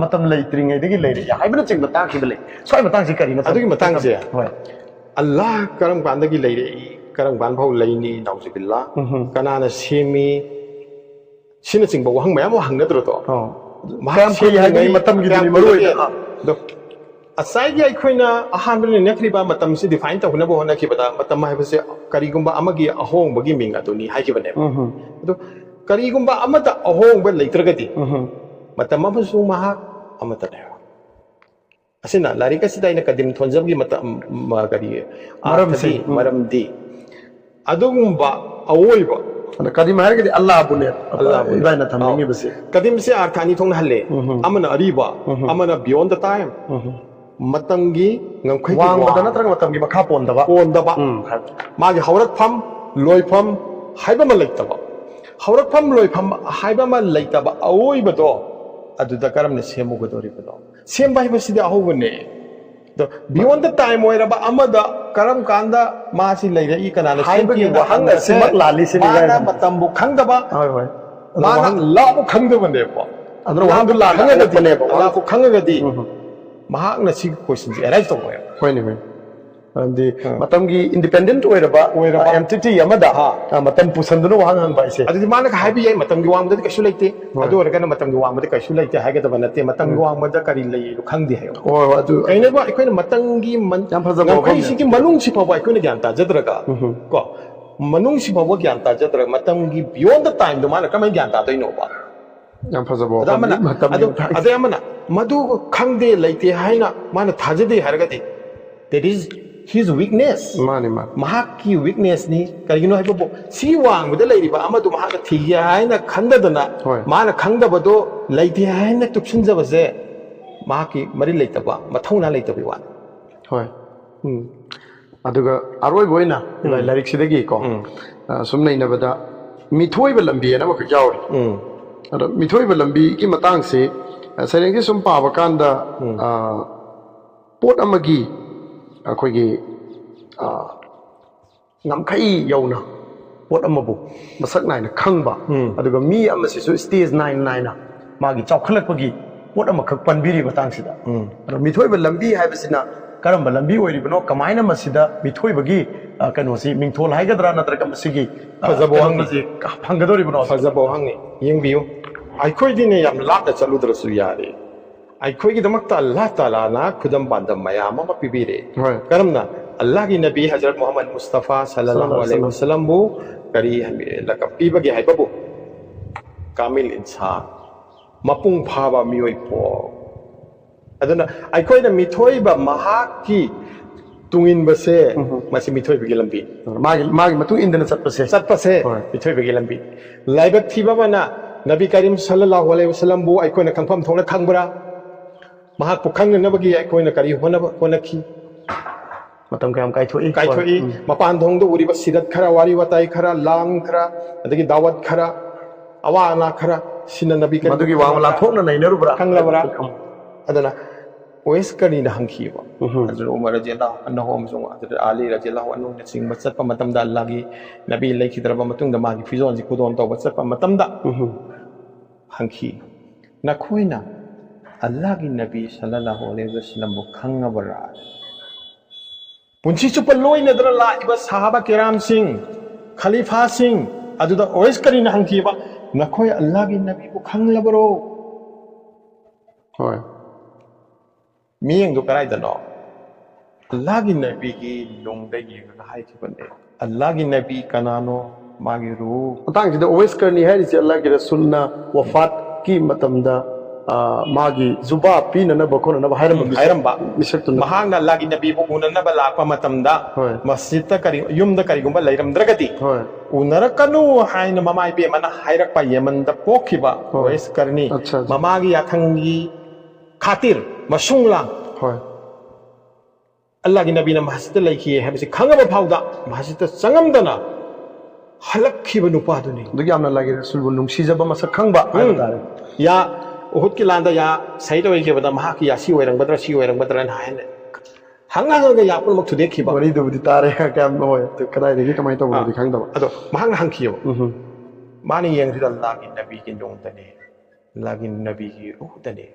ꯃꯇꯝ ꯂꯩꯇ꯭ꯔꯤꯉꯩꯗꯒꯤ ꯂꯩꯔꯛꯏ ꯍꯥꯏꯕꯅꯆꯤꯡꯕ ꯇꯥꯛꯈꯤꯕ ꯂꯩ꯫ ꯁ꯭ꯋꯥꯏ ꯃꯇꯥꯡꯁꯤ ꯀꯔꯤꯅꯣ? ꯑꯗꯨꯒꯤ ꯃꯇꯥꯡꯁꯦ, ꯍꯣꯏ꯫ ꯑꯜꯂꯥ ꯀꯔꯝ ꯀꯥꯟꯗꯒꯤ ꯂꯩꯔꯛꯏ, ꯀꯔꯝ ꯀꯥꯟ ꯐꯥꯎ ꯂꯩꯅꯤ, ꯅꯥꯎꯖꯨꯕꯤꯜꯂꯥ, ꯎꯝꯍꯨꯝ꯫ ꯀꯅꯥꯅ ꯁꯦꯝꯃꯤ, ꯁꯤꯅꯆꯤꯡꯕ ꯋꯥꯍꯪ ꯃꯌꯥꯝ ꯑꯃ ꯍꯪꯅꯗ꯭ꯔꯣ? ꯑꯣ꯫ ꯃꯍꯥꯛ ꯀꯌꯥꯝ ꯀꯨꯏ ꯍꯥꯏꯕꯒꯤ ꯁꯦꯝꯗ꯭ꯔꯤꯉꯩ ꯃꯇꯝꯒꯤꯗꯨꯅꯤ ꯀꯌꯥꯝ ꯃꯔꯨ ꯀꯨꯏꯔꯒꯦ? ꯑꯣꯏꯅ꯫ ꯑꯥ꯫ ꯑꯗꯣ ꯉꯁꯥꯏꯒꯤ ꯑꯩꯈꯣꯏꯅ ꯑꯍꯥꯟꯕ ꯅꯩꯅꯈ꯭ꯔꯤꯕ ꯃꯇꯝꯁꯤ ꯗꯤꯐꯥꯏꯟ ꯇꯧꯅꯕ ꯍꯣꯠꯅꯈꯤꯕꯗ, ꯃꯇꯝ ꯍꯥꯏꯕꯁꯦ ꯀꯔꯤꯒꯨꯝꯕ ꯑꯃꯒꯤ ꯑꯍꯣꯡꯕꯒꯤ ꯃꯤꯡ ꯑꯗꯨꯅꯤ ꯍꯥꯏꯈꯤꯕꯅꯦꯕ꯫ ꯎꯝꯍꯨꯝ꯫ ꯑꯗꯣ ꯀꯔꯤꯒꯨꯝꯕ ꯑꯃꯠꯇ ꯑꯍꯣꯡꯕ ꯂꯩꯇ꯭ꯔꯒꯗꯤ, ꯎꯝꯍꯨꯝ꯫ ꯃꯇꯝ ꯑꯃꯁꯨ ꯃꯍꯥꯛ ꯑꯃꯠꯇꯅꯦꯕ꯫ ꯑꯁꯤꯅ ꯂꯥꯏꯔꯤꯛ ꯑꯁꯤꯗ ꯑꯩꯅ ꯀꯗꯤꯝ ꯊꯣꯟꯖꯝꯒꯤ ꯃꯇꯝ, ꯃ-, ꯀꯔꯤ, ꯃꯔꯝꯁꯦ, ꯑꯥꯔꯊꯗꯤ, ꯎꯝ꯫ ꯃꯔꯝꯗꯤ ꯑꯗꯨꯒꯨꯝꯕ ꯑꯑꯣꯏꯕ ꯑꯗ ꯀꯗꯤꯝ ꯍꯥꯏꯔꯒꯗꯤ ꯑꯜꯂꯥꯕꯨꯅꯦ, ꯑꯜꯂꯥꯕꯨꯅꯦ꯫ ꯏꯕꯥꯏꯅ ꯊꯝꯅꯤꯡꯉꯤꯕꯁꯦ꯫ ꯀꯗꯤꯝꯁꯦ ꯑꯥꯔꯊ ꯑꯅꯤ ꯊꯣꯛꯅ ꯍꯜꯂꯦ꯫ ꯎꯝꯍꯨꯝ꯫ ꯑꯃꯅ ꯑꯔꯤꯕ, ꯎꯝꯍꯨꯝ꯫ ꯑꯃꯅ beyond the time꯫ ꯎꯝꯍꯨꯝ꯫ ꯃꯇꯝꯒꯤ ꯉꯝꯈꯩꯒꯤ ꯋꯥꯡꯃꯗ ꯋꯥꯡ-, ꯅꯠꯇ꯭ꯔꯒ ꯃꯇꯝꯒꯤ ꯃꯈꯥ ꯄꯣꯟꯗꯕ꯫ ꯄꯣꯟꯗꯕ꯫ ꯎꯝ꯫ ꯃꯥꯒꯤ ꯍꯧꯔꯛꯐꯝ, ꯂꯣꯏꯐꯝ ꯍꯥꯏꯕ ꯑꯃ ꯂꯩꯇꯕ꯫ ꯍꯧꯔꯛꯐꯝ, ꯂꯣꯏꯐꯝ ꯍꯥꯏꯕ ꯑꯃ ꯂꯩꯇꯕ ꯑꯑꯣꯏꯕꯗꯣ, ꯑꯗꯨꯗ ꯀꯔꯝꯅ ꯁꯦꯝꯃꯨꯒꯗꯧꯔꯤꯕꯅꯣ? ꯁꯦꯝꯕ ꯍꯥꯏꯕꯁꯤꯗꯤ ꯑꯍꯧꯕꯅꯦ꯫ ꯑꯗꯣ beyond the time ꯑꯣꯏꯔꯕ ꯑꯃꯗ ꯀꯔꯝ ꯀꯥꯟꯗ ꯃꯥꯁꯤ ꯂꯩꯔꯛꯏ, ꯀꯅꯥꯅ ꯍꯥꯏꯕꯒꯤ ꯁꯦꯝꯈꯤꯕ ꯋꯥꯍꯪ ꯍꯪꯕꯁꯦ ꯑꯁꯤꯃꯛ ꯂꯥꯜꯂꯤꯁꯤꯅꯤ, ꯃꯥꯅ ꯏꯕꯥꯏ꯫ ꯃꯇꯝꯕꯨ ꯈꯪꯗꯕ, ꯍꯣꯏ, ꯍꯣꯏ꯫ ꯑꯗꯣ ꯃꯥꯅ ꯋꯥꯍꯪ-, ꯂꯥꯕꯨ ꯈꯪꯗꯕꯅꯦꯕ꯫ ꯑꯗꯨꯅ ꯋꯥꯍꯪꯗꯣ ꯂꯥꯕꯨ ꯂꯥꯟꯅ ꯈꯪꯉꯒꯗꯤ, ꯍꯜꯂꯛꯄꯅꯦꯕ꯫ ꯂꯥꯕꯨ ꯈꯪꯉꯒꯗꯤ ꯎꯝ꯫ ꯃꯍꯥꯛꯅ ꯁꯤꯒꯤ question ꯁꯦ arise ꯇꯧꯔꯣꯏ꯫ ꯍꯣꯏꯅꯦ, ꯍꯣꯏꯅꯦ꯫ ꯃꯔꯝꯗꯤ ꯃꯇꯝꯒꯤ ꯏꯟꯗꯤꯄꯦꯟꯗꯦꯟꯠ ꯑꯣꯏꯔꯕ ꯑꯣꯏꯔꯕ ꯑꯦꯟꯇꯤꯇꯤ ꯑꯃꯗ ꯃꯇꯝ ꯄꯨꯁꯟꯗꯨꯅ ꯋꯥꯍꯪ ꯍꯪꯕ ꯍꯥꯏꯁꯦ꯫ ꯑꯗꯨꯗꯤ ꯃꯥꯅ ꯍꯥꯏꯕ ꯌꯥꯏ, ꯃꯇꯝꯒꯤ ꯋꯥꯡꯃꯗꯗꯤ ꯀꯩꯁꯨ ꯂꯩꯇꯦ꯫ ꯑꯗꯨ ꯑꯣꯏꯔꯒꯅ ꯃꯇꯝꯒꯤ ꯋꯥꯡꯃꯗ ꯀꯩꯁꯨ ꯂꯩꯇꯦ ꯍꯥꯏꯒꯗꯕ ꯅꯠꯇꯦ꯫ ꯃꯇꯝꯒꯤ ꯋꯥꯡꯃꯗ ꯀꯔꯤ ꯂꯩꯔꯤꯅꯣ ꯈꯪꯗꯦ ꯍꯥꯏꯌꯣ꯫ ꯍꯣꯏ, ꯍꯣꯏ, ꯑꯗꯨ ꯀꯩꯅꯣꯕ, ꯑꯩꯈꯣꯏꯅ ꯃꯇꯝꯒꯤ ꯃꯟ- ꯌꯥꯝ ꯐꯖꯕ ꯋꯥꯐꯝꯅꯤ꯫ ꯉꯝꯈꯩꯁꯤꯒꯤ ꯃꯅꯨꯡꯁꯤ ꯐꯥꯎꯕ ꯑꯩꯈꯣꯏꯅ ꯒ꯭ꯌꯥꯟ ꯇꯥꯖꯗ꯭ꯔꯒ ꯀꯣ, ꯃꯅꯨꯡꯁꯤ ꯐꯥꯎꯕ ꯒ꯭ꯌꯥꯟ ꯇꯥꯖꯗ꯭ꯔꯒ ꯃꯇꯝꯒꯤ beyond the time ꯗꯣ ꯃꯥꯅ ꯀꯃꯥꯏꯅ ꯒ꯭ꯌꯥꯟ ꯇꯥꯗꯣꯏꯅꯣꯕ? ꯌꯥꯝ ꯐꯖꯕ ꯑꯗ ꯑꯃꯅ ꯋꯥꯐꯝꯅꯤ꯫ ꯃꯇꯝꯒꯤ ꯑꯗ, ꯃꯇꯥꯡꯁꯦ꯫ ꯑꯗꯩ ꯑꯃꯅ ꯃꯗꯨ ꯈꯪꯗꯦ, ꯂꯩꯇꯦ ꯍꯥꯏꯅ ꯃꯥꯅ ꯊꯥꯖꯗꯦ ꯍꯥꯏꯔꯒꯗꯤ, that is his weakness. ꯃꯥꯅꯤ, ꯃꯥꯅꯤ꯫ ꯃꯍꯥꯛꯀꯤ ꯋꯤꯛꯅꯦꯁꯅꯤ꯫ ꯀꯔꯤꯒꯤꯅꯣ ꯍꯥꯏꯕꯕꯨ, ꯁꯤ ꯋꯥꯡꯃꯗ ꯂꯩꯔꯤꯕ ꯑꯃꯗꯨ ꯃꯍꯥꯛꯅ ꯊꯤꯒꯦ ꯍꯥꯏꯅ ꯈꯟꯗꯗꯅ ꯍꯣꯏ꯫ ꯃꯥꯅ ꯈꯪꯗꯕꯗꯣ ꯂꯩꯇꯦ ꯍꯥꯏꯅ ꯇꯨꯞꯁꯤꯟꯖꯕꯁꯦ ꯃꯍꯥꯛꯀꯤ ꯃꯔꯤꯜ ꯂꯩꯇꯕ, ꯃꯊꯧꯅꯥ ꯂꯩꯇꯕꯒꯤ ꯋꯥꯅꯤ꯫ ꯍꯣꯏ꯫ ꯎꯝ꯫ ꯑꯗꯨꯒ ꯑꯔꯣꯏꯕ ꯑꯣꯏꯅ ꯎꯝ꯫ ꯂꯥꯏꯔꯤꯛꯁꯤꯗꯒꯤꯀꯣ, ꯎꯝ꯫ ꯑ, ꯁꯨꯝ ꯅꯩꯅꯕꯗ ꯃꯤꯊꯣꯏꯕ ꯂꯝꯕꯤ ꯍꯥꯏꯅ ꯑꯃꯈꯛ ꯌꯥꯎꯔꯤ꯫ ꯎꯝ꯫ ꯑꯗꯣ ꯃꯤꯊꯣꯏꯕ ꯂꯝꯕꯤꯒꯤ ꯃꯇꯥꯡꯁꯤ, ꯑ, ꯁꯩꯔꯦꯡꯁꯤ ꯁꯨꯝ ꯄꯥꯕ ꯀꯥꯟꯗ, ꯎꯝ꯫ ꯑ, ꯄꯣꯠ ꯑꯃꯒꯤ ꯑꯩꯈꯣꯏꯒꯤ, ꯑ, ꯉꯝꯈꯩ ꯌꯧꯅ ꯄꯣꯠ ꯑꯃꯕꯨ ꯃꯁꯛ ꯅꯥꯏꯅ ꯈꯪꯕ, ꯎꯝ꯫ ꯑꯗꯨꯒ ꯃꯤ ꯑꯃꯁꯤꯁꯨ ꯁ꯭ꯇꯦꯖ ꯅꯥꯏꯅ ꯅꯥꯏꯅ ꯃꯥꯒꯤ ꯆꯥꯎꯈꯠꯂꯛꯄꯒꯤ ꯄꯣꯠ ꯑꯃꯈꯛ ꯄꯟꯕꯤꯔꯤ ꯃꯇꯥꯡꯁꯤꯗ꯫ ꯎꯝ꯫ ꯑꯗꯣ ꯃꯤꯊꯣꯏꯕ ꯂꯝꯕꯤ ꯍꯥꯏꯕꯁꯤꯅ ꯀꯔꯝꯕ ꯂꯝꯕꯤ ꯑꯣꯏꯔꯤꯕꯅꯣ, ꯀꯃꯥꯏꯅ ꯃꯁꯤꯗ ꯃꯤꯊꯣꯏꯕꯒꯤ, ꯑ, ꯀꯩꯅꯣꯁꯤ ꯃꯤꯡꯊꯣꯜ ꯍꯥꯏꯒꯗ꯭ꯔꯥ, ꯅꯠꯇ꯭ꯔꯒ ꯃꯁꯤꯒꯤ, ꯑ, ꯐꯖꯕ ꯋꯥꯍꯪꯅꯤ꯫ ꯀꯩꯅꯣꯁꯤ ꯐꯪꯒꯗꯧꯔꯤꯕꯅꯣ? ꯐꯖꯕ ꯋꯥꯍꯪꯅꯤ꯫ ꯌꯦꯡꯕꯤꯌꯨ, ꯑꯩꯈꯣꯏꯗꯤꯅꯦ ꯌꯥꯝ ꯂꯥꯞꯅ ꯆꯠꯂꯨꯗ꯭ꯔꯁꯨ ꯌꯥꯔꯦ꯫ ꯑꯩꯈꯣꯏꯒꯤꯗꯃꯛꯇ ꯑꯜꯂꯥꯍ ꯇꯥꯂꯥꯅ ꯈꯨꯗꯝ ꯄꯥꯟꯗꯝ ꯃꯌꯥꯝ ꯑꯃ ꯄꯤꯕꯤꯔꯦ꯫ ꯍꯣꯏ꯫ ꯀꯔꯝꯅ? ꯑꯜꯂꯥꯍꯒꯤ ꯅꯕꯤ ꯍꯖꯔꯠ ꯃꯨꯍꯝꯃꯗ ꯃꯨꯁꯇꯐꯥ ꯁꯜꯂꯜꯂꯥꯍꯨ ꯑꯂꯩꯍꯤ ꯁꯜꯂꯜꯂꯥꯍꯨ ꯑꯂꯩꯍꯤ ꯋꯁꯜꯂꯝꯕꯨ ꯀꯔꯤ ꯍꯥꯏꯕꯤ-, ꯂꯀꯞ ꯄꯤꯕꯒꯦ ꯍꯥꯏꯕꯕꯨ, ꯀꯥꯃꯤꯜ ꯏꯟꯁꯥꯟ, ꯃꯄꯨꯡ ꯐꯥꯕ ꯃꯤꯑꯣꯏ ꯄꯣꯛ꯫ ꯑꯗꯨꯅ ꯑꯩꯈꯣꯏꯅ ꯃꯤꯊꯣꯏꯕ ꯃꯍꯥꯛꯀꯤ ꯇꯨꯡꯏꯟꯕꯁꯦ, ꯎꯝ꯫ ꯃꯁꯤ ꯃꯤꯊꯣꯏꯕꯒꯤ ꯂꯝꯕꯤ꯫ ꯃꯥꯒꯤ, ꯃꯥꯒꯤ ꯃꯇꯨꯡ ꯏꯟꯗꯅ ꯆꯠꯄꯁꯦ꯫ ꯆꯠꯄꯁꯦ ꯍꯣꯏ꯫ ꯃꯤꯊꯣꯏꯕꯒꯤ ꯂꯝꯕꯤ꯫ ꯂꯥꯏꯕꯛ ꯊꯤꯕ ꯑꯃꯅ, ꯅꯕꯤ ꯀꯔꯤꯝ ꯁꯜꯂꯜꯂꯥꯍꯨ ꯑꯂꯩꯍꯤ ꯋꯁꯜꯂꯝꯕꯨ ꯑꯩꯈꯣꯏꯅ ꯈꯪꯐꯝ ꯊꯣꯛꯅ ꯈꯪꯕ꯭ꯔꯥ? ꯃꯍꯥꯛꯄꯨ ꯈꯪꯅꯅꯕꯒꯤ ꯑꯩꯈꯣꯏꯅ ꯀꯔꯤ ꯍꯣꯠꯅꯕ, ꯍꯣꯠꯅꯈꯤ? ꯃꯇꯝ ꯀꯌꯥꯝ ꯀꯥꯏꯊꯣꯛꯏ? ꯀꯥꯏꯊꯣꯛꯏ꯫ ꯎꯝ꯫ ꯃꯄꯥꯟ ꯊꯣꯡꯗ ꯎꯔꯤꯕ ꯁꯤꯔꯠ ꯈꯔ, ꯋꯥꯔꯤ ꯋꯥꯇꯥꯏ ꯈꯔ, ꯂꯥꯡ ꯈꯔ, ꯑꯗꯒꯤ ꯗꯥꯋꯠ ꯈꯔ, ꯑꯋꯥ ꯑꯅꯥ ꯈꯔ, ꯁꯤꯅ ꯅꯕꯤ ꯀꯔꯤꯝ ꯃꯗꯨꯒꯤ ꯋꯥ ꯈꯪꯂꯕ꯭ꯔꯥ? ꯂꯥꯞꯊꯣꯛꯅ ꯅꯩꯅꯔꯨꯕ꯭ꯔꯥ? ꯈꯪꯂꯕ꯭ꯔꯥ? ꯎꯝ꯫ ꯑꯗꯨꯅ ꯑꯣꯋꯦꯁ ꯀꯔꯅꯤꯅ ꯍꯪꯈꯤꯕ꯫ ꯎꯝ꯫ ꯍꯖꯔꯠ ꯎꯃꯔ ꯔꯖꯤꯌꯜꯂꯥꯍꯨ ꯑꯟꯍꯨ ꯑꯃꯁꯨꯡ ꯍꯖꯔꯠ ꯑꯂꯤ ꯔꯖꯤꯌꯜꯂꯥꯍꯨ ꯑꯟꯍꯨꯅꯆꯤꯡꯕ ꯆꯠꯄ ꯃꯇꯝꯗ, ꯑꯜꯂꯥꯍꯒꯤ ꯅꯕꯤ ꯂꯩꯈꯤꯗ꯭ꯔꯕ ꯃꯇꯨꯡꯗ ꯃꯥꯒꯤ ꯐꯤꯖꯣꯜꯁꯤ ꯈꯨꯗꯣꯟ ꯇꯧꯕ ꯆꯠꯄ ꯃꯇꯝꯗ ꯎꯝ꯫ ꯍꯪꯈꯤ, "ꯅꯈꯣꯏꯅ ꯑꯜꯂꯥꯍꯒꯤ ꯅꯕꯤ ꯁꯜꯂꯜꯂꯥꯍꯨ ꯑꯂꯩꯍꯤ ꯋꯁꯜꯂꯝꯕꯨ ꯈꯪꯉꯕꯔꯥ?" ꯄꯨꯟꯁꯤ ꯆꯨꯞꯄ ꯂꯣꯏꯅꯗꯅ ꯂꯥꯛꯏꯕ ꯁꯍꯥꯕꯥ ꯀꯤꯔꯥꯝꯁꯤꯡ, ꯈꯂꯤꯐꯥꯁꯤꯡ ꯑꯗꯨꯗ ꯑꯣꯋꯦꯁ ꯀꯔꯅꯤꯅ ꯍꯪꯈꯤꯕ, "ꯅꯈꯣꯏ ꯑꯜꯂꯥꯍꯒꯤ ꯅꯕꯤꯕꯨ ꯈꯪꯂꯕꯔꯣ?" ꯍꯣꯏ꯫ ꯃꯤꯠꯌꯦꯡꯗꯨ ꯀꯗꯥꯏꯗꯅꯣ? ꯑꯜꯂꯥꯍꯒꯤ ꯅꯕꯤꯒꯤ ꯅꯨꯡꯗ ꯌꯦꯡꯉꯒ ꯍꯥꯏꯈꯤꯕꯅꯦ꯫ ꯑꯜꯂꯥꯍꯒꯤ ꯅꯕꯤ ꯀꯅꯥꯅꯣ? ꯃꯥꯒꯤ ꯔꯨꯍ꯫ ꯃꯇꯥꯡꯁꯤꯗ ꯑꯣꯋꯦꯁ ꯀꯔꯅꯤ ꯍꯥꯏꯔꯤꯁꯦ ꯑꯜꯂꯥꯍꯒꯤ ꯔꯁꯨꯜꯅ ꯋꯐꯥꯠꯀꯤ ꯃꯇꯝꯗ, ꯑ, ꯃꯥꯒꯤ ꯖꯨꯕꯥ ꯄꯤꯅꯅꯕ ꯈꯣꯠꯅꯅꯕ ꯍꯥꯏꯔꯝꯕ ꯃꯤꯁꯛ-, ꯍꯥꯏꯔꯝꯕ꯫ ꯃꯤꯁꯛꯇꯨꯅ꯫ ꯃꯍꯥꯛꯅ ꯑꯜꯂꯥꯍꯒꯤ ꯅꯕꯤꯕꯨ ꯎꯅꯅꯕ ꯂꯥꯛꯄ ꯃꯇꯝꯗ ꯍꯣꯏ꯫ ꯃꯁꯖꯤꯗꯇ ꯀꯔꯤ, ꯌꯨꯝꯗ ꯀꯔꯤꯒꯨꯝꯕ ꯂꯩꯔꯝꯗ꯭ꯔꯒꯗꯤ ꯍꯣꯏ꯫ ꯎꯅꯔꯛꯀꯅꯨ ꯍꯥꯏꯅ ꯃꯃꯥ ꯏꯕꯦꯝꯃꯅ ꯍꯥꯏꯔꯛꯄ ꯌꯦꯃꯟꯗ ꯄꯣꯛꯈꯤꯕ ꯍꯣꯏ꯫ ꯑꯣꯋꯦꯁ ꯀꯔꯅꯤ ꯑꯠꯆꯥ, ꯑꯠꯆꯥ꯫ ꯃꯃꯥꯒꯤ ꯌꯥꯊꯪꯒꯤ ꯈꯥꯇꯤꯔ, ꯃꯁꯨꯡ ꯂꯥꯡ, ꯍꯣꯏ꯫ ꯑꯜꯂꯥꯍꯒꯤ ꯅꯕꯤꯅ ꯃꯁꯖꯤꯗꯇ ꯂꯩꯈꯤ ꯍꯥꯏꯕꯁꯤ ꯈꯪꯉꯕ ꯐꯥꯎꯗ ꯃꯁꯖꯤꯗꯇ ꯆꯪꯉꯝꯗꯅ ꯍꯜꯂꯛꯈꯤꯕ ꯅꯨꯄꯥꯗꯨꯅꯤ꯫ ꯑꯗꯨꯛ ꯌꯥꯝꯅ ꯑꯜꯂꯥꯍꯒꯤ ꯔꯁꯨꯜꯕꯨ ꯅꯨꯡꯁꯤꯖꯕ ꯃꯁꯛ ꯈꯪꯕ ꯍꯥꯏꯕ ꯎꯝ꯫ ꯇꯥꯔꯦ꯫ ꯌꯥ ꯎꯍꯨꯗꯀꯤ ꯂꯥꯟꯗ ꯌꯥ ꯁꯍꯤꯗ ꯑꯣꯏꯈꯤꯕꯗ ꯃꯍꯥꯛꯀꯤ ꯌꯥ ꯁꯤ ꯑꯣꯏꯔꯝꯒꯗ꯭ꯔꯥ, ꯁꯤ ꯑꯣꯏꯔꯝꯒꯗ꯭ꯔꯥꯅ ꯍꯥꯏꯅ ꯍꯪꯉ ꯍꯪꯉꯒ ꯌꯥ ꯄꯨꯝꯅꯃꯛ ꯊꯨꯗꯦꯛꯈꯤꯕ꯫ ꯋꯥꯔꯤꯗꯨꯕꯨꯗꯤ ꯇꯥꯔꯦ, ꯀꯌꯥꯝ ꯍꯣꯏ, ꯑꯗꯨ ꯀꯗꯥꯏꯗꯒꯤ ꯀꯃꯥꯏꯅ ꯇꯧꯕꯅꯣꯗꯤ ꯑꯥ꯫ ꯈꯪꯗꯕ꯫ ꯑꯗꯣ ꯃꯍꯥꯛꯅ ꯍꯪꯈꯤꯑꯕ, ꯎꯝ꯫ ꯃꯥꯅ ꯌꯦꯡꯁꯤꯗ ꯑꯜꯂꯥꯍꯒꯤ ꯅꯕꯤꯒꯤ ꯅꯨꯡꯗꯅꯦ, ꯑꯜꯂꯥꯍꯒꯤ ꯅꯕꯤꯒꯤ ꯔꯨꯍꯗꯅꯦ꯫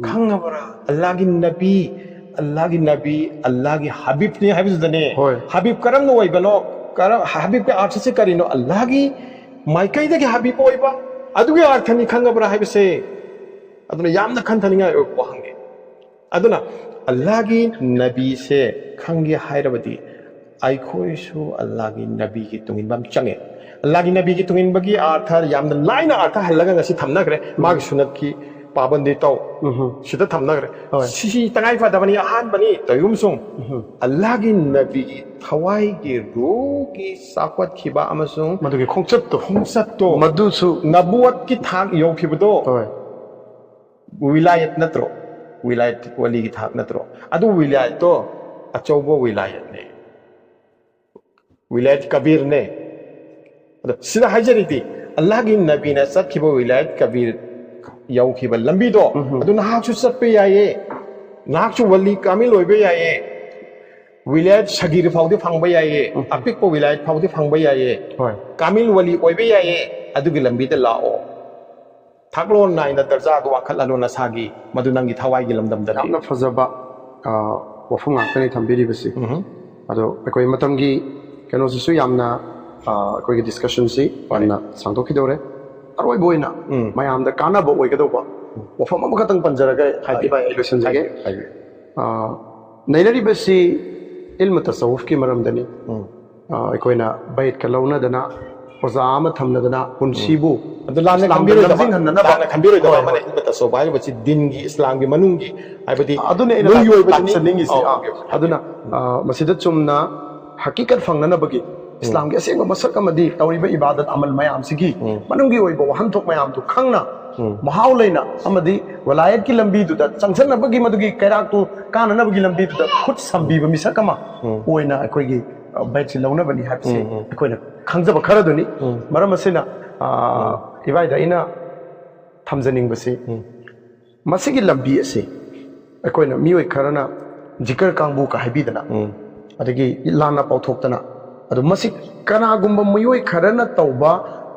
ꯈꯪꯉꯕ꯭ꯔꯥ? ꯑꯜꯂꯥꯍꯒꯤ ꯅꯕꯤ, ꯑꯜꯂꯥꯍꯒꯤ ꯅꯕꯤ, ꯑꯜꯂꯥꯍꯒꯤ ꯍꯕꯤꯕꯅꯤ ꯍꯥꯏꯕꯁꯤꯗꯅꯦ꯫ ꯍꯣꯏ꯫ ꯍꯕꯤꯕ ꯀꯔꯝꯅ ꯑꯣꯏꯕꯅꯣ? ꯀꯔꯝ-, ꯍꯕꯤꯕꯀꯤ ꯑꯥꯔꯊꯁꯤ ꯀꯔꯤꯅꯣ? ꯑꯜꯂꯥꯍꯒꯤ ꯃꯥꯏꯀꯩꯗꯒꯤ ꯍꯕꯤꯕ ꯑꯣꯏꯕ, ꯑꯗꯨꯒꯤ ꯑꯥꯔꯊꯅꯤ ꯈꯪꯉꯕ꯭ꯔꯥ ꯍꯥꯏꯕꯁꯦ꯫ ꯑꯗꯨꯅ ꯌꯥꯝꯅ ꯈꯟꯊꯅꯤꯡꯉꯥꯏ ꯑꯣꯏꯕ ꯋꯥꯍꯪꯅꯤ꯫ ꯑꯗꯨꯅ ꯑꯜꯂꯥꯍꯒꯤ ꯅꯕꯤꯁꯦ ꯈꯪꯒꯦ ꯍꯥꯏꯔꯕꯗꯤ ꯑꯩꯈꯣꯏꯁꯨ ꯑꯜꯂꯥꯍꯒꯤ ꯅꯕꯤꯒꯤ ꯇꯨꯡꯏꯟꯕ ꯑꯃ ꯆꯪꯉꯦ꯫ ꯑꯜꯂꯥꯍꯒꯤ ꯅꯕꯤꯒꯤ ꯇꯨꯡꯏꯟꯕꯒꯤ ꯑꯥꯔꯊ ꯌꯥꯝꯅ ꯂꯥꯏꯅ ꯑꯥꯔꯊ ꯍꯜꯂꯒ ꯉꯁꯤ ꯊꯝꯅꯈ꯭ꯔꯦ꯫ ꯃꯥꯒꯤ ꯁꯨꯅꯠꯀꯤ ꯄꯥꯕꯟꯗꯤ ꯇꯧ꯫ ꯎꯝ꯫ ꯁꯤꯗ ꯊꯝꯅꯈ꯭ꯔꯦ꯫ ꯍꯣꯏ꯫ ꯁꯤꯁꯤ ꯇꯉꯥꯏ ꯐꯗꯕꯅꯤ꯫ ꯑꯍꯥꯟꯕꯅꯤ ꯇꯌꯨꯝꯁꯨꯡ꯫ ꯎꯝ꯫ ꯑꯜꯂꯥꯍꯒꯤ ꯅꯕꯤꯒꯤ ꯊꯋꯥꯏꯒꯤ ꯔꯨꯒꯤ ꯆꯥꯎꯈꯠꯈꯤꯕ ꯑꯃꯁꯨꯡ ꯃꯗꯨꯒꯤ ꯈꯣꯡꯆꯠꯇꯣ꯫ ꯈꯣꯡꯆꯠꯇꯣ꯫ ꯃꯗꯨꯁꯨ꯫ ꯅꯕꯨꯋꯠꯀꯤ ꯊꯥꯛ ꯌꯧꯈꯤꯕꯗꯣ꯫ ꯍꯣꯏ꯫ ꯋꯤꯂꯥꯌꯠ ꯅꯠꯇ꯭ꯔꯣ? ꯋꯤꯂꯥꯌꯠ ꯋꯥꯂꯤꯒꯤ ꯊꯥꯛ ꯅꯠꯇ꯭ꯔꯣ? ꯑꯗꯨ ꯋꯤꯂꯥꯌꯠꯇꯣ ꯑꯆꯧꯕ ꯋꯤꯂꯥꯌꯠꯅꯦ꯫ ꯋꯤꯂꯥꯌꯠ ꯀꯕꯤꯔꯅꯦ꯫ ꯑꯗꯣ ꯁꯤꯗ ꯍꯥꯏꯖꯔꯤꯗꯤ, ꯑꯜꯂꯥꯍꯒꯤ ꯅꯕꯤꯅ ꯆꯠꯈꯤꯕ ꯋꯤꯂꯥꯌꯠ ꯀꯕꯤꯔ ꯌꯧꯈꯤꯕ ꯂꯝꯕꯤꯗꯣ, ꯎꯝ꯫ ꯑꯗꯨ ꯅꯍꯥꯛꯁꯨ ꯆꯠꯄ ꯌꯥꯏꯌꯦ, ꯅꯍꯥꯛꯁꯨ ꯋꯥꯂꯤ ꯀꯥꯃꯤꯜ ꯑꯣꯏꯕ ꯌꯥꯏꯌꯦ, ꯋꯤꯂꯥꯌꯠ ꯁꯒꯤꯔ ꯐꯥꯎꯗꯤ ꯐꯪꯕ ꯌꯥꯏꯌꯦ, ꯎꯝ꯫ ꯑꯄꯤꯛꯄ ꯋꯤꯂꯥꯌꯠ ꯐꯥꯎꯗꯤ ꯐꯪꯕ ꯌꯥꯏꯌꯦ, ꯍꯣꯏ꯫ ꯀꯥꯃꯤꯜ ꯋꯥꯂꯤ ꯑꯣꯏꯕ ꯌꯥꯏꯌꯦ꯫ ꯑꯗꯨꯒꯤ ꯂꯝꯕꯤꯗ ꯂꯥꯛꯑꯣ꯫ ꯊꯥꯛꯂꯣꯟ ꯅꯥꯏꯅ ꯗꯔꯖꯥꯗꯨ ꯋꯥꯡꯈꯠꯍꯜꯂꯣ ꯅꯁꯥꯒꯤ, ꯃꯗꯨ ꯅꯪꯒꯤ ꯊꯋꯥꯏꯒꯤ ꯂꯝꯗꯝꯗꯅꯤ꯫ ꯌꯥꯝꯅ ꯐꯖꯕ, ꯑ, ꯋꯥꯐꯝ ꯉꯥꯛꯇꯅꯤ ꯊꯝꯕꯤꯔꯤꯕꯁꯤ꯫ ꯎꯝ꯫ ꯑꯗꯣ ꯑꯩꯈꯣꯏ ꯃꯇꯝꯒꯤ ꯀꯩꯅꯣꯁꯤꯁꯨ ꯌꯥꯝꯅ ꯑ, ꯑꯩꯈꯣꯏꯒꯤ ꯗꯤꯁꯀꯁꯟꯁꯤ ꯌꯥꯝꯅ ꯁꯥꯡꯗꯣꯛꯈꯤꯗꯧꯔꯦ꯫ ꯑꯔꯣꯏꯕ ꯑꯣꯏꯅ ꯎꯝ. ꯃꯌꯥꯝꯗ ꯀꯥꯟꯅꯕ ꯑꯣꯏꯒꯗꯧꯕ ꯋꯥꯐꯝ ꯑꯃꯈꯛꯇꯪ ꯄꯟꯖꯔꯒ ꯍꯥꯏꯕꯤꯌꯨ. ꯏꯕꯥꯏ ꯑꯩ ꯂꯣꯏꯁꯤꯟꯖꯒꯦ꯫ ꯍꯥꯏꯕꯤꯌꯨ, ꯍꯥꯏꯕꯤꯌꯨ. ꯑ, ꯅꯩꯅꯔꯤꯕꯁꯤ ꯏꯜꯃ ꯇꯁꯧꯐꯀꯤ ꯃꯔꯝꯗꯅꯤ꯫ ꯎꯝ. ꯑ, ꯑꯩꯈꯣꯏꯅ ꯕꯩꯠꯀ ꯂꯧꯅꯗꯅ, ꯑꯣꯖꯥ ꯑꯃ ꯊꯝꯅꯗꯅ ꯄꯨꯟꯁꯤꯕꯨ ꯑꯗꯨ ꯂꯥꯟꯅ ꯏꯁꯂꯥꯝꯗ ꯈꯟꯕꯤꯔꯣꯏꯗꯕ, ꯂꯝꯖꯤꯡꯍꯟꯅꯅꯕ ꯂꯥꯟꯅ ꯈꯟꯕꯤꯔꯣꯏꯗꯕ ꯍꯣꯏ, ꯑꯃꯅ ꯍꯣꯏ. ꯏꯜꯃ ꯇꯁꯧꯐ ꯍꯥꯏꯔꯤꯕꯁꯤ ꯗꯤꯟꯒꯤ, ꯏꯁꯂꯥꯝꯒꯤ ꯃꯅꯨꯡꯒꯤ ꯍꯥꯏꯕꯗꯤ ꯑꯗꯨꯅꯦ ꯑꯩꯅ ꯅꯨꯡꯒꯤ ꯑꯣꯏꯕ ꯂꯥꯛꯆꯅꯤꯡꯉꯤꯁꯦ꯫ ꯑꯧ, ꯑꯥ, ꯑꯣꯀꯦ, ꯑꯣꯀꯦ. ꯑꯗꯨꯅ ꯑ, ꯃꯁꯤꯗ ꯆꯨꯝꯅ ꯍꯀꯤꯀꯠ ꯐꯪꯅꯅꯕꯒꯤ ꯏꯁꯂꯥꯝꯒꯤ ꯑꯁꯦꯡꯕ ꯃꯁꯛ ꯑꯃꯗꯤ ꯇꯧꯔꯤꯕ ꯏꯕꯥꯗꯠ ꯑꯃꯜ ꯃꯌꯥꯝꯁꯤꯒꯤ ꯎꯝ. ꯃꯅꯨꯡꯒꯤ ꯑꯣꯏꯕ ꯋꯥꯍꯟꯊꯣꯛ ꯃꯌꯥꯝꯗꯨ ꯈꯪꯅ ꯎꯝ. ꯃꯍꯥꯎ ꯂꯩꯅ ꯑꯃꯗꯤ ꯋꯂꯥꯌꯠꯀꯤ ꯂꯝꯕꯤꯗꯨꯗ ꯆꯪꯁꯤꯟꯅꯕꯒꯤ ꯃꯗꯨꯒꯤ ꯀꯩꯔꯥꯛꯇꯨ ꯀꯥꯅꯅꯕꯒꯤ ꯂꯝꯕꯤꯗꯨꯗ ꯈꯨꯠ ꯁꯝꯕꯤꯕ ꯃꯤꯁꯛ ꯑꯃ ꯎꯝ. ꯑꯣꯏꯅ ꯑꯩꯈꯣꯏꯒꯤ ꯑ, ꯕꯩꯠꯁꯤ ꯂꯧꯅꯕꯅꯤ ꯍꯥꯏꯕꯁꯤ ꯎꯝ, ꯎꯝ. ꯑꯩꯈꯣꯏꯅ ꯈꯪꯖꯕ ꯈꯔꯗꯨꯅꯤ꯫ ꯎꯝ. ꯃꯔꯝ ꯑꯁꯤꯅ ꯑ, ꯏꯕꯥꯏꯗ ꯑꯩꯅ ꯊꯝꯖꯅꯤꯡꯕꯁꯤ ꯎꯝ. ꯃꯁꯤꯒꯤ ꯂꯝꯕꯤ ꯑꯁꯤ ꯑꯩꯈꯣꯏꯅ ꯃꯤꯑꯣꯏ ꯈꯔꯅ ꯖꯤꯀꯔ ꯀꯥꯡꯕꯨꯒ ꯍꯥꯏꯕꯤꯗꯅ ꯎꯝ. ꯑꯗꯒꯤ ꯂꯥꯟꯅ ꯄꯥꯎꯊꯣꯛꯇꯅ ꯑꯗꯨ ꯃꯁꯤ ꯀꯅꯥꯒꯨꯝꯕ ꯃꯤꯑꯣꯏ ꯈꯔꯅ ꯇꯧꯕ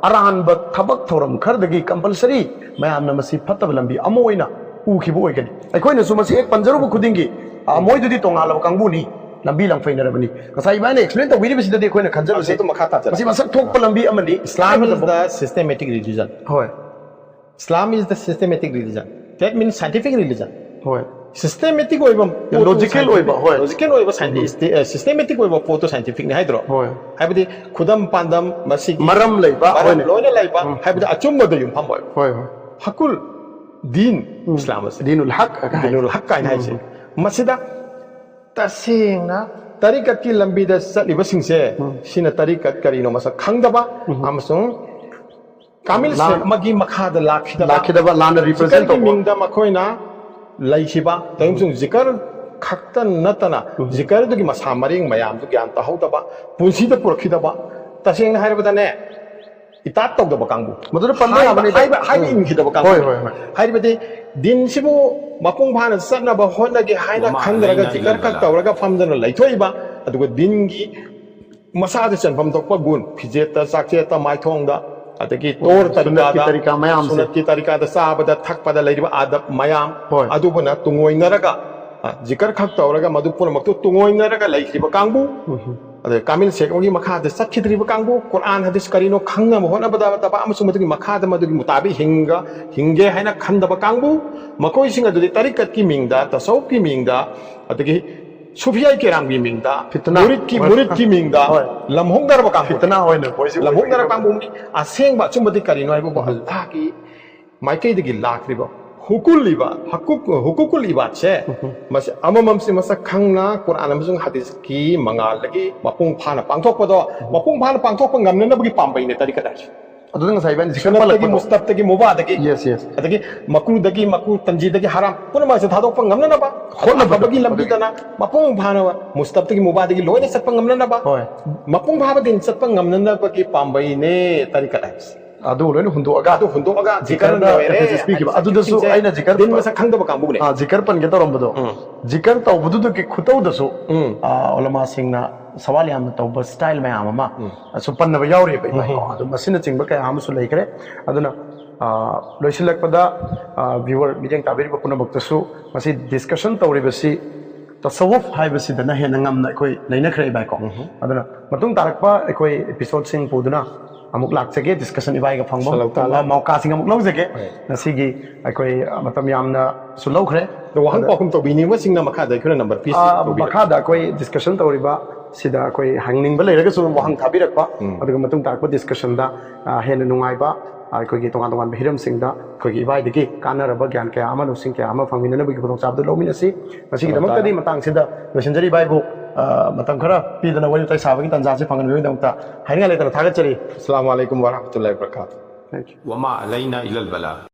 ꯑꯔꯥꯟꯕ ꯊꯕꯛ ꯊꯧꯔꯝ ꯈꯔꯗꯒꯤ ꯀꯝꯄꯜꯁꯔꯤ ꯃꯌꯥꯝꯅ ꯃꯁꯤ ꯐꯠꯇꯕ ꯂꯝꯕꯤ ꯑꯃ ꯑꯣꯏꯅ ꯎꯈꯤꯕ ꯑꯣꯏꯒꯅꯤ꯫ ꯑꯩꯈꯣꯏꯅꯁꯨ ꯃꯁꯤ ꯍꯦꯛ ꯄꯟꯖꯔꯨꯕ ꯈꯨꯗꯤꯡꯒꯤ ꯑ, ꯃꯣꯏꯗꯨꯗꯤ ꯇꯣꯉꯥꯟꯂꯕ ꯀꯥꯡꯕꯨꯅꯤ, ꯂꯝꯕꯤ ꯂꯝꯐꯩꯅꯔꯕꯅꯤ꯫ ꯉꯁꯥꯏ ꯏꯕꯥꯏꯅ ꯑꯦꯛꯁꯄ꯭ꯂꯦꯟ ꯇꯧꯕꯤꯔꯤꯕꯁꯤꯗꯗꯤ ꯑꯩꯈꯣꯏꯅ ꯈꯟꯖꯕꯁꯦ ꯑꯗꯨ ꯃꯈꯥ ꯇꯥꯖꯔꯛꯀꯦ. ꯃꯁꯤ ꯃꯁꯛ ꯊꯣꯛꯄ ꯂꯝꯕꯤ ꯑꯃꯅꯤ꯫ Islam is the systematic religion. ꯍꯣꯏ, Islam is the systematic religion. That means scientific religion. ꯍꯣꯏ, ꯁꯤꯁꯇꯦꯃꯦꯇꯤꯛ ꯑꯣꯏꯕ ꯂꯣꯖꯤꯀꯦꯜ ꯑꯣꯏꯕ, ꯍꯣꯏ. ꯂꯣꯖꯤꯀꯦꯜ ꯑꯣꯏꯕ ꯁꯥꯏꯟꯇꯤꯁ ꯁꯤꯁꯇꯦꯃꯦꯇꯤꯛ ꯑꯣꯏꯕ ꯄꯣꯠꯇꯣ ꯁꯥꯏꯟꯇꯤꯐꯤꯛꯅꯤ ꯍꯥꯏꯗ꯭ꯔꯣ? ꯍꯣꯏ. ꯍꯥꯏꯕꯗꯤ ꯈꯨꯗꯝ ꯄꯥꯟꯗꯝ ꯃꯁꯤꯒꯤ ꯃꯔꯝ ꯂꯩꯕ, ꯃꯔꯝ ꯍꯣꯏꯅꯦ. ꯂꯣꯏꯅ ꯂꯩꯕ ꯎꯝ. ꯍꯥꯏꯕꯗꯤ ꯑꯆꯨꯝꯕꯗ ꯌꯨꯝꯐꯝ ꯑꯣꯏꯕ. ꯍꯣꯏ, ꯍꯣꯏ. ꯍꯀꯨꯜ ꯗꯤꯟ ꯏꯁꯂꯥꯝ ꯑꯁꯦ ꯗꯤꯅꯨꯜ ꯍꯛ ꯀꯥꯏꯅ ꯗꯤꯅꯨꯜ ꯍꯥꯏꯁꯦ. ꯍꯛ ꯀꯥꯏꯅ ꯍꯥꯏꯁꯦ. ꯃꯁꯤꯗ ꯇꯁꯦꯡꯅ ꯇꯔꯤꯀꯠꯀꯤ ꯂꯝꯕꯤꯗ ꯆꯠꯂꯤꯕꯁꯤꯡꯁꯦ ꯎꯝ. ꯁꯤꯅ ꯇꯔꯤꯀꯠ ꯀꯔꯤꯅꯣ ꯃꯁꯛ ꯈꯪꯗꯕ ꯎꯝ. ꯑꯃꯁꯨꯡ ꯀꯥꯃꯤꯜ ꯂꯥꯟ- ꯁꯦꯟ ꯑꯃꯒꯤ ꯃꯈꯥꯗ ꯂꯥꯛꯈꯤꯗꯕ ꯂꯥꯛꯈꯤꯗꯕ ꯂꯥꯟꯅ ꯔꯤꯄ꯭ꯔꯖꯦꯟ ꯖꯤꯀꯔꯒꯤ ꯇꯧꯕ. ꯃꯤꯡꯗ ꯃꯈꯣꯏꯅ ꯂꯩꯈꯤꯕ ꯇꯧꯔꯤꯕꯁꯤꯡ ꯖꯤꯀꯔ ꯈꯛꯇ ꯅꯠꯇꯅ ꯎꯝ. ꯖꯤꯀꯔꯗꯨꯒꯤ ꯃꯁꯥ ꯃꯔꯦꯡ ꯃꯌꯥꯝꯗꯨ ꯒ꯭ꯌꯥꯟ ꯇꯥꯍꯧꯗꯕ, ꯄꯨꯟꯁꯤꯗ ꯄꯨꯔꯛꯈꯤꯗꯕ, ꯇꯁꯦꯡꯅ ꯍꯥꯏꯔꯕꯗꯅꯦ, ꯏꯇꯥꯠ ꯇꯧꯗꯕ ꯀꯥꯡꯕꯨ, ꯃꯗꯨꯗ ꯄꯟꯕ ꯍꯥꯏꯕ- ꯌꯥꯕꯅꯤꯗ. ꯍꯥꯏꯕ- ꯍꯥꯏꯕ ꯎꯝ. ꯏꯟꯈꯤꯗꯕ ꯀꯥꯡꯕꯨ. ꯍꯣꯏ, ꯍꯣꯏ, ꯍꯣꯏ. ꯍꯥꯏꯕꯗꯤ ꯗꯤꯟꯁꯤꯕꯨ ꯃꯄꯨꯡ ꯐꯥꯅ ꯆꯠꯅꯕ ꯍꯣꯠꯅꯒꯦ ꯍꯥꯏꯅ ꯃꯃꯥ ꯈꯟꯗ꯭ꯔꯒ ꯑꯩꯅ ꯖꯤꯀꯔ ꯈꯛ ꯏꯔꯝꯕꯗ. ꯇꯧꯔꯒ ꯐꯝꯗꯅ ꯂꯩꯊꯣꯛꯏꯕ, ꯑꯗꯨꯒ ꯗꯤꯟꯒꯤ ꯃꯁꯥꯗ ꯆꯟꯐꯝ ꯊꯣꯛꯄ ꯒꯨꯟ, ꯐꯤꯖꯦꯠꯇ, ꯆꯥꯛꯆꯦꯠꯇ, ꯃꯥꯏꯊꯣꯡꯗ, ꯑꯗꯒꯤ ꯇꯣꯔ ꯁꯨꯟꯅꯠꯀꯤ ꯇꯔꯤꯀꯥꯗ, ꯇꯔꯤꯀꯥ ꯃꯌꯥꯝꯁꯦ. ꯁꯨꯟꯅꯠꯀꯤ ꯇꯔꯤꯀꯥꯗ ꯆꯥꯕꯗ ꯊꯛꯄꯗ ꯂꯩꯔꯤꯕ ꯑꯥꯗꯕ ꯃꯌꯥꯝ, ꯍꯣꯏ. ꯑꯗꯨꯕꯨꯅ ꯇꯨꯡꯑꯣꯏꯅꯔꯒ ꯑ, ꯖꯤꯀꯔ ꯈꯛ ꯇꯧꯔꯒ ꯃꯗꯨ ꯄꯨꯝꯅꯃꯛꯇꯨ ꯇꯨꯡꯑꯣꯏꯅꯔꯒ ꯂꯩꯈ꯭ꯔꯤꯕ ꯀꯥꯡꯕꯨ, ꯑꯗ ꯀꯥꯃꯤꯜ ꯁꯦꯈ ꯑꯃꯒꯤ ꯃꯈꯥꯗ ꯆꯠꯈꯤꯗ꯭ꯔꯤꯕ ꯀꯥꯡꯕꯨ, ꯀꯨꯔꯥꯟ ꯍꯗꯤꯁ ꯀꯔꯤꯅꯣ ꯈꯪꯅꯕ ꯍꯣꯠꯅꯕꯗ ꯅꯠꯇꯕ ꯑꯃꯁꯨꯡ ꯃꯗꯨꯒꯤ ꯃꯈꯥꯗ ꯃꯗꯨꯒꯤ ꯃꯨꯇꯥꯕꯤꯛ ꯍꯤꯡꯒ ꯍꯤꯡꯒꯦ ꯍꯥꯏꯅ ꯈꯟꯗꯕ ꯀꯥꯡꯕꯨ, ꯃꯈꯣꯏꯁꯤꯡ ꯑꯗꯨꯗꯤ ꯇꯔꯤꯀꯠꯀꯤ ꯃꯤꯡꯗ, ꯇꯁꯧꯐꯀꯤ ꯃꯤꯡꯗ, ꯑꯗꯒꯤ ꯁꯨꯐꯤꯌꯥꯏ ꯀꯦꯔꯥꯝꯒꯤ ꯃꯤꯡꯗ, ꯐꯤꯇꯅꯥ꯫ ꯃꯨꯔꯤꯠꯀꯤ ꯍꯣꯏ꯫ ꯃꯨꯔꯤꯠꯀꯤ ꯃꯤꯡꯗ, ꯍꯣꯏ꯫ ꯂꯝꯍꯣꯡꯅꯔꯕ ꯀꯥꯡꯕꯨ, ꯐꯤꯇꯅꯥ ꯑꯣꯏꯅ ꯃꯣꯏꯁꯦ ꯂꯝꯍꯣꯡꯅꯔꯕ ꯑꯣꯏꯕꯒꯤ ꯀꯥꯡꯕꯨꯅꯤ꯫ ꯑꯁꯦꯡꯕ ꯑꯆꯨꯝꯕꯗꯤ ꯀꯔꯤꯅꯣ ꯍꯥꯏꯕꯕꯨ ꯑꯜꯂꯥꯍꯒꯤ ꯃꯥꯏꯀꯩꯗꯒꯤ ꯂꯥꯛꯂꯤꯕ ꯍꯨꯀꯨꯜꯂꯤꯕ ꯍꯀꯨꯛ ꯍꯨꯀꯨꯀꯨꯜ ꯏꯕꯥꯠꯁꯦ, ꯃꯁꯤ ꯑꯃꯃꯝꯁꯤ ꯃꯁꯛ ꯈꯪꯅ ꯀꯨꯔꯥꯟ ꯑꯃꯁꯨꯡ ꯍꯗꯤꯁꯀꯤ ꯃꯉꯥꯜꯗꯒꯤ ꯃꯄꯨꯡ ꯐꯥꯅ ꯄꯥꯡꯊꯣꯛꯄꯗꯣ, ꯃꯄꯨꯡ ꯐꯥꯅ ꯄꯥꯡꯊꯣꯛꯄ ꯉꯝꯅꯅꯕꯒꯤ ꯄꯥꯝꯕꯩꯅꯦ ꯇꯔꯤꯀꯠ ꯍꯥꯏꯁꯦ꯫ ꯑꯗꯨꯗ ꯉꯁꯥꯏ ꯏꯕꯥꯅꯤ ꯖꯤꯀꯔ ꯁꯨꯅꯠꯇꯒꯤ ꯄꯜꯂꯛꯄꯗꯣ꯫ ꯃꯨꯁꯇꯞꯇꯒꯤ ꯃꯨꯕꯥꯗꯒꯤ, Yes, yes. ꯑꯗꯒꯤ ꯃꯀ꯭ꯔꯨꯗꯒꯤ ꯃꯀ꯭ꯔꯨ ꯇꯟꯖꯤꯗꯒꯤ ꯍꯔꯥꯝ ꯄꯨꯝꯅꯃꯛꯁꯦ ꯊꯥꯗꯣꯛꯄ ꯉꯝꯅꯅꯕ ꯍꯣꯠꯅꯕꯗꯣ꯫ ꯑꯐꯕꯒꯤ ꯂꯝꯕꯤꯗꯅ ꯃꯄꯨꯡ ꯐꯥꯅ ꯃꯨꯁꯇꯞꯇꯒꯤ ꯃꯨꯕꯥꯗꯒꯤ ꯂꯣꯏꯅ ꯆꯠꯄ ꯉꯝꯅꯅꯕ, ꯍꯣꯏ꯫ ꯃꯄꯨꯡ ꯐꯥꯕ ꯗꯤꯟ ꯆꯠꯄ ꯉꯝꯅꯅꯕꯒꯤ ꯄꯥꯝꯕꯩꯅꯦ ꯇꯔꯤꯀꯠ ꯍꯥꯏꯕꯁꯦ꯫ ꯑꯗꯨ ꯂꯣꯏꯅ ꯍꯨꯟꯗꯣꯛꯑꯒ ꯑꯗꯨ ꯍꯨꯟꯗꯣꯛꯑꯒ ꯖꯤꯀꯔꯅ ꯖꯤꯀꯔꯅ ꯂꯣꯏꯔꯦ emphasis ꯄꯤꯈꯤꯕ꯫ ꯍꯥꯏꯕꯁꯦ ꯑꯗꯨꯗꯁꯨ ꯁꯤꯡꯁꯦ ꯑꯩꯅ ꯖꯤꯀꯔ ꯗꯤꯟ ꯃꯁꯛ ꯈꯪꯗꯕ ꯀꯥꯡꯕꯨꯅꯦ꯫ ꯑꯥ, ꯖꯤꯀꯔ ꯄꯟꯒꯦ ꯇꯧꯔꯝꯕꯗꯣ꯫ ꯎꯝ꯫ ꯖꯤꯀꯔ ꯇꯧꯕꯗꯨꯗꯒꯤ ꯈꯨꯇꯧꯗꯁꯨ ꯎꯝ꯫ ꯑꯥ, ꯎꯂꯃꯥꯁꯤꯡꯅ ꯁꯋꯥꯜ ꯌꯥꯝꯅ ꯇꯧꯕ ꯁ꯭ꯇꯥꯏꯜ ꯃꯌꯥꯝ ꯑꯃ ꯁꯨ ꯄꯟꯅꯕ ꯌꯥꯎꯔꯤꯕ ꯏꯕꯥꯏꯀꯣ꯫ ꯎꯝ꯫ ꯑꯗꯨ ꯃꯁꯤꯅꯆꯤꯡꯕ ꯀꯌꯥ ꯑꯃꯁꯨ ꯂꯩꯈ꯭ꯔꯦ꯫ ꯑꯗꯨꯅ ꯑꯥ, ꯂꯣꯏꯁꯤꯜꯂꯛꯄꯗ, ꯑꯥ, ꯚ꯭ꯌꯨꯋꯔ, ꯃꯤꯠꯌꯦꯡ ꯇꯥꯕꯤꯔꯤꯕ ꯄꯨꯝꯅꯃꯛꯇꯁꯨ ꯃꯁꯤ ꯗꯤꯁꯀꯁꯟ ꯇꯧꯔꯤꯕꯁꯤ ꯇꯁꯧꯐ ꯍꯥꯏꯕꯁꯤꯗꯅ ꯍꯦꯟꯅ ꯉꯝꯅ ꯑꯩꯈꯣꯏ ꯅꯩꯅꯈ꯭ꯔꯦ ꯏꯕꯥꯏꯀꯣ꯫ ꯑꯗꯨꯅ ꯃꯇꯨꯡ ꯇꯥꯔꯛꯄ ꯑꯩꯈꯣꯏ ꯑꯦꯄꯤꯁꯣꯗꯁꯤꯡ ꯄꯨꯗꯨꯅ ꯑꯃꯨꯛ ꯂꯥꯛꯆꯒꯦ, ꯗꯤꯁꯀꯁꯟ ꯏꯕꯥꯏꯒ ꯐꯪꯕ ꯁꯂꯥꯎ ꯇꯥꯂꯥ꯫ ꯃꯧꯀꯥꯁꯤꯡ ꯑꯃꯨꯛ ꯂꯧꯖꯒꯦ꯫ ꯍꯣꯏ꯫ ꯉꯁꯤꯒꯤ ꯑꯩꯈꯣꯏ, ꯑ, ꯃꯇꯝ ꯌꯥꯝꯅꯁꯨ ꯂꯧꯈ꯭ꯔꯦ꯫ ꯑꯗꯣ ꯋꯥꯍꯪ ꯑꯗ- ꯄꯥꯎꯈꯨꯝ ꯇꯧꯕꯤꯅꯤꯡꯕꯁꯤꯡꯅ ꯃꯈꯥꯗ ꯑꯩꯈꯣꯏꯅ ꯅꯝꯕꯔ ꯄꯤꯁꯤ, ꯑ, ꯇꯧꯕꯤꯔꯛꯎ꯫ ꯃꯈꯥꯗ ꯑꯩꯈꯣꯏ ꯗꯤꯁꯀꯁꯟ ꯇꯧꯔꯤꯕ ꯁꯤꯗ ꯑꯩꯈꯣꯏ ꯍꯪꯅꯤꯡꯕ ꯂꯩꯔꯒꯁꯨ ꯑꯗꯨꯝ ꯋꯥꯍꯪ ꯊꯥꯕꯤꯔꯛꯄ, ꯎꯝ꯫ ꯑꯗꯨꯒ ꯃꯇꯨꯡ ꯇꯥꯔꯛꯄ ꯗꯤꯁꯀꯁꯟꯗ, ꯑ, ꯍꯦꯟꯅ ꯅꯨꯡꯉꯥꯏꯕ, ꯑ, ꯑꯩꯈꯣꯏꯒꯤ ꯇꯣꯉꯥꯟ ꯇꯣꯉꯥꯟꯕ ꯍꯤꯔꯝꯁꯤꯡꯗ ꯑꯩꯈꯣꯏꯒꯤ ꯏꯕꯥꯏꯗꯒꯤ ꯀꯥꯟꯅꯔꯕ ꯒ꯭ꯌꯥꯟ ꯀꯌꯥ ꯑꯃ, ꯂꯧꯁꯤꯡ ꯀꯌꯥ ꯑꯃ ꯐꯪꯃꯤꯟꯅꯅꯕꯒꯤ ꯈꯨꯗꯣꯡꯆꯥꯕꯗꯨ ꯂꯧꯃꯤꯟꯅꯁꯤ꯫ ꯉꯁꯤꯒꯤꯗꯃꯛꯇꯗꯤ ꯃꯇꯥꯡꯁꯤꯗ ꯂꯣꯏꯁꯤꯟꯖꯔꯤ ꯏꯕꯥꯏꯕꯨ, ꯑ, ꯃꯇꯝ ꯈꯔ ꯄꯤꯗꯅ ꯋꯥꯔꯤ ꯋꯥꯇꯥꯏ ꯁꯥꯕꯒꯤ ꯇꯥꯟꯖꯥꯁꯤ ꯐꯪꯍꯟꯕꯤꯕꯒꯤꯗꯃꯛꯇ ꯍꯥꯏꯅꯤꯡꯉꯥꯏ ꯂꯩꯇꯅ ꯊꯥꯒꯠꯆꯔꯤ꯫ ꯑꯁꯂꯥꯃꯨ ꯑꯂꯥꯏꯀꯨꯝ ꯋꯔꯍꯃꯇꯨꯜꯂꯥꯍꯤ ꯋꯕꯔꯀꯥꯇꯨꯍ꯫ Thank you. وما علينا إلا البلاغ.